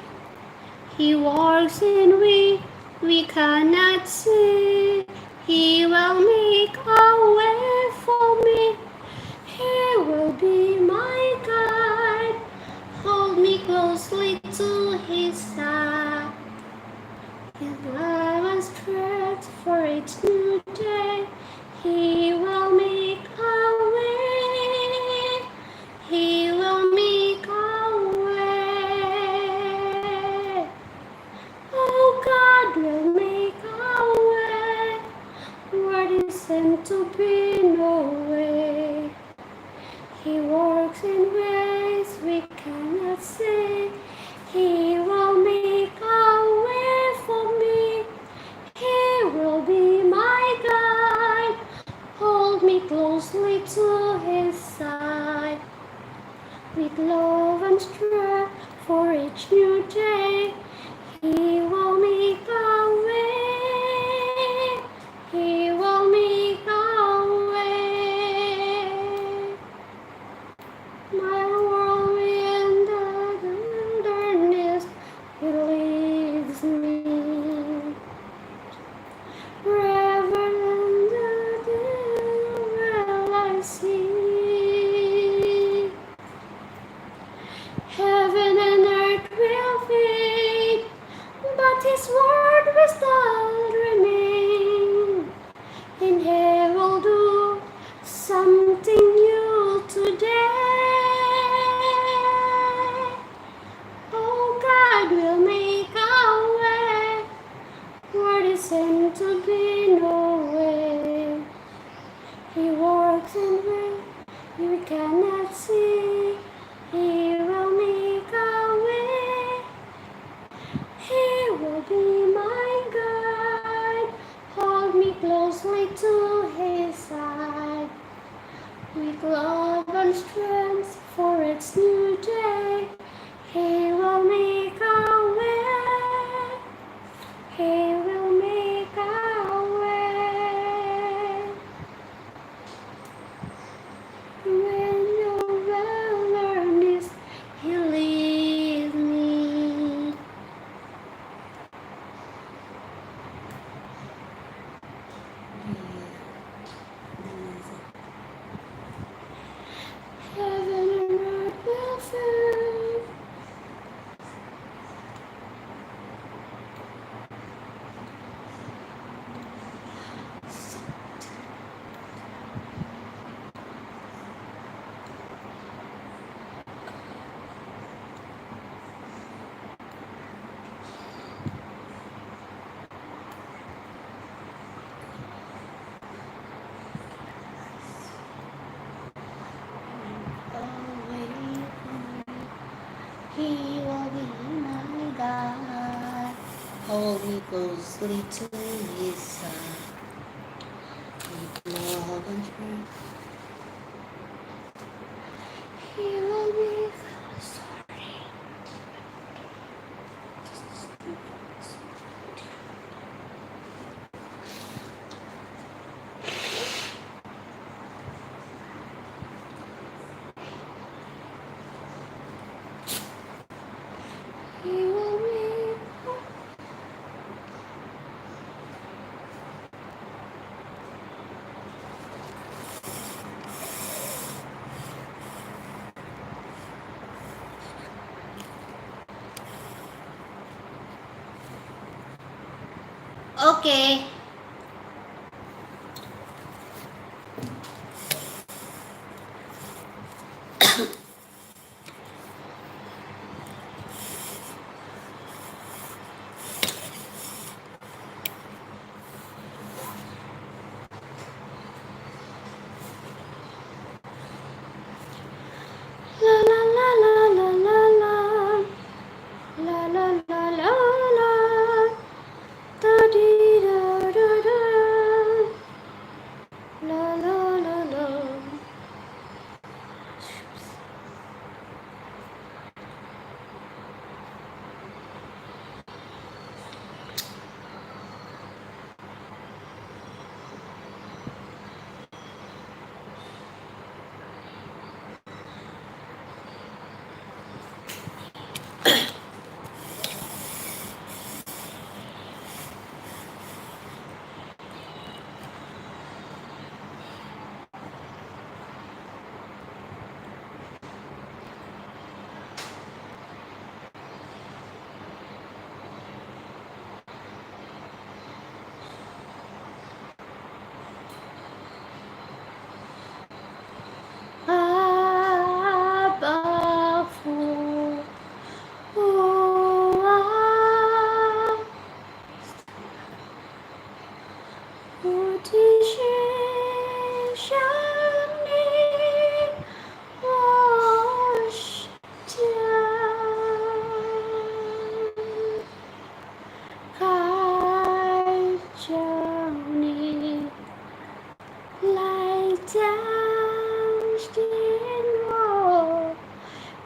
He walks in way we cannot see. He will make a way for me. He will be my guide. Hold me closely to his side. His love and strength for each new day. He will make a way. He will make a way. Oh, God will make a way where there seem to be no way. He works in ways we cannot see. He will make a way for me. He will be my guide. With love and strength for each new day, He will make a way. He will make a way. My world in the wilderness, He leads me. Wherever in the desert will I see. Heaven and earth will fade, but His word will still remain. And He will do something new today. Oh, God will make a way where there seem to be no way. He works in ways we cannot see. He will make a way. He will be my guide. Hold me closely to His side. With love and strength for each new day, He will make a way. He will make a way. When the wilderness, He leads me. Heaven and earth will fail. He will be my God. Hold me closely to His side. With love and strength. He will be, sorry. He will be. Okay.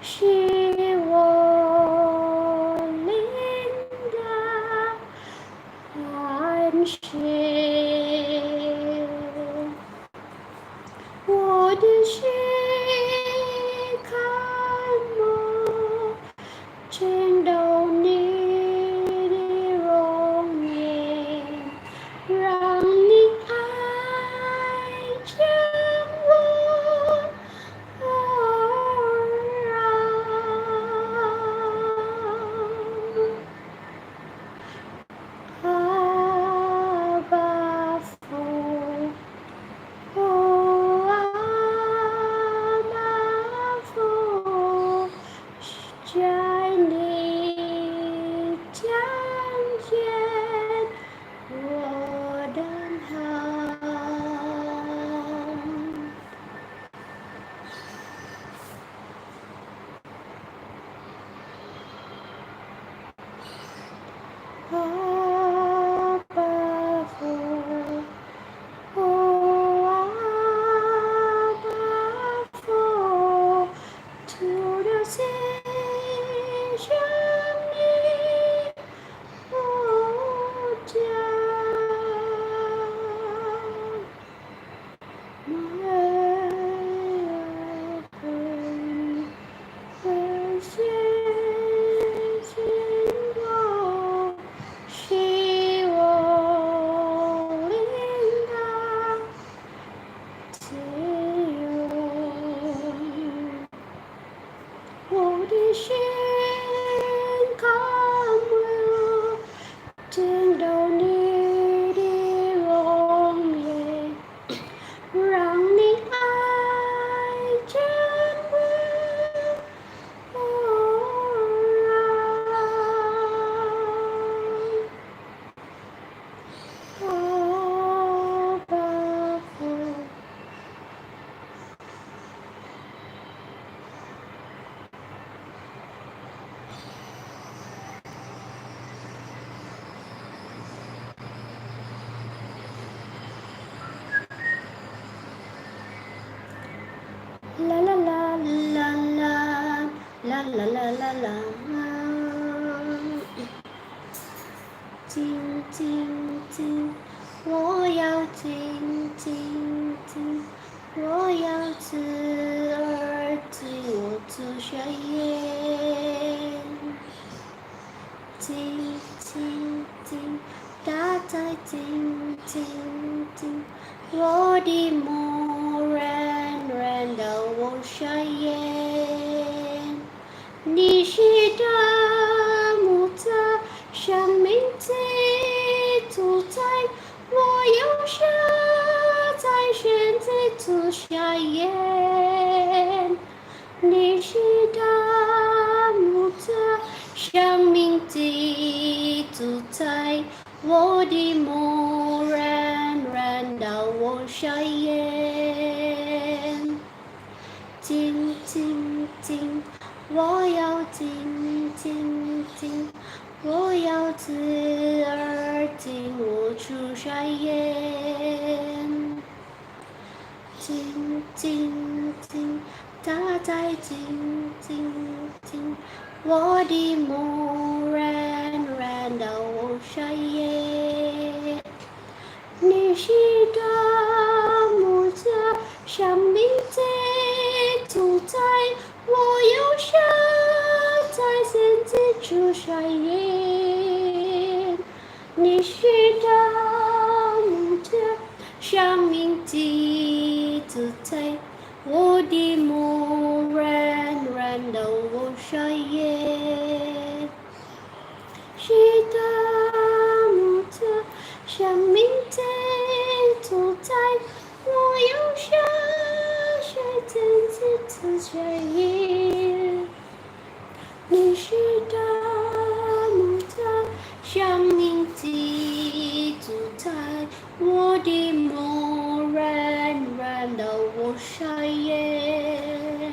是我领的安息。我的心渴慕见到你的容颜，让你爱将我 阿爸父，哦，阿爸父，在你面前，我等候。 阿爸父，哦，阿爸父，主的心向你呼叫。 我的心渴慕见到你的容颜，让你爱将我呼唤。 阿爸父。啦啦啦啦啦，啦啦啦啦啦。 静静静，我要静静静，我要侧耳听我主下言。静静静，大哉静静静，我的牧人，人到我下言。 你是大牧者，生命的主宰，我要下在选择主下言。你是大牧者，生命的主宰，我的牧人，人到我下言。 静静静，我要静静静，我要侧耳听我主下言。静静静，大哉静静静，我的牧人，人到我下言。 你是大牧者，生命的主宰，我要下在选择主下言。你是大牧者，生命的主宰，我的牧人，人到我下言。 是大牧者，生命的主宰，我要下在选择主下言。你是大牧者，生命的主宰，我的牧人，人到我下言。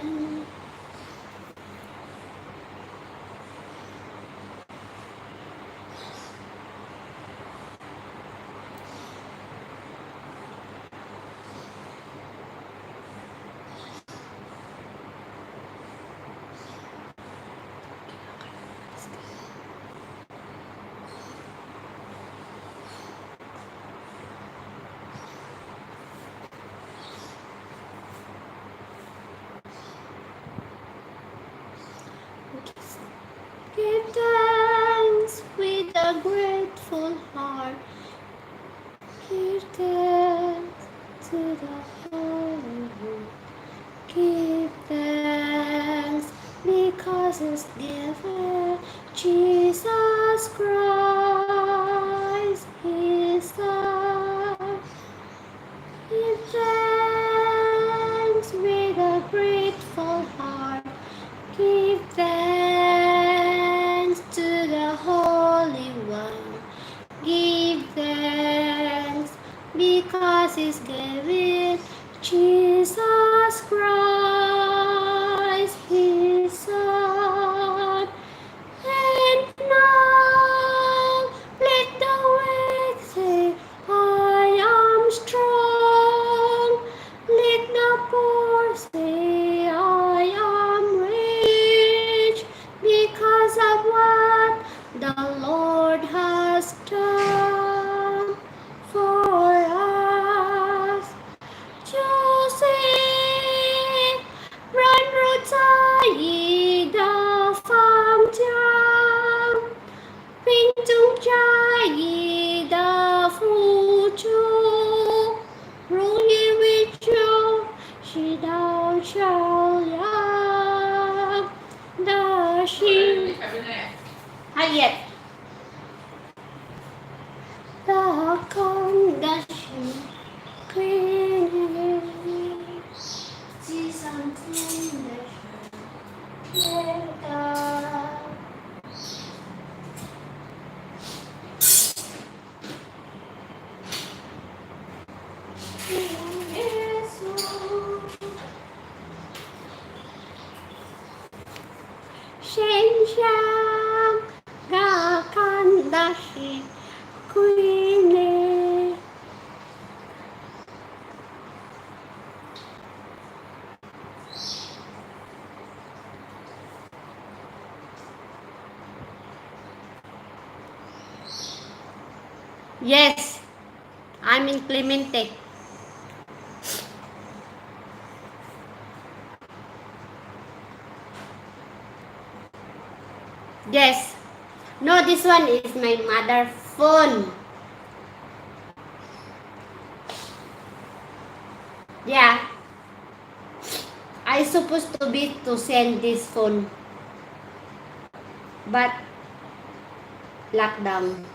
Give thanks with a grateful heart. Give thanks to the Holy One. Give thanks because His given Jesus Christ, His Son. Give thanks with a grateful heart. Give thanks to the Holy One. Give thanks because He's given Jesus Christ, His Son. And now let the weak say, "I am strong." Let the poor say, "I am rich," because of what the Lord has done for us. Joseph, run road side the farm jam. Pintung jai the future. Rule ye with joy, she thou shall love the sheep. Hayat. Takang dashi kwini. Si Santo Ignacio. Sensya, gakan dashi kwini. Yes, I'm in Clemente. Yes. No, this one is my mother phone. Yeah. I supposed to be to send this phone. But lockdown.